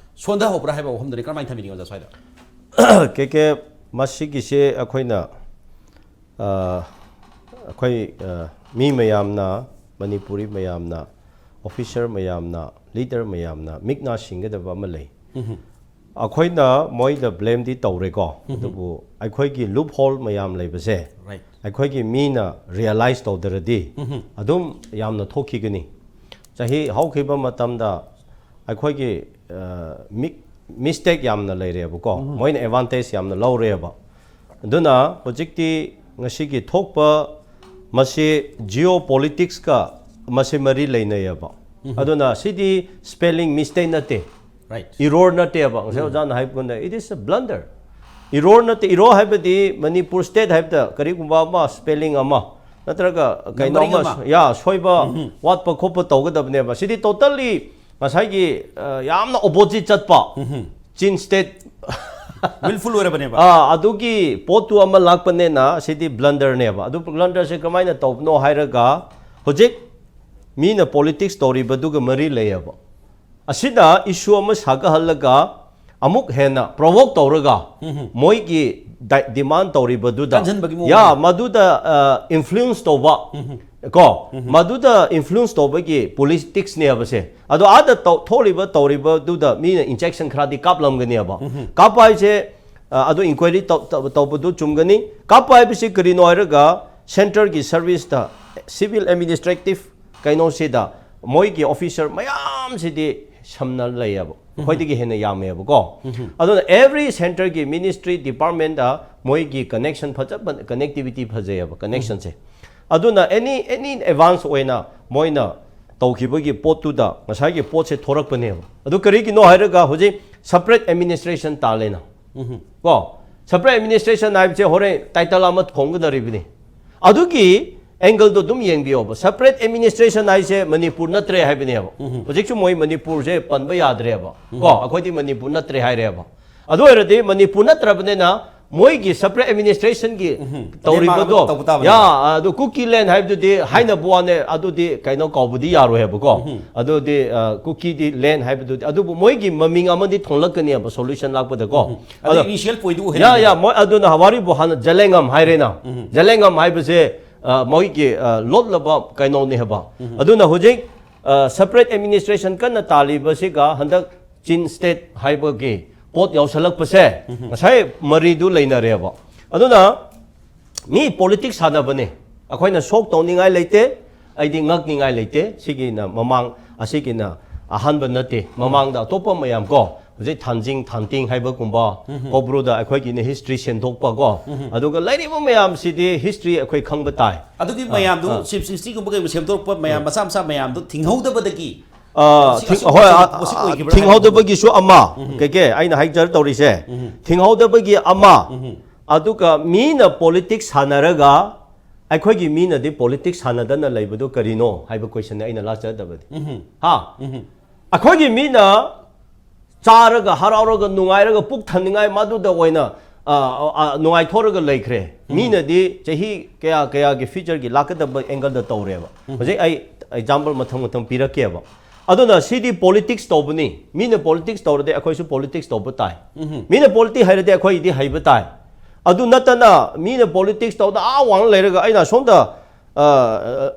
ꯁꯣꯟꯊꯍꯧꯕ꯭ꯔꯥ ꯍꯥꯏꯕ ꯋꯥꯐꯝꯗꯨꯅꯤ꯫ ꯀꯔꯝꯍꯥꯏꯅ ꯊꯝꯕꯤꯅꯤꯡꯉꯤ ꯑꯣꯖꯥ ꯁ꯭ꯋꯥꯏꯗ? ꯀꯦ ꯀꯦ, ꯃꯁꯤꯒꯤꯁꯦ ꯑꯩꯈꯣꯏꯅ, ꯑ, ꯑꯩꯈꯣꯏ, ꯑ, ꯃꯤ ꯃꯌꯥꯝꯅ, ꯃꯅꯤꯄꯨꯔꯤ ꯃꯌꯥꯝꯅ, officer ꯃꯌꯥꯝꯅ, leader ꯃꯌꯥꯝꯅ ꯃꯤꯠ ꯅꯥ ꯁꯤꯡꯒꯗꯕ ꯑꯃ ꯂꯩ꯫ ꯑꯩꯈꯣꯏꯅ ꯃꯣꯏꯗ blameꯗꯤ ꯇꯧꯔꯦꯀꯣ, ꯑꯗꯨꯕꯨ ꯑꯩꯈꯣꯏꯒꯤ loophole ꯃꯌꯥꯝ ꯂꯩꯕꯁꯦ Right. ꯑꯩꯈꯣꯏꯒꯤ ꯃꯤꯅ realize ꯇꯧꯗ꯭ꯔꯗꯤ ꯑꯗꯨꯝ ꯌꯥꯝꯅ ꯊꯣꯛꯈꯤꯒꯅꯤ꯫ ꯆꯍꯤ ꯍꯧꯈꯤꯕ ꯃꯇꯝꯗ ꯑꯩꯈꯣꯏꯒꯤ, ꯑ, ꯃꯤ-, mistake ꯌꯥꯝꯅ ꯂꯩꯔꯦꯕꯀꯣ, ꯃꯣꯏꯅ advantage ꯌꯥꯝꯅ ꯂꯧꯔꯦꯕ꯫ ꯑꯗꯨꯅ ꯍꯧꯖꯤꯛꯇꯤ ꯉꯁꯤꯒꯤ ꯊꯣꯛꯄ ꯃꯁꯤ geopoliticsꯀ ꯃꯁꯤ ꯃꯔꯤ ꯂꯩꯅꯩꯌꯦꯕ꯫ ꯑꯗꯨꯅ ꯁꯤꯗꯤ spelling mistake ꯅꯠꯇꯦ, Right. error ꯅꯠꯇꯦꯕ꯫ ꯉꯁꯥꯏ ꯑꯣꯖꯥꯅ ꯍꯥꯏꯕꯒꯨꯝꯅ, it is a blunder. Error ꯅꯠꯇꯦ꯫ Error ꯍꯥꯏꯕꯗꯤ ꯃꯅꯤꯄꯨꯔ state ꯍꯥꯏꯕꯗ ꯀꯔꯤꯒꯨꯝꯕ ꯑꯃ, spelling ꯑꯃ ꯅꯠꯇ꯭ꯔꯒ ꯀꯩꯅꯣ Numbering ꯑꯃ, ꯑꯃ. ꯌꯥ, ꯁꯣꯏꯕ, ꯋꯥꯠꯄ ꯈꯣꯠꯄ ꯇꯧꯒꯗꯕꯅꯦꯕ꯫ ꯁꯤꯗꯤ totally ꯉꯁꯥꯏꯒꯤ, ꯑ, ꯌꯥꯝꯅ opposite ꯆꯠꯄ, Chin state Willful ꯑꯣꯏꯔꯕꯅꯦꯕ꯫ ꯑꯥ, ꯑꯗꯨꯒꯤ ꯄꯣꯠꯇꯨ ꯑꯃ ꯂꯥꯛꯄꯅꯤꯅ ꯁꯤꯗꯤ blunderꯅꯦꯕ꯫ ꯑꯗꯨ blunderꯁꯦ ꯀꯃꯥꯏꯅ ꯇꯧꯕꯅꯣ ꯍꯥꯏꯔꯒ, ꯍꯧꯖꯤꯛ ꯃꯤꯅ politics ꯇꯧꯔꯤꯕꯗꯨꯒ ꯃꯔꯤ ꯂꯩꯌꯦꯕ꯫ ꯑꯁꯤꯅ issue ꯑꯃ ꯁꯥꯒꯠꯍꯜꯂꯒ ꯑꯃꯨꯛ ꯍꯦꯟꯅ provoke ꯇꯧꯔꯒ ꯃꯣꯏꯒꯤ ꯗ-, demand ꯇꯧꯔꯤꯕꯗꯨꯗ, ꯀꯟꯁꯤꯟꯕꯒꯤ ꯃꯑꯣꯡ ꯌꯥ, ꯑꯃ꯫ ꯃꯗꯨꯗ, ꯑ, influence ꯇꯧꯕ, ꯀꯣ, ꯃꯗꯨꯗ influence ꯇꯧꯕꯒꯤ politicsꯅꯦꯕꯁꯦ꯫ ꯑꯗꯣ ꯑꯥꯗ ꯇꯧ-, ꯊꯣꯛꯂꯤꯕ ꯇꯧꯔꯤꯕꯗꯨꯗ ꯃꯤꯅ injection ꯈꯔꯗꯤ ꯀꯥꯞꯂꯝꯒꯅꯦꯕ꯫ ꯀꯥꯞꯄ ꯍꯥꯏꯁꯦ, ꯑ, ꯑꯗꯨ inquiry ꯇꯧ-, ꯇꯧ-, ꯇꯧꯕꯗꯨ ꯆꯨꯝꯒꯅꯤ꯫ ꯀꯥꯞꯄ ꯍꯥꯏꯕꯁꯤ ꯀꯔꯤꯅꯣ ꯍꯥꯏꯔꯒ centreꯒꯤ serviceꯇ, civil administrative ꯀꯩꯅꯣꯁꯤꯗ, ꯃꯣꯏꯒꯤ ꯑꯣꯐꯤꯁꯔ ꯃꯌꯥꯝꯁꯤꯗꯤ ꯁꯝꯅ ꯂꯩꯌꯦꯕ, ꯑꯩꯈꯣꯏꯗꯒꯤ ꯍꯦꯟꯅ ꯌꯥꯝꯃꯦꯕꯀꯣ꯫ ꯑꯗꯨꯅ every centreꯒꯤ ministry departmentꯇ ꯃꯣꯏꯒꯤ connection ꯐꯖꯕ, connectivity ꯐꯖꯩꯌꯦꯕ, connectionꯁꯦ꯫ ꯑꯗꯨꯅ any any advance ꯑꯣꯏꯅ ꯃꯣꯏꯅ ꯇꯧꯈꯤꯕꯒꯤ ꯄꯣꯠꯇꯨꯗ ꯉꯁꯥꯏꯒꯤ ꯄꯣꯠꯁꯦ ꯊꯣꯔꯛꯄꯅꯦꯕ꯫ ꯑꯗꯨ ꯀꯔꯤꯒꯤꯅꯣ ꯍꯥꯏꯔꯒ ꯍꯧꯖꯤꯛ separate administration ꯇꯥꯜꯂꯦꯅ, ꯀꯣ, separate administration ꯍꯥꯏꯕꯁꯦ ꯍꯣꯔꯦꯟ title ꯑꯃ ꯊꯣꯡꯒꯗꯧꯔꯤꯕꯅꯤ꯫ ꯑꯗꯨꯒꯤ angleꯗꯣ ꯑꯗꯨꯝ ꯌꯦꯡꯕꯤꯌꯣꯕ꯫ Separate administration ꯍꯥꯏꯁꯦ ꯃꯅꯤꯄꯨꯔ ꯅꯠꯇ꯭ꯔꯦ ꯍꯥꯏꯕꯅꯦꯕ꯫ ꯍꯧꯖꯤꯛꯁꯨ ꯃꯣꯏ ꯃꯅꯤꯄꯨꯔꯁꯦ ꯄꯟꯕ ꯌꯥꯗ꯭ꯔꯦꯕ, ꯀꯣ, ꯑꯩꯈꯣꯏꯗꯤ ꯃꯅꯤꯄꯨꯔ ꯅꯠꯇ꯭ꯔꯦ ꯍꯥꯏꯔꯦꯕ꯫ ꯑꯗꯨ ꯑꯣꯏꯔꯗꯤ ꯃꯅꯤꯄꯨꯔ ꯅꯠꯇ꯭ꯔꯕꯅꯤꯅ ꯃꯣꯏꯒꯤ separate administrationꯒꯤ ꯇꯧꯔꯤꯕꯗꯣ, ꯃꯥꯟꯅꯕ ꯇꯧꯕ ꯇꯥꯕꯅꯦ꯫ ꯌꯥ, ꯑꯗꯨ ꯀꯨꯀꯤ land ꯍꯥꯏꯕꯗꯨꯗꯤ ꯍꯥꯏꯅꯕ ꯋꯥꯅꯦ, ꯑꯗꯨꯗꯤ ꯀꯩꯅꯣ ꯀꯥꯎꯕꯗꯤ ꯌꯥꯔꯣꯏ ꯍꯥꯏꯕꯀꯣ꯫ ꯑꯗꯨꯗꯤ, ꯑ, ꯀꯨꯀꯤꯗꯤ land ꯍꯥꯏꯕꯗꯨꯗꯤ, ꯑꯗꯨꯕꯨ ꯃꯣꯏꯒꯤ ꯃꯃꯤꯡ ꯑꯃꯗꯤ ꯊꯣꯡꯂꯛꯀꯅꯦꯕ solution ꯂꯥꯛꯄꯗꯀꯣ꯫ ꯑꯗꯣ ꯑꯗꯨ initial pointꯗꯨ ꯌꯥ, ꯑꯣꯏꯍꯟꯅꯤꯡꯉꯦ꯫ ꯌꯥ, ꯃꯣꯏ ꯑꯗꯨꯅ ꯋꯥꯔꯤꯕꯨ ꯍꯥꯟꯅ ꯖꯦꯂꯦꯡꯉꯝ ꯍꯥꯏꯔꯦꯅ꯫ ꯖꯦꯂꯦꯡꯉꯝ ꯍꯥꯏꯕꯁꯦ, ꯑ, ꯃꯣꯏꯒꯤ, ꯑ, ꯂꯣꯠꯂꯕ ꯀꯩꯅꯣꯅꯦ ꯍꯥꯏꯕ꯫ ꯑꯗꯨꯅ ꯍꯧꯖꯤꯛ, ꯑ, separate administration ꯀꯟꯅ ꯇꯥꯜꯂꯤꯕꯁꯤꯒ ꯍꯟꯗꯛ Chin state ꯍꯥꯏꯕꯒꯤ ꯄꯣꯠ ꯌꯥꯎꯁꯜꯂꯛꯄꯁꯦ, ꯉꯁꯥꯏ ꯃꯔꯤꯗꯨ ꯂꯩꯅꯔꯦꯕ꯫ ꯑꯗꯨꯅ ꯃꯤ politics ꯁꯥꯟꯅꯕꯅꯦ꯫ ꯑꯩꯈꯣꯏꯅ ꯁꯣꯛ ꯇꯧꯅꯤꯡꯉꯥꯏ ꯂꯩꯇꯦ, ꯑꯩꯗꯤ ꯉꯛꯅꯤꯡꯉꯥꯏ ꯂꯩꯇꯦ꯫ ꯁꯤꯒꯤꯅ ꯃꯃꯥꯡ, ꯑꯁꯤꯒꯤꯅ ꯑꯍꯥꯟꯕ ꯅꯠꯇꯦ꯫ ꯃꯃꯥꯡꯗ ꯑꯇꯣꯞꯄ ꯃꯌꯥꯝ ꯀꯣ, ꯍꯧꯖꯤꯛ ꯊꯥꯟꯖꯤꯡ, ꯊꯥꯟꯇꯤꯡ ꯍꯥꯏꯕꯒꯨꯝꯕ, ꯀꯧꯕ꯭ꯔꯨꯗ ꯑꯩꯈꯣꯏꯒꯤꯅ history ꯁꯦꯝꯗꯣꯛꯄ ꯀꯣ, ꯑꯗꯨꯒ ꯂꯩꯔꯤꯕ ꯃꯌꯥꯝꯁꯤꯗꯤ history ꯑꯩꯈꯣꯏ ꯈꯪꯕ ꯇꯥꯏ꯫ ꯑꯗꯨꯒꯤ ꯃꯌꯥꯝꯗꯨ ꯑꯥ꯫ Chief Sixtyꯒꯨꯝꯕ ꯀꯩꯒꯨꯝꯕ ꯁꯦꯝꯗꯣꯔꯛꯄ ꯃꯌꯥꯝ ꯃꯆꯥ ꯃꯆꯥ ꯃꯌꯥꯝꯗꯨ ꯊꯤꯡꯍꯧꯗꯕꯗꯒꯤ ꯑ, ꯃꯁꯤ ꯊꯤꯡ-, ꯑꯁꯨꯛ ꯍꯣꯏ, ꯐꯖꯕ ꯑ, ꯄꯣꯠꯁꯤ ꯑ, ꯑꯣꯏꯈꯤꯕ꯭ꯔꯥ ꯊꯤꯡꯍꯧꯗꯕꯒꯤꯁꯨ ꯑꯃ, ꯀꯩꯀꯩ ꯑꯩꯅ ꯍꯥꯏꯖꯔ ꯇꯧꯔꯤꯁꯦ, ꯊꯤꯡꯍꯧꯗꯕꯒꯤ ꯑꯃ, ꯑꯗꯨꯒ ꯃꯤꯅ politics ꯁꯥꯟꯅꯔꯒ ꯑꯩꯈꯣꯏꯒꯤ ꯃꯤꯅꯗꯤ politics ꯁꯥꯟꯅꯗꯅ ꯂꯩꯕꯗꯨ ꯀꯔꯤꯅꯣ ꯍꯥꯏꯕ questionꯅꯦ ꯑꯩꯅ ꯂꯥꯛꯆꯗꯕꯗꯤ꯫ ꯍꯥ? ꯑꯩꯈꯣꯏꯒꯤ ꯃꯤꯅ ꯆꯥꯔꯒ, ꯍꯔꯥꯎꯔꯒ, ꯅꯨꯡꯉꯥꯏꯔꯒ, ꯄꯨꯛ ꯊꯟꯅꯤꯡꯉꯥꯏ ꯃꯗꯨꯗ ꯑꯣꯏꯅ, ꯑ, ꯑ, ꯑ, ꯅꯨꯡꯉꯥꯏꯊꯣꯔꯒ ꯂꯩꯈ꯭ꯔꯦ꯫ ꯃꯤꯅꯗꯤ ꯆꯍꯤ ꯀꯌꯥ ꯀꯌꯥꯒꯤ futureꯒꯤ ꯂꯥꯛꯀꯗꯕ angleꯗ ꯇꯧꯔꯦꯕ꯫ ꯍꯧꯖꯤꯛ ꯑꯩ example ꯃꯊꯪ ꯃꯊꯪ ꯄꯤꯔꯛꯀꯦꯕ꯫ ꯑꯗꯨꯅ ꯁꯤꯗꯤ politics ꯇꯧꯕꯅꯤ꯫ ꯃꯤꯅ politics ꯇꯧꯔꯗꯤ ꯑꯩꯈꯣꯏꯁꯨ politics ꯇꯧꯕ ꯇꯥꯏ꯫ ꯃꯤꯅ politics ꯍꯩꯔꯗꯤ ꯑꯩꯈꯣꯏꯗꯤ ꯍꯩꯕ ꯇꯥꯏ꯫ ꯑꯗꯨ ꯅꯠꯇꯅ ꯃꯤꯅ politics ꯇꯧꯗ ꯑꯥ ꯋꯥꯡꯅ ꯂꯩꯔꯒ ꯑꯩꯅ ꯁꯣꯝꯗ, ꯑ,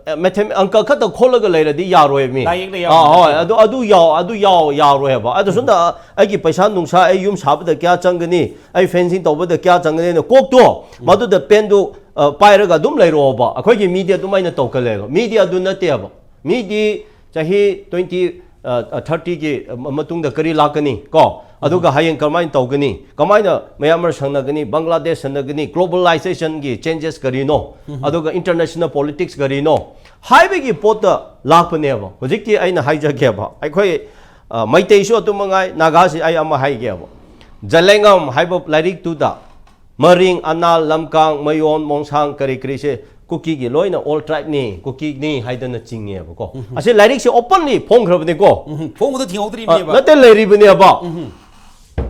ꯑ, ꯃꯦꯊꯃꯦ-, ꯑꯪꯀ ꯈꯛꯇ ꯈꯣꯠꯂꯒ ꯂꯩꯔꯗꯤ ꯌꯥꯔꯣꯏ ꯃꯤ꯫ ꯂꯥꯏꯌꯦꯛꯅ ꯌꯥꯎꯕ ꯑꯥ, ꯍꯣꯏ, ꯅꯠꯇꯦ꯫ ꯑꯗꯨ, ꯑꯗꯨ ꯌꯥꯎ-, ꯑꯗꯨ ꯌꯥꯎ-, ꯌꯥꯔꯣꯏ ꯍꯥꯏꯕ꯫ ꯑꯗꯨ ꯁꯣꯝꯗ ꯑꯩꯒꯤ ꯄꯩꯁꯥ ꯅꯨꯡꯁꯥ, ꯑꯩ ꯌꯨꯝ ꯁꯥꯕꯗ ꯀꯌꯥ ꯆꯪꯒꯅꯤ, ꯑꯩ fencing ꯇꯧꯕꯗ ꯀꯌꯥ ꯆꯪꯒꯅꯤ ꯍꯥꯏꯅ ꯀꯣꯛꯇꯣ, ꯃꯗꯨꯗ penꯗꯨ, ꯑ, ꯄꯥꯏꯔꯒ ꯑꯗꯨꯝ ꯂꯩꯔꯣꯕ꯫ ꯑꯩꯈꯣꯏꯒꯤ ꯃꯤꯗꯤ ꯑꯗꯨꯃꯥꯏꯅ ꯇꯧꯒꯜꯂꯦꯕ꯫ ꯃꯤꯗꯤ ꯑꯗꯨ ꯅꯠꯇꯦꯕ꯫ ꯃꯤꯗꯤ ꯆꯍꯤ ꯇ꯭ꯋꯦꯟꯇꯤ ꯊꯥꯔꯇꯤꯒꯤ ꯃꯇꯨꯡꯗ ꯀꯔꯤ ꯂꯥꯛꯀꯅꯤ ꯀꯣ? ꯑꯗꯨꯒ ꯍꯌꯦꯡ ꯀꯃꯥꯏꯅ ꯇꯧꯒꯅꯤ? ꯀꯃꯥꯏꯅ ꯃꯌꯥꯝ ꯁꯪꯅꯒꯅꯤ? ꯕꯪꯒ꯭ꯂꯥꯗꯦꯁ ꯁꯪꯅꯒꯅꯤ? ꯒ꯭ꯂꯣꯕꯦꯂꯥꯏꯖꯦꯁꯟꯒꯤ ꯆꯦꯟꯖꯦꯁ ꯀꯔꯤꯅꯣ? ꯑꯗꯨꯒ ꯏꯟꯇꯔꯅꯦꯁꯅꯦꯜ ꯄꯣꯂꯤꯇꯤꯛꯁ ꯀꯔꯤꯅꯣ ꯍꯥꯏꯕꯒꯤ ꯄꯣꯠꯇ ꯂꯥꯛꯄꯅꯦꯕ꯫ ꯍꯧꯖꯤꯛꯇꯤ ꯑꯩꯅ ꯍꯥꯏꯖꯒꯦꯕ, ꯑꯩꯈꯣꯏ ꯑ, ꯃꯩꯇꯩꯁꯨ ꯑꯗꯨ ꯃꯉꯥꯏ, ꯅꯥꯒꯥꯁꯤ ꯑꯩ ꯑꯃ ꯍꯥꯏꯒꯦꯕ꯫ ꯖꯂꯦꯡꯉꯝ ꯍꯥꯏꯕ ꯂꯥꯏꯔꯤꯛꯇꯨꯗ ꯃꯔꯤꯡ, ꯑꯅꯥꯜ, ꯂꯝꯀꯥꯡ, ꯃꯌꯣꯟ, ꯃꯣꯡꯁꯥꯡ, ꯀꯔꯤ ꯀꯔꯤꯁꯦ ꯀꯨꯀꯤꯒꯤ ꯂꯣꯏꯅ ꯑꯣꯜ ꯇ꯭ꯔꯥꯏꯕꯅꯤ, ꯀꯨꯀꯤꯅꯤ ꯍꯥꯏꯗꯅ ꯆꯤꯡꯉꯦꯕꯀꯣ꯫ ꯑꯁꯤ ꯂꯥꯏꯔꯤꯛꯁꯦ ꯑꯣꯄꯟꯂꯤ ꯐꯣꯡꯈ꯭ꯔꯕꯅꯤꯀꯣ꯫ ꯎꯝ, ꯐꯣꯡꯕꯗ ꯑ, ꯊꯤꯡꯍꯧꯗ꯭ꯔꯤꯕꯅꯦꯕ꯫ ꯅꯠꯇꯦ, ꯂꯩꯔꯤꯕꯅꯦꯕ꯫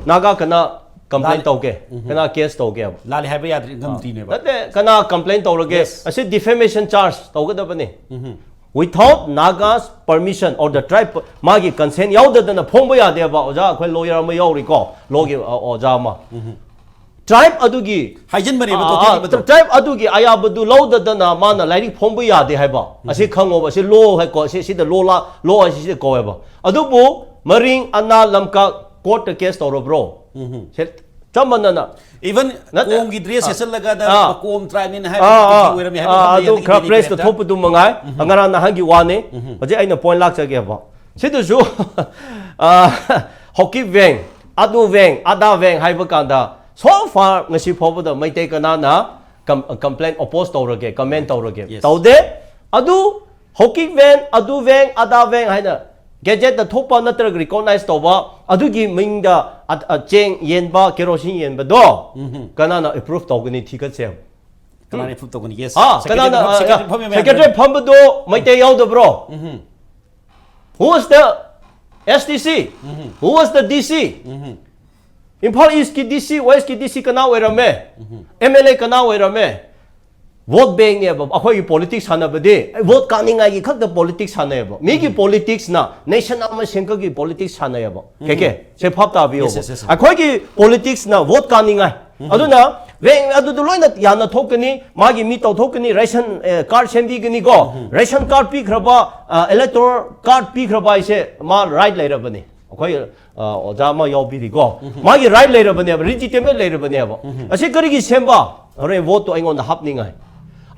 ꯅꯥꯒꯥ ꯀꯅꯥ ꯀꯝꯄ꯭ꯂꯦꯟ ꯂꯥꯜꯂꯦ꯫ ꯇꯧꯒꯦ? ꯀꯅꯥ ꯀꯦꯁ ꯇꯧꯒꯦꯕ? ꯂꯥꯜꯂꯦ ꯍꯥꯏꯕ ꯌꯥꯗ꯭ꯔꯤ, ꯉꯝꯗ꯭ꯔꯤꯅꯦꯕ꯫ ꯅꯠꯇꯦ, ꯀꯅꯥ ꯀꯝꯄ꯭ꯂꯦꯟ ꯇꯧꯔꯒꯦ? Yes. ꯑꯁꯤ ꯗꯤꯐꯦꯃꯦꯁꯟ ꯆꯥꯔꯖ ꯇꯧꯒꯗꯕꯅꯤ꯫ Without Naga's permission or the tribe, ꯃꯥꯒꯤ ꯀꯟꯁꯦꯟ ꯌꯥꯎꯗꯗꯅ ꯐꯣꯡꯕ ꯌꯥꯗꯦꯕ꯫ ꯑꯣꯖꯥ, ꯑꯩꯈꯣꯏ ꯂꯣꯌꯔ ꯑꯃ ꯌꯥꯎꯔꯤꯀꯣ, ꯂꯣꯒꯤ ꯑ, ꯑꯣꯖꯥ ꯑꯃ꯫ ꯇ꯭ꯔꯥꯏꯕ ꯑꯗꯨꯒꯤ ꯍꯥꯏꯖꯤꯟꯕꯅꯦꯕ ꯑ, ꯇꯣꯇꯦꯜ ꯑ, ꯏꯕꯗꯣ꯫ ꯇ꯭ꯔꯥꯏꯕ ꯑꯗꯨꯒꯤ ꯑꯌꯥꯕꯗꯨ ꯂꯧꯗꯗꯅ ꯃꯥꯅ ꯂꯥꯏꯔꯤꯛ ꯐꯣꯡꯕ ꯌꯥꯗꯦ ꯍꯥꯏꯕ꯫ ꯑꯁꯤ ꯈꯪꯉꯣꯕ꯫ ꯑꯁꯤ ꯂꯣ ꯍꯥꯏꯀꯣ, ꯑꯁꯤ ꯁꯤꯗ ꯂꯣ ꯂꯥ-, ꯂꯣ ꯍꯥꯏꯁꯤ ꯁꯤꯗ ꯀꯧꯋꯦꯕ꯫ ꯑꯗꯨꯕꯨ ꯃꯔꯤꯡ, ꯑꯅꯥ, ꯂꯝꯀꯥ ꯀꯣꯔꯠꯇ ꯀꯦꯁ ꯇꯧꯔꯕ꯭ꯔꯣ? ꯁꯦ-, ꯆꯞ ꯃꯥꯟꯅꯅ꯫ ꯏꯚꯟ ꯅꯠꯇꯦ꯫ ꯀꯣꯝꯒꯤ ꯗ꯭ꯔꯦꯁ ꯑꯥ꯫ ꯁꯦꯠꯆꯜꯂꯒ ꯑꯥ꯫ ꯀꯣꯝ ꯇ꯭ꯔꯥꯏꯕꯅꯤꯅ ꯑꯥ, ꯑꯥ, ꯍꯥꯏꯕ ꯑꯣꯏꯔꯝꯃꯤ ꯍꯥꯏꯕ ꯑꯥ, ꯈꯪꯗꯦ, ꯑꯗꯨ ꯑꯗꯨꯒꯤ ꯈꯔ ꯃꯤꯗꯤ ꯄ꯭ꯔꯦꯁꯇ ꯀꯔꯦꯛꯇ꯫ ꯊꯣꯛꯄꯗꯨ ꯃꯉꯥꯏ꯫ ꯉꯔꯥꯡ ꯅꯍꯥꯟꯒꯤ ꯋꯥꯅꯤ꯫ ꯍꯧꯖꯤꯛ ꯑꯩꯅ ꯄꯣꯏꯟ ꯂꯥꯛꯆꯒꯦꯕ꯫ ꯁꯤꯗꯁꯨ, ꯑꯥ, ꯍꯣꯀꯤꯞ ꯕꯦꯡ, ꯑꯗꯨ ꯕꯦꯡ, ꯑꯗꯥ ꯕꯦꯡ ꯍꯥꯏꯕ ꯀꯥꯟꯗ, so far ꯉꯁꯤ ꯐꯥꯎꯕꯗ ꯃꯩꯇꯩ ꯀꯅꯥꯅ ꯀꯝ-, ꯀꯝꯄ꯭ꯂꯦꯟ ꯑꯣꯄꯣꯖ ꯇꯧꯔꯒꯦ, ꯀꯃꯦꯟ ꯇꯧꯔꯒꯦ? Yes. ꯇꯧꯗꯦ꯫ ꯑꯗꯨ ꯍꯣꯀꯤꯞ ꯕꯦꯡ, ꯑꯗꯨ ꯕꯦꯡ, ꯑꯗꯥ ꯕꯦꯡ ꯍꯥꯏꯅ ꯒꯦꯖꯦꯠꯇ ꯊꯣꯛꯄ ꯅꯠꯇ꯭ꯔꯒ ꯔꯤꯀꯣꯛꯅꯥꯏꯁ ꯇꯧꯕ, ꯑꯗꯨꯒꯤ ꯃꯤꯡꯗ ꯑ-, ꯑ, ꯆꯦꯡ ꯌꯦꯟꯕ, ꯀꯦꯔꯣꯁꯤꯟ ꯌꯦꯟꯕꯗꯣ ꯀꯅꯥꯅ ꯑꯦꯄ꯭ꯔꯨꯚ ꯇꯧꯒꯅꯤ? ꯊꯤꯒꯠꯁꯦ꯫ ꯀꯅꯥꯅ ꯑꯦꯄ꯭ꯔꯨꯚ ꯇꯧꯒꯅꯤ? ꯌꯦꯁ꯫ ꯑꯥ, ꯀꯅꯥꯅ, ꯁꯦꯀ꯭ꯔꯦꯇꯔꯤ ꯐꯝꯃꯤ ꯃꯌꯥꯝ ꯁꯦꯀ꯭ꯔꯦꯇꯔꯤ ꯐꯝꯕꯗꯣ ꯃꯩꯇꯩ ꯌꯥꯎꯗꯕ꯭ꯔꯣ? Who is the S D C? Who was the D C? Imphal ꯏꯁꯀꯤ D C, ꯋꯦꯁꯀꯤ D C ꯀꯅꯥ ꯑꯣꯏꯔꯝꯃꯦ? M L A ꯀꯅꯥ ꯑꯣꯏꯔꯝꯃꯦ? ꯚꯣꯠ ꯕꯦꯡꯅꯦꯕ ꯑꯩꯈꯣꯏꯒꯤ ꯄꯣꯂꯤꯇꯤꯛꯁ ꯁꯥꯟꯅꯕꯗꯤ꯫ ꯚꯣꯠ ꯀꯥꯅꯤꯡꯉꯥꯏꯒꯤ ꯈꯛꯇ ꯄꯣꯂꯤꯇꯤꯛꯁ ꯁꯥꯟꯅꯩꯌꯦꯕ꯫ ꯃꯤꯒꯤ ꯄꯣꯂꯤꯇꯤꯛꯁꯅ ꯅꯦꯁꯟ ꯑꯃ ꯁꯦꯝꯒꯠꯀꯤ ꯄꯣꯂꯤꯇꯤꯛꯁ ꯁꯥꯟꯅꯩꯌꯦꯕ꯫ ꯀꯦ ꯀꯦ, ꯁꯦ ꯚꯥꯞ ꯇꯥꯕꯤꯌꯣ꯫ Yes, yes, yes, yes. ꯑꯩꯈꯣꯏꯒꯤ ꯄꯣꯂꯤꯇꯤꯛꯁꯅ ꯚꯣꯠ ꯀꯥꯅꯤꯡꯉꯥꯏ꯫ ꯑꯗꯨꯅ ꯕꯦꯡ ꯑꯗꯨꯗ ꯂꯣꯏꯅ ꯌꯥꯅ ꯊꯣꯛꯀꯅꯤ, ꯃꯥꯒꯤ ꯃꯤ ꯇꯧꯊꯣꯛꯀꯅꯤ, ꯔꯦꯁꯟ, ꯑꯦ, ꯀꯥꯔꯗ ꯁꯦꯝꯕꯤꯒꯅꯤꯀꯣ꯫ ꯔꯦꯁꯟ ꯀꯥꯔꯗ ꯄꯤꯈ꯭ꯔꯕ, ꯑ, ꯏꯂꯦꯛꯇꯣꯔꯦꯜ ꯀꯥꯔꯗ ꯄꯤꯈ꯭ꯔꯕ ꯍꯥꯏꯁꯦ ꯃꯥ ꯔꯥꯏꯠ ꯂꯩꯔꯕꯅꯤ꯫ ꯑꯩꯈꯣꯏ, ꯑ, ꯑꯣꯖꯥ ꯑꯃ ꯌꯥꯎꯕꯤꯔꯤꯀꯣ꯫ ꯃꯥꯒꯤ ꯔꯥꯏꯠ ꯂꯩꯔꯕꯅꯦꯕ, ꯂꯤꯖꯤꯇꯤꯃꯦꯠ ꯂꯩꯔꯕꯅꯦꯕ꯫ ꯑꯁꯤ ꯀꯔꯤꯒꯤ ꯁꯦꯝꯕ? ꯍꯣꯔꯦꯟ ꯚꯣꯠꯇꯣ ꯑꯩꯉꯣꯟꯗ ꯍꯥꯞꯅꯤꯡꯉꯥꯏ꯫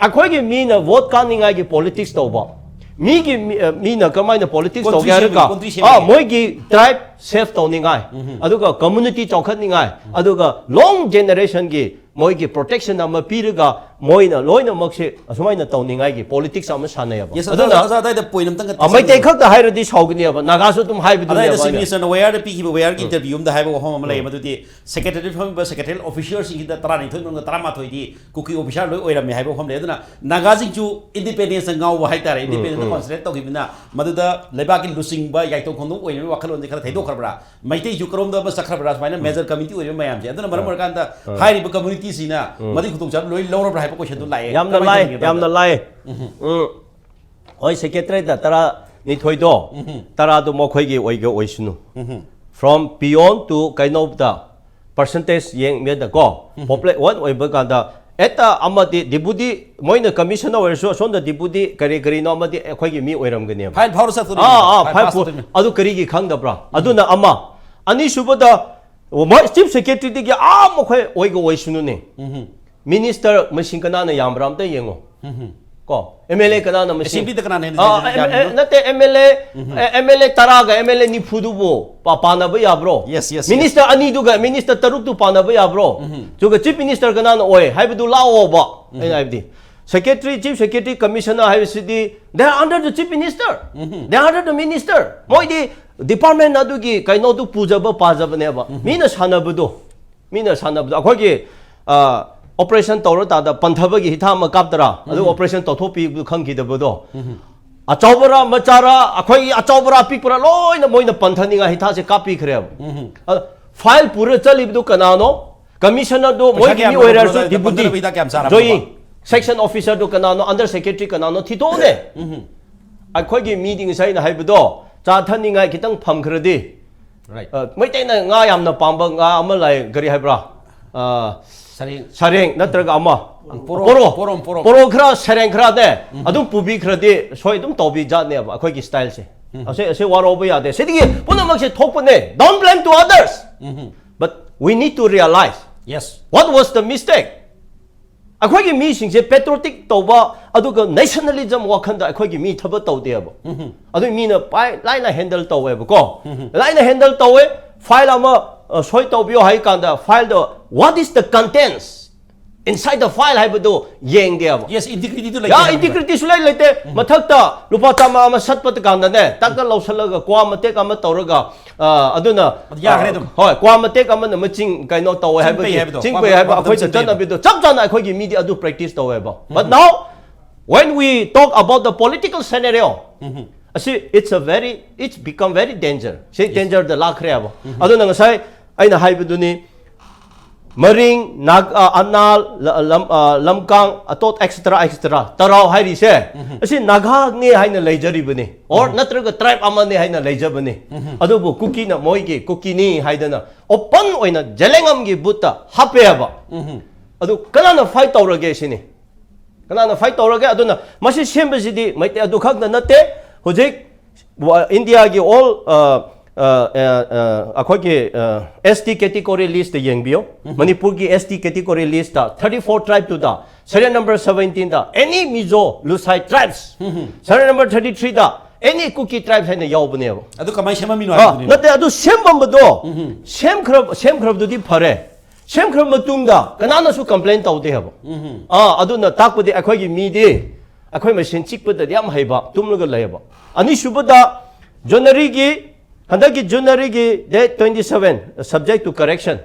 ꯑꯩꯈꯣꯏꯒꯤ ꯃꯤꯅ ꯚꯣꯠ ꯀꯥꯅꯤꯡꯉꯥꯏꯒꯤ ꯄꯣꯂꯤꯇꯤꯛꯁ ꯇꯧꯕ, ꯃꯤꯒꯤ ꯃꯤ- ꯑ, ꯃꯤꯅ ꯀꯃꯥꯏꯅ ꯄꯣꯂꯤꯇꯤꯛꯁ Country ꯇꯧꯒꯦ ꯍꯥꯏꯔꯒ ꯁꯦꯝꯕꯒꯤ, country ꯁꯦꯝꯕꯒꯤ꯫ ꯑꯥ, ꯃꯣꯏꯒꯤ ꯇ꯭ꯔꯥꯏꯕ ꯁꯦꯐ ꯇꯧꯅꯤꯡꯉꯥꯏ, ꯑꯗꯨꯒ ꯀꯝꯃꯨꯅꯤꯇꯤ ꯆꯥꯎꯈꯠꯅꯤꯡꯉꯥꯏ, ꯑꯗꯨꯒ ꯂꯣꯡ ꯖꯦꯅꯦꯔꯦꯁꯟꯒꯤ ꯃꯣꯏꯒꯤ ꯄ꯭ꯔꯣꯇꯦꯛꯁꯟ ꯑꯃ ꯄꯤꯔꯒ ꯃꯣꯏꯅ ꯂꯣꯏꯅꯃꯛꯁꯦ ꯑꯁꯨꯃꯥꯏꯅ ꯇꯧꯅꯤꯡꯉꯥꯏꯒꯤ ꯄꯣꯂꯤꯇꯤꯛꯁ ꯑꯃ ꯁꯥꯟꯅꯩꯌꯦꯕ꯫ Yes, ꯑꯗꯨꯅ ꯑꯗꯨꯗ ꯑꯗꯥꯏꯗ ꯄꯣꯏꯟ ꯑꯝꯇꯪ ꯑ, ꯃꯩꯇꯩ ꯈꯛꯇ ꯍꯥꯏꯔꯗꯤ ꯁꯥꯎꯒꯅꯦꯕ, ꯅꯥꯒꯥꯁꯨ ꯑꯗꯨꯝ ꯑꯗꯥꯏꯗ ꯆꯤꯐ ꯍꯥꯏꯕꯗꯨꯅꯦꯕ꯫ ꯃꯤꯅꯤꯁꯇꯔꯅ ꯋꯦꯌꯥꯔꯗ ꯄꯤꯈꯤꯕ ꯋꯦꯌꯥꯔꯒꯤ ꯏꯟꯇꯔꯚ꯭ꯌꯨ ꯑꯃꯗ ꯍꯥꯏꯕ ꯋꯥꯐꯝ ꯑꯃ ꯂꯩ, ꯃꯗꯨꯗꯤ ꯁꯦꯀ꯭ꯔꯦꯇꯔꯤ ꯐꯝꯃꯤꯕ ꯁꯦꯀ꯭ꯔꯦꯇꯔꯤ ꯑꯣꯐꯤꯁꯤꯌꯔꯁꯤꯡꯁꯤꯗ ꯇꯔꯥꯅꯤꯊꯣꯏ ꯃꯅꯨꯡꯗ ꯇꯔꯥꯃꯥꯊꯣꯏꯗꯤ ꯀꯨꯀꯤ ꯑꯣꯐꯤꯁꯥꯔ ꯂꯣꯏ ꯑꯣꯏꯔꯝꯃꯦ ꯍꯥꯏꯕ ꯋꯥꯐꯝ ꯂꯩ꯫ ꯑꯗꯨꯅ ꯅꯥꯒꯥꯁꯤꯡꯁꯨ ꯏꯟꯗꯤꯄꯦꯟꯗꯦꯟꯁꯇ ꯉꯥꯎꯕ ꯍꯥꯏꯇꯥꯔꯦ, ꯏꯟꯗꯤꯄꯦꯟꯗꯦꯟꯁꯇ ꯀꯣꯟꯁꯦꯟꯇ꯭ꯔꯦꯠ ꯇꯧꯈꯤꯕꯅꯤꯅ ꯃꯗꯨꯗ ꯂꯩꯕꯥꯛꯀꯤ ꯂꯨꯆꯤꯡꯕ ꯌꯥꯏꯇꯣꯛ ꯈꯣꯡꯗꯣꯛ ꯑꯣꯏꯔꯤꯕ ꯋꯥꯈꯜꯂꯣꯟꯁꯦ ꯈꯔ ꯊꯩꯗꯣꯛꯈ꯭ꯔꯕ꯭ꯔꯥ, ꯃꯩꯇꯩꯁꯨ ꯀꯔꯣꯝꯗ ꯑꯃ ꯆꯠꯈ꯭ꯔꯕ꯭ꯔꯥ, ꯁꯨꯃꯥꯏꯅ ꯃꯦꯖꯔ ꯀꯃꯤꯇꯤ ꯑꯣꯏꯔꯤꯕ ꯃꯌꯥꯝꯁꯦ꯫ ꯑꯗꯨꯅ ꯃꯔꯝ ꯑꯣꯏꯔꯀꯥꯟꯗ ꯍꯥꯏꯔꯤꯕ ꯀꯝꯃꯨꯅꯤꯇꯤꯁꯤꯅ ꯃꯗꯨꯒꯤ ꯈꯨꯗꯣꯡꯆꯥꯕ ꯂꯣꯏ ꯂꯧꯔꯕ꯭ꯔꯥ ꯍꯥꯏꯕ ꯀꯣꯏꯁꯟꯗꯨ ꯂꯥꯛꯑꯦ꯫ ꯌꯥꯝꯅ ꯀꯃꯥꯏꯅ ꯂꯥꯏ, ꯇꯧꯒꯦ ꯌꯥꯝꯅ ꯇꯥꯃꯣ? ꯂꯥꯏ꯫ ꯎꯝ꯫ ꯍꯣꯏ, ꯁꯦꯀ꯭ꯔꯦꯇꯔꯤꯗ ꯇꯔꯥꯅꯤꯊꯣꯏꯗꯣ, ꯇꯔꯥꯗꯣ ꯃꯈꯣꯏꯒꯤ ꯑꯣꯏꯒꯦ ꯑꯣꯏꯁꯅꯨ꯫ From peon to ꯀꯩꯅꯣꯗ ꯄꯔꯁꯦꯟꯇꯦꯖ ꯌꯦꯡꯕꯗꯀꯣ, ꯄꯣꯄꯨꯂꯦ ꯋꯥꯟ ꯑꯣꯏꯕ ꯀꯥꯟꯗ ꯍꯦꯛꯇ ꯑꯃꯗꯤ ꯗꯤꯄꯨꯇꯤ, ꯃꯣꯏꯅ ꯀꯃꯤꯁꯅꯔ ꯑꯣꯏꯔꯁꯨ ꯑꯁꯣꯝꯗ ꯗꯤꯄꯨꯇꯤ ꯀꯔꯤ ꯀꯔꯤꯅꯣ ꯑꯃꯗꯤ ꯑꯩꯈꯣꯏꯒꯤ ꯃꯤ ꯑꯣꯏꯔꯝꯒꯅꯦꯕ꯫ ꯐꯥꯏꯜ ꯐꯥꯎꯔ ꯆꯠꯇꯣꯔꯤꯅꯤ꯫ ꯑꯥ, ꯑꯥ, ꯐꯥꯏꯜ ꯐꯥꯏꯜ ꯄꯥꯁ ꯄꯨ- ꯇꯧꯗꯣꯏꯅꯤ꯫ ꯑꯗꯨ ꯀꯔꯤꯒꯤ ꯈꯪꯗꯕ꯭ꯔꯥ? ꯑꯗꯨꯅ ꯑꯃ, ꯑꯅꯤꯁꯨꯕꯗ ꯃꯣꯏ ꯆꯤꯐ ꯁꯦꯀ꯭ꯔꯦꯇꯔꯤꯗꯒꯤ ꯑꯥ ꯃꯈꯣꯏ ꯑꯣꯏꯒ ꯑꯣꯏꯁꯅꯨꯅꯦ꯫ ꯃꯤꯅꯤꯁꯇꯔ ꯃꯁꯤꯡ ꯀꯅꯥꯅ ꯌꯥꯝꯕ꯭ꯔꯥ ꯑꯝꯇ ꯌꯦꯡꯉꯣ꯫ ꯀꯣ, ꯑꯦꯝ ꯑꯦꯜ ꯑꯦ ꯀꯅꯥꯅ ꯃꯁꯤꯡ? ꯑꯦꯁꯦꯝꯕ꯭ꯂꯤꯗ ꯀꯅꯥꯅ ꯍꯦꯟꯅ ꯑꯥ, ꯌꯥꯝꯃꯤꯅꯣ? ꯑꯦꯝ- ꯑꯦ- ꯅꯠꯇꯦ, M L A, A- M L A ꯇꯔꯥꯒ ꯑꯦꯝ ꯑꯦꯜ ꯑꯦ ꯅꯤꯐꯨꯗꯨꯕꯨ ꯄꯥ- ꯄꯥꯅꯕ ꯌꯥꯕ꯭ꯔꯣ? Yes, yes, yes. ꯃꯤꯅꯤꯁꯇꯔ ꯑꯅꯤꯗꯨꯒ ꯃꯤꯅꯤꯁꯇꯔ ꯇꯔꯨꯛꯇꯨ ꯄꯥꯅꯕ ꯌꯥꯕ꯭ꯔꯣ? ꯑꯗꯨꯒ ꯆꯤꯐ ꯃꯤꯅꯤꯁꯇꯔ ꯀꯅꯥꯅ ꯑꯣꯏ ꯍꯥꯏꯕꯗꯨ ꯂꯥꯛꯑꯣꯕ꯫ ꯑꯩꯅ ꯍꯥꯏꯕꯗꯤ ꯁꯦꯀ꯭ꯔꯦꯇꯔꯤ, ꯆꯤꯐ ꯁꯦꯀ꯭ꯔꯦꯇꯔꯤ, ꯀꯃꯤꯁꯅꯔ ꯍꯥꯏꯕꯁꯤꯗꯤ they are under the chief minister, they are under the minister. ꯃꯣꯏꯗꯤ ꯗꯤꯄꯥꯔꯠꯃꯦꯟ ꯑꯗꯨꯒꯤ ꯀꯩꯅꯣꯗꯨ ꯄꯨꯖꯕ ꯄꯥꯖꯕꯅꯦꯕ꯫ ꯃꯤꯅ ꯁꯥꯟꯅꯕꯗꯣ, ꯃꯤꯅ ꯁꯥꯟꯅꯕꯗꯣ, ꯑꯩꯈꯣꯏꯒꯤ ꯑꯣꯄꯔꯦꯁꯟ ꯇꯧꯔ ꯇꯥꯗ ꯄꯟꯊꯕꯒꯤ ꯍꯤꯊꯥ ꯑꯃ ꯀꯥꯞꯇꯔꯥ? ꯑꯗꯨ ꯑꯣꯄꯔꯦꯁꯟ ꯇꯧꯊꯣꯛꯄꯤꯕꯗꯨ ꯈꯪꯈꯤꯗꯕꯗꯣ꯫ ꯑꯆꯧꯕꯔꯥ ꯃꯆꯥꯔꯥ, ꯑꯩꯈꯣꯏꯒꯤ ꯑꯆꯧꯕꯔꯥ ꯄꯤꯛꯄꯔꯥ, ꯂꯣꯏꯅ ꯃꯣꯏꯅ ꯄꯟꯊꯅꯤꯡꯉꯥꯏ ꯍꯤꯊꯥꯁꯦ ꯀꯥꯞꯄꯤꯈ꯭ꯔꯦꯕ꯫ ꯑꯗ ꯐꯥꯏꯜ ꯄꯨꯔ ꯆꯠꯂꯤꯕꯗꯨ ꯀꯅꯥꯅꯣ? ꯀꯃꯤꯁꯅꯔꯗꯨ ꯄꯩꯁꯥ ꯃꯣꯏꯒꯤ ꯀꯌꯥꯝ ꯃꯤ ꯑꯣꯏꯔꯁꯨ ꯂꯧꯕꯅꯣ? ꯗꯤꯄꯨꯇꯤ ꯄꯟꯊꯅꯕ ꯍꯤꯗꯥꯛ ꯀꯌꯥꯝ ꯆꯥꯔꯕꯅꯣ? ꯖꯣꯌꯤ, ꯁꯦꯛꯁꯟ ꯑꯣꯐꯤꯁꯔꯗꯨ ꯀꯅꯥꯅꯣ? ꯑꯟꯗꯔ ꯁꯦꯀ꯭ꯔꯦꯇꯔꯤ ꯀꯅꯥꯅꯣ? ꯊꯤꯗꯣꯛꯎꯅꯦ꯫ ꯑꯩꯈꯣꯏꯒꯤ ꯃꯤꯗꯤ ꯉꯁꯥꯏ ꯑꯩꯅ ꯍꯥꯏꯕꯗꯣ, ꯆꯥ ꯊꯛꯅꯤꯡꯉꯥꯏ ꯈꯤꯇꯪ ꯐꯪꯈ꯭ꯔꯗꯤ, Right. ꯑ, ꯃꯩꯇꯩꯅ ꯉꯥ ꯌꯥꯝꯅ ꯄꯥꯝꯕ ꯉꯥ ꯑꯃ ꯂꯩ, ꯀꯔꯤ ꯍꯥꯏꯕ꯭ꯔꯥ? ꯑ, ꯁꯔꯦꯡ꯫ ꯁꯔꯦꯡ ꯅꯠꯇ꯭ꯔꯒ ꯑꯃ ꯄꯣꯔꯣ, ꯄꯣꯔꯣ, ꯄꯣꯔꯣꯝ, ꯄꯣꯔꯣꯝ꯫ ꯄꯣꯔꯣ ꯈꯔ, ꯁꯔꯦꯡ ꯈꯔꯅꯦ ꯑꯗꯨꯝ ꯄꯨꯕꯤꯈ꯭ꯔꯗꯤ ꯁꯣꯏ ꯑꯗꯨꯝ ꯇꯧꯕꯤ ꯖꯥꯠꯅꯦꯕ ꯑꯩꯈꯣꯏꯒꯤ ꯁ꯭ꯇꯥꯏꯜꯁꯦ꯫ ꯑꯁꯤ ꯑꯁꯤ ꯋꯥꯔꯧꯕ ꯌꯥꯗꯦ꯫ ꯁꯤꯗꯒꯤ ꯄꯨꯝꯅꯃꯛꯁꯦ ꯊꯣꯛꯄꯅꯦ꯫ Don't blame to others, but we need to realize Yes. what was the mistake. ꯑꯩꯈꯣꯏꯒꯤ ꯃꯤꯁꯤꯡꯁꯦ patriotic ꯇꯧꯕ, ꯑꯗꯨꯒ nationalism ꯋꯥꯈꯟꯗ ꯑꯩꯈꯣꯏꯒꯤ ꯃꯤ ꯊꯕꯛ ꯇꯧꯗꯦꯕ꯫ ꯑꯗꯨ ꯃꯤꯅ ꯄꯥꯏ ꯂꯥꯏꯅ handle ꯇꯧꯋꯦꯕꯀꯣ꯫ ꯂꯥꯏꯅ handle ꯇꯧꯋꯦ꯫ File ꯑꯃ, ꯑ, ꯁꯣꯏ ꯇꯧꯕꯤꯌꯣ ꯍꯥꯏ ꯀꯥꯟꯗ fileꯗꯣ, what is the contents inside the file ꯍꯥꯏꯕꯗꯨ ꯌꯦꯡꯗꯦꯕ꯫ Yes, integrityꯗꯨ ꯌꯥ, ꯂꯩꯇꯦ ꯍꯥꯏꯕ꯫ Integrity ꯁꯨꯂꯩ ꯂꯩꯇꯦ꯫ ꯃꯊꯛꯇ ꯂꯨꯄꯥ ꯆꯥꯝꯃ ꯑꯃ ꯁꯠꯄ ꯀꯥꯟꯗꯅꯦ, ꯇꯛꯇ ꯂꯧꯁꯜꯂꯒ ꯀ꯭ꯋꯥ ꯃꯇꯦꯛ ꯑꯃ ꯇꯧꯔꯒ, ꯑ, ꯑꯗꯨꯅ, ꯌꯥꯈ꯭ꯔꯦ ꯑ, ꯑꯗꯨꯝ꯫ ꯍꯣꯏ, ꯀ꯭ꯋꯥ ꯃꯇꯦꯛ ꯑꯃꯅ ꯃꯆꯤꯡ ꯀꯩꯅꯣ ꯇꯧꯋꯦ ꯆꯤꯡ ꯍꯥꯏꯕꯗꯤ, ꯄꯩ ꯍꯥꯏꯕꯗꯣ, ꯆꯤꯡ ꯀ꯭ꯋꯥ ꯄꯩ ꯃꯇꯦꯛ ꯍꯥꯏꯕ ꯑꯃꯅ ꯑꯩꯈꯣꯏꯒꯤ ꯆꯤꯡ ꯄꯩ ꯍꯥꯏꯕꯗꯣ꯫ ꯆꯠꯅꯕꯤꯗꯣ ꯆꯞ ꯆꯥꯅ ꯑꯩꯈꯣꯏꯒꯤ ꯃꯤꯗꯤ ꯑꯗꯨ practice ꯇꯧꯋꯦꯕ꯫ But now, when we talk about the political scenario, ꯑꯁꯤ, it's a very, it's become very danger. ꯁꯤ dangerꯗ ꯂꯥꯛꯈ꯭ꯔꯦꯕ꯫ ꯑꯗꯨꯅ ꯉꯁꯥꯏ ꯑꯩꯅ ꯍꯥꯏꯕꯗꯨꯅꯤ, ꯃꯔꯤꯡ, ꯅꯥꯒ-, ꯑ, ꯑꯅꯥꯜ, ꯂ-, ꯂꯝ-, ꯑ, ꯂꯝꯀꯥꯡ, ꯑꯇꯣꯠ, et cetera, et cetera, ꯇꯔꯥꯎ ꯍꯥꯏꯔꯤꯁꯦ, ꯑꯁꯤ ꯅꯥꯒꯥꯅꯦ ꯍꯥꯏꯅ ꯂꯩꯖꯔꯤꯕꯅꯤ, or ꯅꯠꯇ꯭ꯔꯒ tribe ꯑꯃꯅꯦ ꯍꯥꯏꯅ ꯂꯩꯖꯕꯅꯤ꯫ ꯑꯗꯨꯕꯨ ꯀꯨꯀꯤꯅ ꯃꯣꯏꯒꯤ ꯀꯨꯀꯤꯅꯤ ꯍꯥꯏꯗꯅ open ꯑꯣꯏꯅ ꯖꯦꯂꯦꯡꯉꯝꯒꯤ ꯕꯨꯠꯇ ꯍꯥꯞꯄꯦꯕ꯫ ꯑꯗꯨ ꯀꯅꯥꯅ fight ꯇꯧꯔꯒꯦ ꯁꯤꯅꯤ? ꯀꯅꯥꯅ fight ꯇꯧꯔꯒꯦ? ꯑꯗꯨꯅ ꯃꯁꯤ ꯁꯦꯝꯕꯁꯤꯗꯤ ꯃꯩꯇꯩ ꯑꯗꯨ ꯈꯛꯇ ꯅꯠꯇꯦ꯫ ꯍꯧꯖꯤꯛ ꯋꯥ-, ꯏꯟꯗꯤꯌꯥꯒꯤ all, ꯑ, ꯑ, ꯑ, ꯑ, ꯑꯩꯈꯣꯏꯒꯤ, ꯑ, S T category listꯇ ꯌꯦꯡꯕꯤꯌꯨ꯫ ꯃꯅꯤꯄꯨꯔꯒꯤ S T category listꯇ thirty four tribeꯇꯨꯗ serial number seventeenꯗ any Mizo Lusai tribes, serial number thirty threeꯗ any Kuki tribes ꯍꯥꯏꯅ ꯌꯥꯎꯕꯅꯦꯕ꯫ ꯑꯗꯨ ꯀꯃꯥꯏꯅ ꯁꯦꯝꯃꯝꯃꯤꯅꯣ ꯑ, ꯍꯥꯏꯕꯗꯨꯅꯤ꯫ ꯅꯠꯇꯦ, ꯑꯗꯨ ꯁꯦꯝꯃꯝꯕꯗꯣ, ꯁꯦꯝꯈ꯭ꯔ-, ꯁꯦꯝꯈ꯭ꯔꯕꯗꯨꯗꯤ ꯐꯔꯦ꯫ ꯁꯦꯝꯈ꯭ꯔ ꯃꯇꯨꯡꯗ ꯀꯅꯥꯅꯁꯨ complain ꯇꯧꯗꯦ ꯍꯥꯏꯕ꯫ ꯑꯥ, ꯑꯗꯨꯅ ꯇꯥꯛꯄꯗꯤ ꯑꯩꯈꯣꯏꯒꯤ ꯃꯤꯗꯤ ꯑꯩꯈꯣꯏ ꯃꯁꯦꯟ ꯆꯤꯛꯄꯗꯗꯤ ꯌꯥꯝ ꯍꯩꯕ, ꯇꯨꯝꯂꯒ ꯂꯩꯌꯦꯕ꯫ ꯑꯅꯤꯁꯨꯕꯗ, Januaryꯒꯤ, ꯍꯟꯗꯛꯀꯤ Januaryꯒꯤ date twenty seven, subject to correction,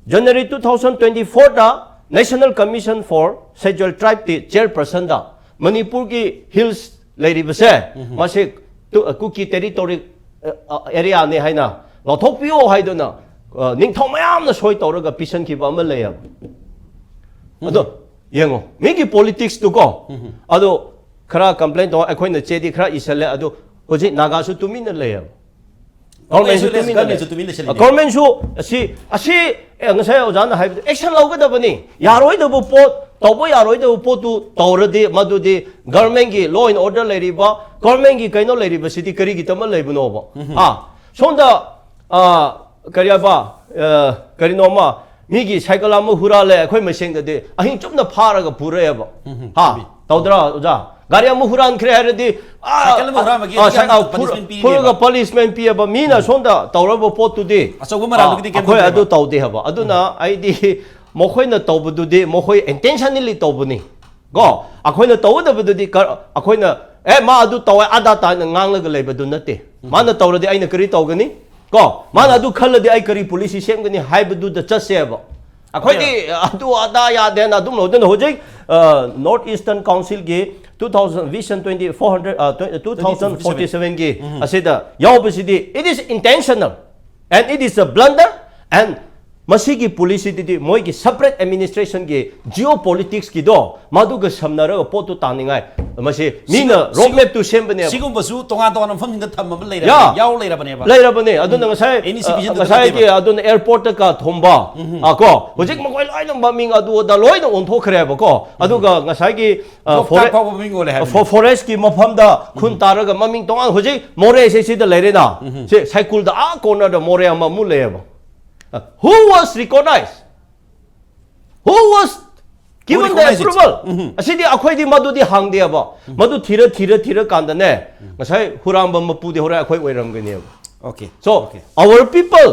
January two thousand twenty fourꯗ National Commission for Scheduled Tribeꯀꯤ chairpersonꯗ ꯃꯅꯤꯄꯨꯔꯒꯤ hills ꯂꯩꯔꯤꯕꯁꯦ, ꯃꯁꯤ ꯇꯨ-, ꯀꯨꯀꯤ territory, ꯑ, ꯑ, areaꯅꯤ ꯍꯥꯏꯅ ꯂꯧꯊꯣꯛꯄꯤꯌꯣ ꯍꯥꯏꯗꯨꯅ, ꯑ, ꯅꯤꯡꯊꯧ ꯃꯌꯥꯝꯅ ꯁꯣꯏ ꯇꯧꯔꯒ ꯄꯤꯁꯟꯈꯤꯕ ꯑꯃ ꯂꯩꯌꯦꯕ꯫ ꯑꯗꯣ ꯌꯦꯡꯉꯣ, ꯃꯤꯒꯤ politicsꯇꯨꯀꯣ꯫ ꯑꯗꯣ ꯈꯔ complain ꯇꯧ, ꯑꯩꯈꯣꯏꯅ ꯆꯦꯗꯤ ꯈꯔ ꯏꯁꯜꯂꯦ, ꯑꯗꯣ ꯍꯧꯖꯤꯛ ꯅꯥꯒꯥꯁꯨ ꯇꯨꯃꯤꯟꯅ ꯂꯩꯌꯦꯕ꯫ Governmentꯁꯨ Governmentꯁꯨ ꯇꯨꯃꯤꯟꯅ governmentꯁꯨ ꯂꯩ꯫ ꯇꯨꯃꯤꯟꯅ ꯂꯩꯁꯜꯂꯤꯅꯦ꯫ Governmentꯁꯨ ꯑꯁꯤ, ꯑꯁꯤ, ꯑꯦ, ꯉꯁꯥꯏ ꯑꯣꯖꯥꯅ ꯍꯥꯏꯕꯗꯣ, action ꯂꯧꯒꯗꯕꯅꯤ꯫ ꯌꯥꯔꯣꯏꯗꯕ ꯄꯣꯠ, ꯇꯧꯕ ꯌꯥꯔꯣꯏꯗꯕ ꯄꯣꯠꯇꯨ ꯇꯧꯔꯗꯤ, ꯃꯗꯨꯗꯤ governmentꯀꯤ law and order ꯂꯩꯔꯤꯕ, governmentꯀꯤ ꯀꯩꯅꯣ ꯂꯩꯔꯤꯕꯁꯤꯗꯤ ꯀꯔꯤꯒꯤꯗꯃꯛ ꯂꯩꯕꯅꯣꯕ? ꯑꯥ, ꯁꯣꯝꯗ, ꯑꯥ, ꯀꯔꯤ ꯍꯥꯏꯕ, ꯑ, ꯀꯔꯤꯅꯣꯃ, ꯃꯤꯒꯤ ꯁꯥꯏꯀꯜ ꯑꯃ ꯍꯨꯔꯥꯜꯂꯦ, ꯑꯩꯈꯣꯏ ꯃꯁꯦꯟꯗꯗꯤ ꯑꯍꯤꯡ ꯆꯨꯞꯅ ꯐꯥꯔꯒ ꯄꯨꯔꯛꯑꯦꯕ꯫ ꯍꯥ? ꯇꯧꯗ꯭ꯔꯥ, ꯑꯣꯖꯥ? ꯒꯥꯔꯤ ꯑꯃ ꯍꯨꯔꯥꯟꯈ꯭ꯔꯦ ꯍꯥꯏꯔꯗꯤ, ꯑꯥ, ꯁꯥꯏꯀꯜ ꯑꯃ ꯍꯨꯔꯥꯟꯕꯒꯤ ꯑꯥ, ꯑꯗꯨꯒꯤ ꯁꯥꯏ-, ꯑꯥ, punishment ꯐꯨꯔ-, ꯄꯤꯔꯤꯕ꯫ ꯐꯨꯔꯒ ꯄꯅꯤꯁꯃꯦꯟ ꯄꯤꯑꯕ꯫ ꯃꯤꯅ ꯁꯣꯝꯗ ꯇꯧꯔꯕ ꯄꯣꯠꯇꯨꯗꯤ, ꯑꯆꯧꯕ ꯃꯔꯥꯜꯗꯨꯒꯤꯗꯤ ꯑꯥ, ꯀꯩꯝ ꯑꯩꯈꯣꯏ ꯑꯗꯨ ꯇꯧꯗꯦꯕ꯫ ꯇꯧꯗꯦ ꯍꯥꯏꯕ꯫ ꯑꯗꯨꯅ ꯑꯩꯗꯤ ꯃꯈꯣꯏꯅ ꯇꯧꯕꯗꯨꯗꯤ ꯃꯈꯣꯏ intentionally ꯇꯧꯕꯅꯤ ꯀꯣ꯫ ꯑꯩꯈꯣꯏꯅ ꯇꯧꯒꯗꯕꯗꯨꯗꯤ ꯀ-, ꯑꯩꯈꯣꯏꯅ, "ꯑꯦ, ꯃꯥ ꯑꯗꯨ ꯇꯧꯋꯦ, ꯑꯗꯥ ꯇꯥꯏꯅ" ꯉꯥꯡꯂꯒ ꯂꯩꯕꯗꯨ ꯅꯠꯇꯦ꯫ ꯃꯥꯅ ꯇꯧꯔꯗꯤ ꯑꯩꯅ ꯀꯔꯤ ꯇꯧꯒꯅꯤ ꯀꯣ? ꯃꯥꯅ ꯑꯗꯨ ꯈꯜꯂꯗꯤ ꯑꯩ ꯀꯔꯤ ꯄꯣꯂꯤꯁꯤ ꯁꯦꯝꯒꯅꯤ ꯍꯥꯏꯕꯗꯨꯗ ꯆꯠꯁꯦꯕ꯫ ꯑꯩꯈꯣꯏꯗꯤ ꯑꯗꯨ ꯑꯗꯥ ꯌꯥꯗꯦꯅ ꯑꯗꯨꯝ ꯂꯧꯗꯅ ꯍꯧꯖꯤꯛ, ꯑ, North Eastern Councilꯒꯤ two thousand, Vision twenty, four hundred, ꯑ, tw-, two thousand forty sevenꯒꯤ ꯑꯁꯤꯗ ꯌꯥꯎꯕꯁꯤꯗꯤ, it is intentional and it is a blunder and ꯃꯁꯤꯒꯤ ꯄꯣꯂꯤꯁꯤꯗꯨꯗꯤ ꯃꯣꯏꯒꯤ separate administrationꯒꯤ geopoliticsꯀꯤꯗꯣ ꯃꯗꯨꯒ ꯁꯝꯅꯔꯒ ꯄꯣꯠꯇꯨ ꯇꯥꯅꯤꯡꯉꯥꯏ ꯃꯁꯤ ꯃꯤꯅ ꯁꯤꯒꯨꯝ-, road mapꯇꯨ ꯁꯦꯝꯕꯅꯦꯕ꯫ ꯁꯤꯒꯨꯝꯕꯁꯨ ꯇꯣꯉꯥꯟ ꯇꯣꯉꯥꯟꯕ ꯃꯐꯝꯁꯤꯡꯗ ꯊꯝꯃꯕ ꯂꯩꯔꯕꯅꯦ, ꯌꯥ꯫ ꯌꯥꯎ ꯂꯩꯔꯕꯅꯦꯕ꯫ ꯂꯩꯔꯕꯅꯦ꯫ ꯑꯗꯨꯅ ꯉꯁꯥꯏ, Any citizenꯗ ꯑ, ꯉꯁꯥꯏꯒꯤ ꯅꯠꯇꯦꯕ꯫ ꯑꯗꯨꯅ airportꯇ ꯀ ꯊꯣꯝꯕ, ꯑ, ꯀꯣ, ꯍꯧꯖꯤꯛ ꯃꯈꯣꯏ ꯂꯣꯏꯅ ꯃꯃꯤꯡ ꯑꯗꯨ ꯑꯗ ꯂꯣꯏꯅ ꯑꯣꯟꯊꯣꯛꯈ꯭ꯔꯦꯕ ꯀꯣ꯫ ꯑꯗꯨꯒ ꯉꯁꯥꯏꯒꯤ, ꯑ, Job card ꯐꯣꯔꯦ-, ꯐꯥꯎꯕ ꯃꯃꯤꯡ ꯑꯣꯜꯂꯦ ꯍꯥꯏꯕꯅꯤ꯫ ꯐꯣ-, forestꯀꯤ ꯃꯐꯝꯗ ꯈꯨꯟ ꯇꯥꯔꯒ ꯃꯃꯤꯡ ꯇꯣꯉꯥꯟ, ꯍꯧꯖꯤꯛ ꯃꯣꯔꯦꯁꯦ ꯁꯤꯗ ꯂꯩꯔꯦꯅ꯫ ꯁꯤ ꯁꯥꯏꯀꯨꯜꯗ ꯑꯥ cornerꯗ ꯃꯣꯔꯦ ꯑꯃꯃꯨꯛ ꯂꯩꯌꯦꯕ꯫ Who was recognized? Who was given the Who recognized it? approval? ꯑꯁꯤꯗꯤ ꯑꯩꯈꯣꯏꯗꯤ ꯃꯗꯨꯗꯤ ꯍꯥꯡꯗꯦꯕ꯫ ꯃꯗꯨ ꯊꯤꯔ ꯊꯤꯔ ꯊꯤꯔ ꯀꯥꯟꯗꯅꯦ, ꯉꯁꯥꯏ ꯍꯨꯔꯥꯟꯕ ꯃꯄꯨꯗꯤ ꯍꯣꯔꯦꯟ ꯑꯩꯈꯣꯏ ꯑꯣꯏꯔꯝꯒꯅꯦꯕ꯫ Okay. So, Okay. Our people,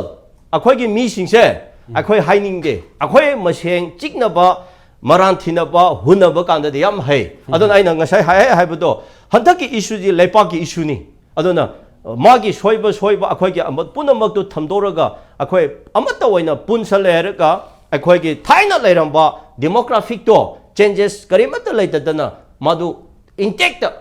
ꯑꯩꯈꯣꯏꯒꯤ ꯃꯤꯁꯤꯡꯁꯦ, ꯑꯩꯈꯣꯏ ꯍꯥꯏꯅꯤꯡꯗꯦ꯫ ꯑꯩꯈꯣꯏ ꯃꯁꯦꯟ ꯆꯤꯛꯅꯕ, ꯃꯔꯥꯟ ꯊꯤꯅꯕ, ꯍꯨꯟꯅꯕ ꯀꯥꯟꯗꯗꯤ ꯌꯥꯝ ꯍꯩ꯫ ꯑꯗꯨꯅ ꯑꯩꯅ ꯉꯁꯥꯏ ꯍꯥꯏ ꯍꯥꯏꯕꯗꯣ, ꯍꯟꯗꯛꯀꯤ issueꯁꯤ ꯂꯩꯄꯥꯛꯀꯤ issueꯅꯤ꯫ ꯑꯗꯨꯅ, ꯑ, ꯃꯥꯒꯤ ꯁꯣꯏꯕ ꯁꯣꯏꯕ ꯑꯩꯈꯣꯏꯒꯤ ꯑꯃ-, ꯄꯨꯝꯅꯃꯛꯇꯨ ꯊꯝꯗꯣꯛꯔꯒ ꯑꯩꯈꯣꯏ ꯑꯃꯠꯇ ꯑꯣꯏꯅ ꯄꯨꯟꯁꯜꯂꯦ ꯍꯥꯏꯔꯒ ꯑꯩꯈꯣꯏꯒꯤ ꯊꯥꯏꯅ ꯂꯩꯔꯝꯕ demographyꯇꯣ changes ꯀꯔꯤꯃꯠꯇ ꯂꯩꯇꯗꯅ ꯃꯗꯨ intactꯇ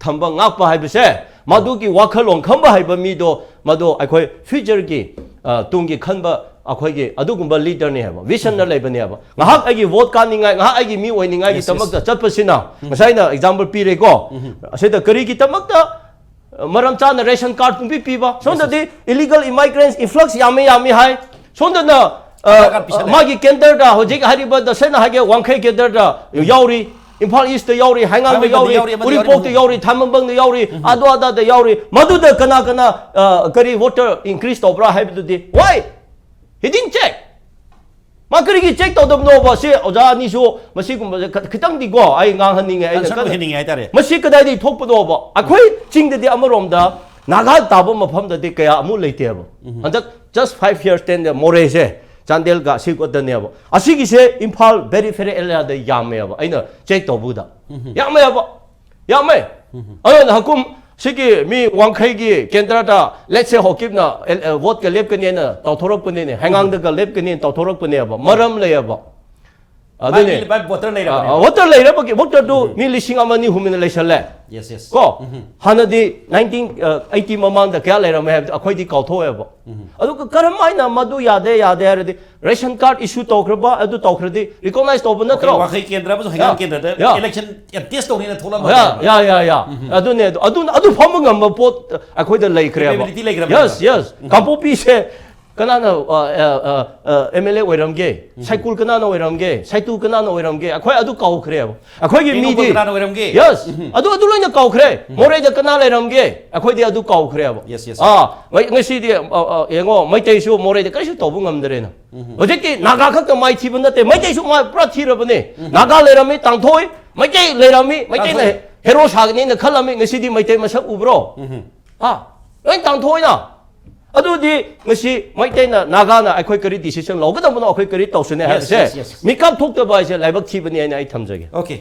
ꯊꯝꯕ ꯉꯥꯛꯄ ꯍꯥꯏꯕꯁꯦ, ꯃꯗꯨꯒꯤ ꯋꯥꯈꯜꯂꯣꯟ ꯈꯟꯕ ꯍꯩꯕ ꯃꯤꯗꯣ, ꯃꯗꯨ ꯑꯩꯈꯣꯏ futureꯒꯤ, ꯑ, ꯇꯨꯡꯒꯤ ꯈꯟꯕ ꯑꯩꯈꯣꯏꯒꯤ ꯑꯗꯨꯒꯨꯝꯕ leaderꯅꯤ ꯍꯥꯏꯕ, visionꯅ ꯂꯩꯕꯅꯦꯕ꯫ ꯉꯥꯏꯍꯥꯛ ꯑꯩꯒꯤ vote ꯀꯥꯅꯤꯡꯉꯥꯏ, ꯉꯥꯏꯍꯥꯛ ꯑꯩꯒꯤ ꯃꯤ ꯑꯣꯏꯅꯤꯡꯉꯥꯏꯒꯤ Yes, yes. ꯗꯃꯛꯇ ꯆꯠꯄꯁꯤꯅ, ꯉꯁꯥꯏ ꯑꯩꯅ example ꯄꯤꯔꯦꯀꯣ꯫ ꯑꯁꯤꯗ ꯀꯔꯤꯒꯤꯗꯃꯛꯇ, ꯑ, ꯃꯔꯝ ꯆꯥꯅ ration card ꯄꯨꯡꯄꯤ ꯄꯤꯕ? ꯁꯣꯝꯗꯗꯤ illegal immigrants influx ꯌꯥꯝꯃꯤ, ꯌꯥꯝꯃꯤ ꯍꯥꯏ꯫ ꯁꯣꯝꯗꯅ, ꯑ, Aadhaar card ꯄꯤꯁꯜꯂꯦ꯫ ꯃꯥꯒꯤ caderꯗ, ꯍꯧꯖꯤꯛ ꯍꯥꯏꯔꯤꯕ ꯗꯁꯦꯅ ꯍꯥꯏꯒꯦ, ꯋꯥꯡꯈꯩ caderꯗ ꯌꯥꯎꯔꯤ, ꯏꯝꯐꯥꯜ Eastꯇ ꯌꯥꯎꯔꯤ, ꯍꯩꯉꯥꯡꯗ ꯍꯩꯉꯥꯡꯗ ꯌꯥꯎꯔꯤ, ꯌꯥꯎꯔꯤ, ꯑꯃꯗ ꯌꯥꯎꯔꯤ, ꯎꯔꯤꯄꯣꯛꯇ ꯑꯃꯗ ꯌꯥꯎꯔꯤ, ꯊꯥꯡꯃꯩꯕꯟꯗ ꯌꯥꯎꯔꯤ, ꯑꯗꯨ ꯑꯗꯥꯗ ꯌꯥꯎꯔꯤ꯫ ꯃꯗꯨꯗ ꯀꯅꯥ ꯀꯅꯥ, ꯑ, ꯀꯔꯤ voter increase ꯇꯧꯕ꯭ꯔꯥ ꯍꯥꯏꯕꯗꯨꯗꯤ, why? He didn't check. ꯃꯥ ꯀꯔꯤꯒꯤ ꯆꯦꯛ ꯇꯧꯗꯕꯅꯣꯕ? ꯁꯤ ꯑꯣꯖꯥ ꯑꯅꯤꯁꯨ ꯃꯁꯤꯒꯨꯝꯕꯁꯦ ꯈ- ꯈꯤꯇꯪꯗꯤꯀꯣ, ꯑꯩ ꯉꯥꯡꯍꯟꯅꯤꯡꯉꯦ, ꯑꯩꯅ ꯀꯟꯁꯔꯟ ꯀꯟꯅ- ꯑꯣꯏꯍꯟꯅꯤꯡꯉꯦ ꯍꯥꯏꯇꯥꯔꯦ꯫ ꯃꯁꯤ ꯀꯗꯥꯏꯗꯒꯤ ꯊꯣꯛꯄꯅꯣꯕ? ꯑꯩꯈꯣꯏ ꯆꯤꯡꯗꯗꯤ ꯑꯃꯔꯣꯝꯗ ꯅꯥꯒꯥ ꯇꯥꯕ ꯃꯐꯝꯗꯗꯤ ꯀꯌꯥ ꯑꯃꯨꯛ ꯂꯩꯇꯦꯕ꯫ ꯍꯟꯗꯛ just five years ten ꯃꯣꯔꯦꯁꯦ, ꯆꯥꯟꯗꯦꯜꯒ ꯑꯁꯤ ꯈꯛꯇꯅꯦꯕ꯫ ꯑꯁꯤꯒꯤꯁꯦ ꯏꯝꯐꯥꯜ ꯄꯦꯔꯤꯐꯦꯔꯤ ꯑꯦꯔꯤꯌꯥꯗ ꯌꯥꯝꯃꯦꯕ, ꯑꯩꯅ ꯆꯦꯛ ꯇꯧꯕꯗ ꯌꯥꯝꯃꯦꯕ, ꯌꯥꯝꯃꯦ꯫ ꯑꯗꯨꯅ ꯍꯀꯨꯝ ꯁꯤꯒꯤ ꯃꯤ ꯋꯥꯡꯈꯩꯒꯤ ꯀꯦꯟꯗ꯭ꯔꯗ ꯂꯦꯠꯁꯦ ꯍꯣꯀꯤꯞꯅ ꯚꯣꯠꯀ ꯂꯦꯞꯀꯅꯤꯅ ꯇꯧꯊꯣꯔꯛꯄꯅꯤꯅꯦ, ꯍꯩꯉꯥꯡꯗꯒ ꯂꯦꯞꯀꯅꯤꯅ ꯇꯧꯊꯣꯔꯛꯄꯅꯦꯕ, ꯃꯔꯝ ꯂꯩꯌꯦꯕ꯫ ꯑꯗꯨꯅꯦ꯫ ꯃꯥꯒꯤ ꯚꯣꯇꯔ ꯂꯩꯔꯕꯅꯦꯕ꯫ ꯑ, ꯚꯣꯇꯔ ꯂꯩꯔꯕꯒꯤ, ꯚꯣꯇꯔꯗꯨ ꯃꯤ ꯂꯤꯁꯤꯡ ꯑꯃ ꯑꯅꯤ ꯍꯨꯝꯅ ꯂꯩꯁꯜꯂꯦ꯫ Yes, yes. ꯀꯣ? ꯍꯥꯟꯅꯗꯤ nineteen eighty ꯃꯃꯥꯡꯗ ꯀꯌꯥ ꯂꯩꯔꯝꯃꯦ ꯍꯥꯏꯕꯗꯣ ꯑꯩꯈꯣꯏꯗꯤ ꯀꯥꯎꯊꯣꯛꯑꯦꯕ꯫ ꯑꯗꯨꯒ ꯀꯔꯝ ꯍꯥꯏꯅ ꯃꯗꯨ ꯌꯥꯗꯦ, ꯌꯥꯗꯦ ꯍꯥꯏꯔꯗꯤ ration card issue ꯇꯧꯈ꯭ꯔꯕ, ꯑꯗꯨ ꯇꯧꯈ꯭ꯔꯗꯤ recognize ꯇꯧꯕ ꯅꯠꯇ꯭ꯔꯣ? ꯋꯥꯡꯈꯩ ꯀꯦꯟꯗ꯭ꯔ ꯑꯃꯁꯨ ꯍꯩꯉꯥꯡ ꯌꯥ, ꯀꯦꯟꯗ꯭ꯔꯗ ꯌꯥ꯫ Election ꯌꯥꯝ test ꯇꯧꯅꯤꯅ ꯊꯣꯛꯂꯝꯕ ꯌꯥ, ꯌꯥ, ꯌꯥ, ꯌꯥ꯫ ꯑꯗꯨꯅꯦ, ꯑꯗꯨ, ꯑꯗꯨ, ꯑꯗꯨ ꯐꯝꯕ ꯉꯝꯕ ꯄꯣꯠ ꯑꯩꯈꯣꯏꯗ ꯂꯩꯈ꯭ꯔꯦꯕ꯫ Capability ꯂꯩꯈ꯭ꯔꯕꯅꯦꯕ꯫ Yes, yes. ꯀꯥꯡꯄꯣꯛꯄꯤꯁꯦ ꯀꯅꯥꯅ ꯑꯦꯝ ꯑꯦꯜ ꯑꯦ ꯑꯣꯏꯔꯝꯒꯦ? ꯁꯥꯏꯀꯨꯜ ꯀꯅꯥꯅ ꯑꯣꯏꯔꯝꯒꯦ? ꯁꯥꯏꯇꯨ ꯀꯅꯥꯅ ꯑꯣꯏꯔꯝꯒꯦ? ꯑꯩꯈꯣꯏ ꯑꯗꯨ ꯀꯥꯎꯈ꯭ꯔꯦꯕ꯫ ꯑꯩꯈꯣꯏꯒꯤ ꯇꯦꯡꯅꯧꯄꯜ ꯃꯤꯗꯤ ꯀꯅꯥꯅ ꯑꯣꯏꯔꯝꯒꯦ? Yes. ꯑꯗꯨ, ꯑꯗꯨ ꯂꯣꯏꯅ ꯀꯥꯎꯈ꯭ꯔꯦ꯫ ꯃꯣꯔꯦꯗ ꯀꯅꯥ ꯂꯩꯔꯝꯒꯦ? ꯑꯩꯈꯣꯏꯗꯤ ꯑꯗꯨ ꯀꯥꯎꯈ꯭ꯔꯦꯕ꯫ Yes, yes. ꯑꯥ, ꯉ- ꯉꯁꯤꯗꯤ ꯑ, ꯑ, ꯌꯦꯡꯉꯣ, ꯃꯩꯇꯩꯁꯨ ꯃꯣꯔꯦꯗ ꯀꯔꯤꯁꯨ ꯇꯧꯕ ꯉꯝꯗ꯭ꯔꯦꯅ꯫ ꯍꯧꯖꯤꯛꯇꯤ ꯅꯥꯒꯥ ꯈꯛꯇ ꯃꯥꯏ ꯊꯤꯕ ꯅꯠꯇꯦ, ꯃꯩꯇꯩꯁꯨ ꯃꯥ ꯄꯨꯔꯥ ꯊꯤꯔꯕꯅꯦ꯫ ꯅꯥꯒꯥ ꯂꯩꯔꯝꯃꯤ, ꯇꯥꯡꯊꯣꯏ, ꯃꯩꯇꯩ ꯂꯩꯔꯝꯃꯤ, ꯃꯩꯇꯩꯅ ꯇꯥꯡꯊꯣꯏ꯫ Hero ꯁꯥꯒꯅꯤꯅ ꯈꯜꯂꯝꯃꯤ, ꯉꯁꯤꯗꯤ ꯃꯩꯇꯩ ꯃꯁꯛ ꯎꯕ꯭ꯔꯣ? ꯍꯥ? ꯂꯣꯏ ꯇꯥꯡꯊꯣꯏꯅ꯫ ꯑꯗꯨꯗꯤ ꯉꯁꯤ ꯃꯩꯇꯩꯅ, ꯅꯥꯒꯥꯅ ꯑꯩꯈꯣꯏ ꯀꯔꯤ decision ꯂꯧꯒꯗꯕꯅꯣ, ꯑꯩꯈꯣꯏ ꯀꯔꯤ ꯇꯧꯁꯤꯅꯦ Yes, ꯍꯥꯏꯕꯁꯦ yes, yes. ꯃꯤꯀꯞ ꯊꯣꯛꯇꯕ ꯍꯥꯏꯁꯦ ꯂꯥꯏꯕꯛ ꯊꯤꯕꯅꯤ ꯍꯥꯏꯅ ꯑꯩ ꯊꯝꯖꯒꯦ꯫ Okay.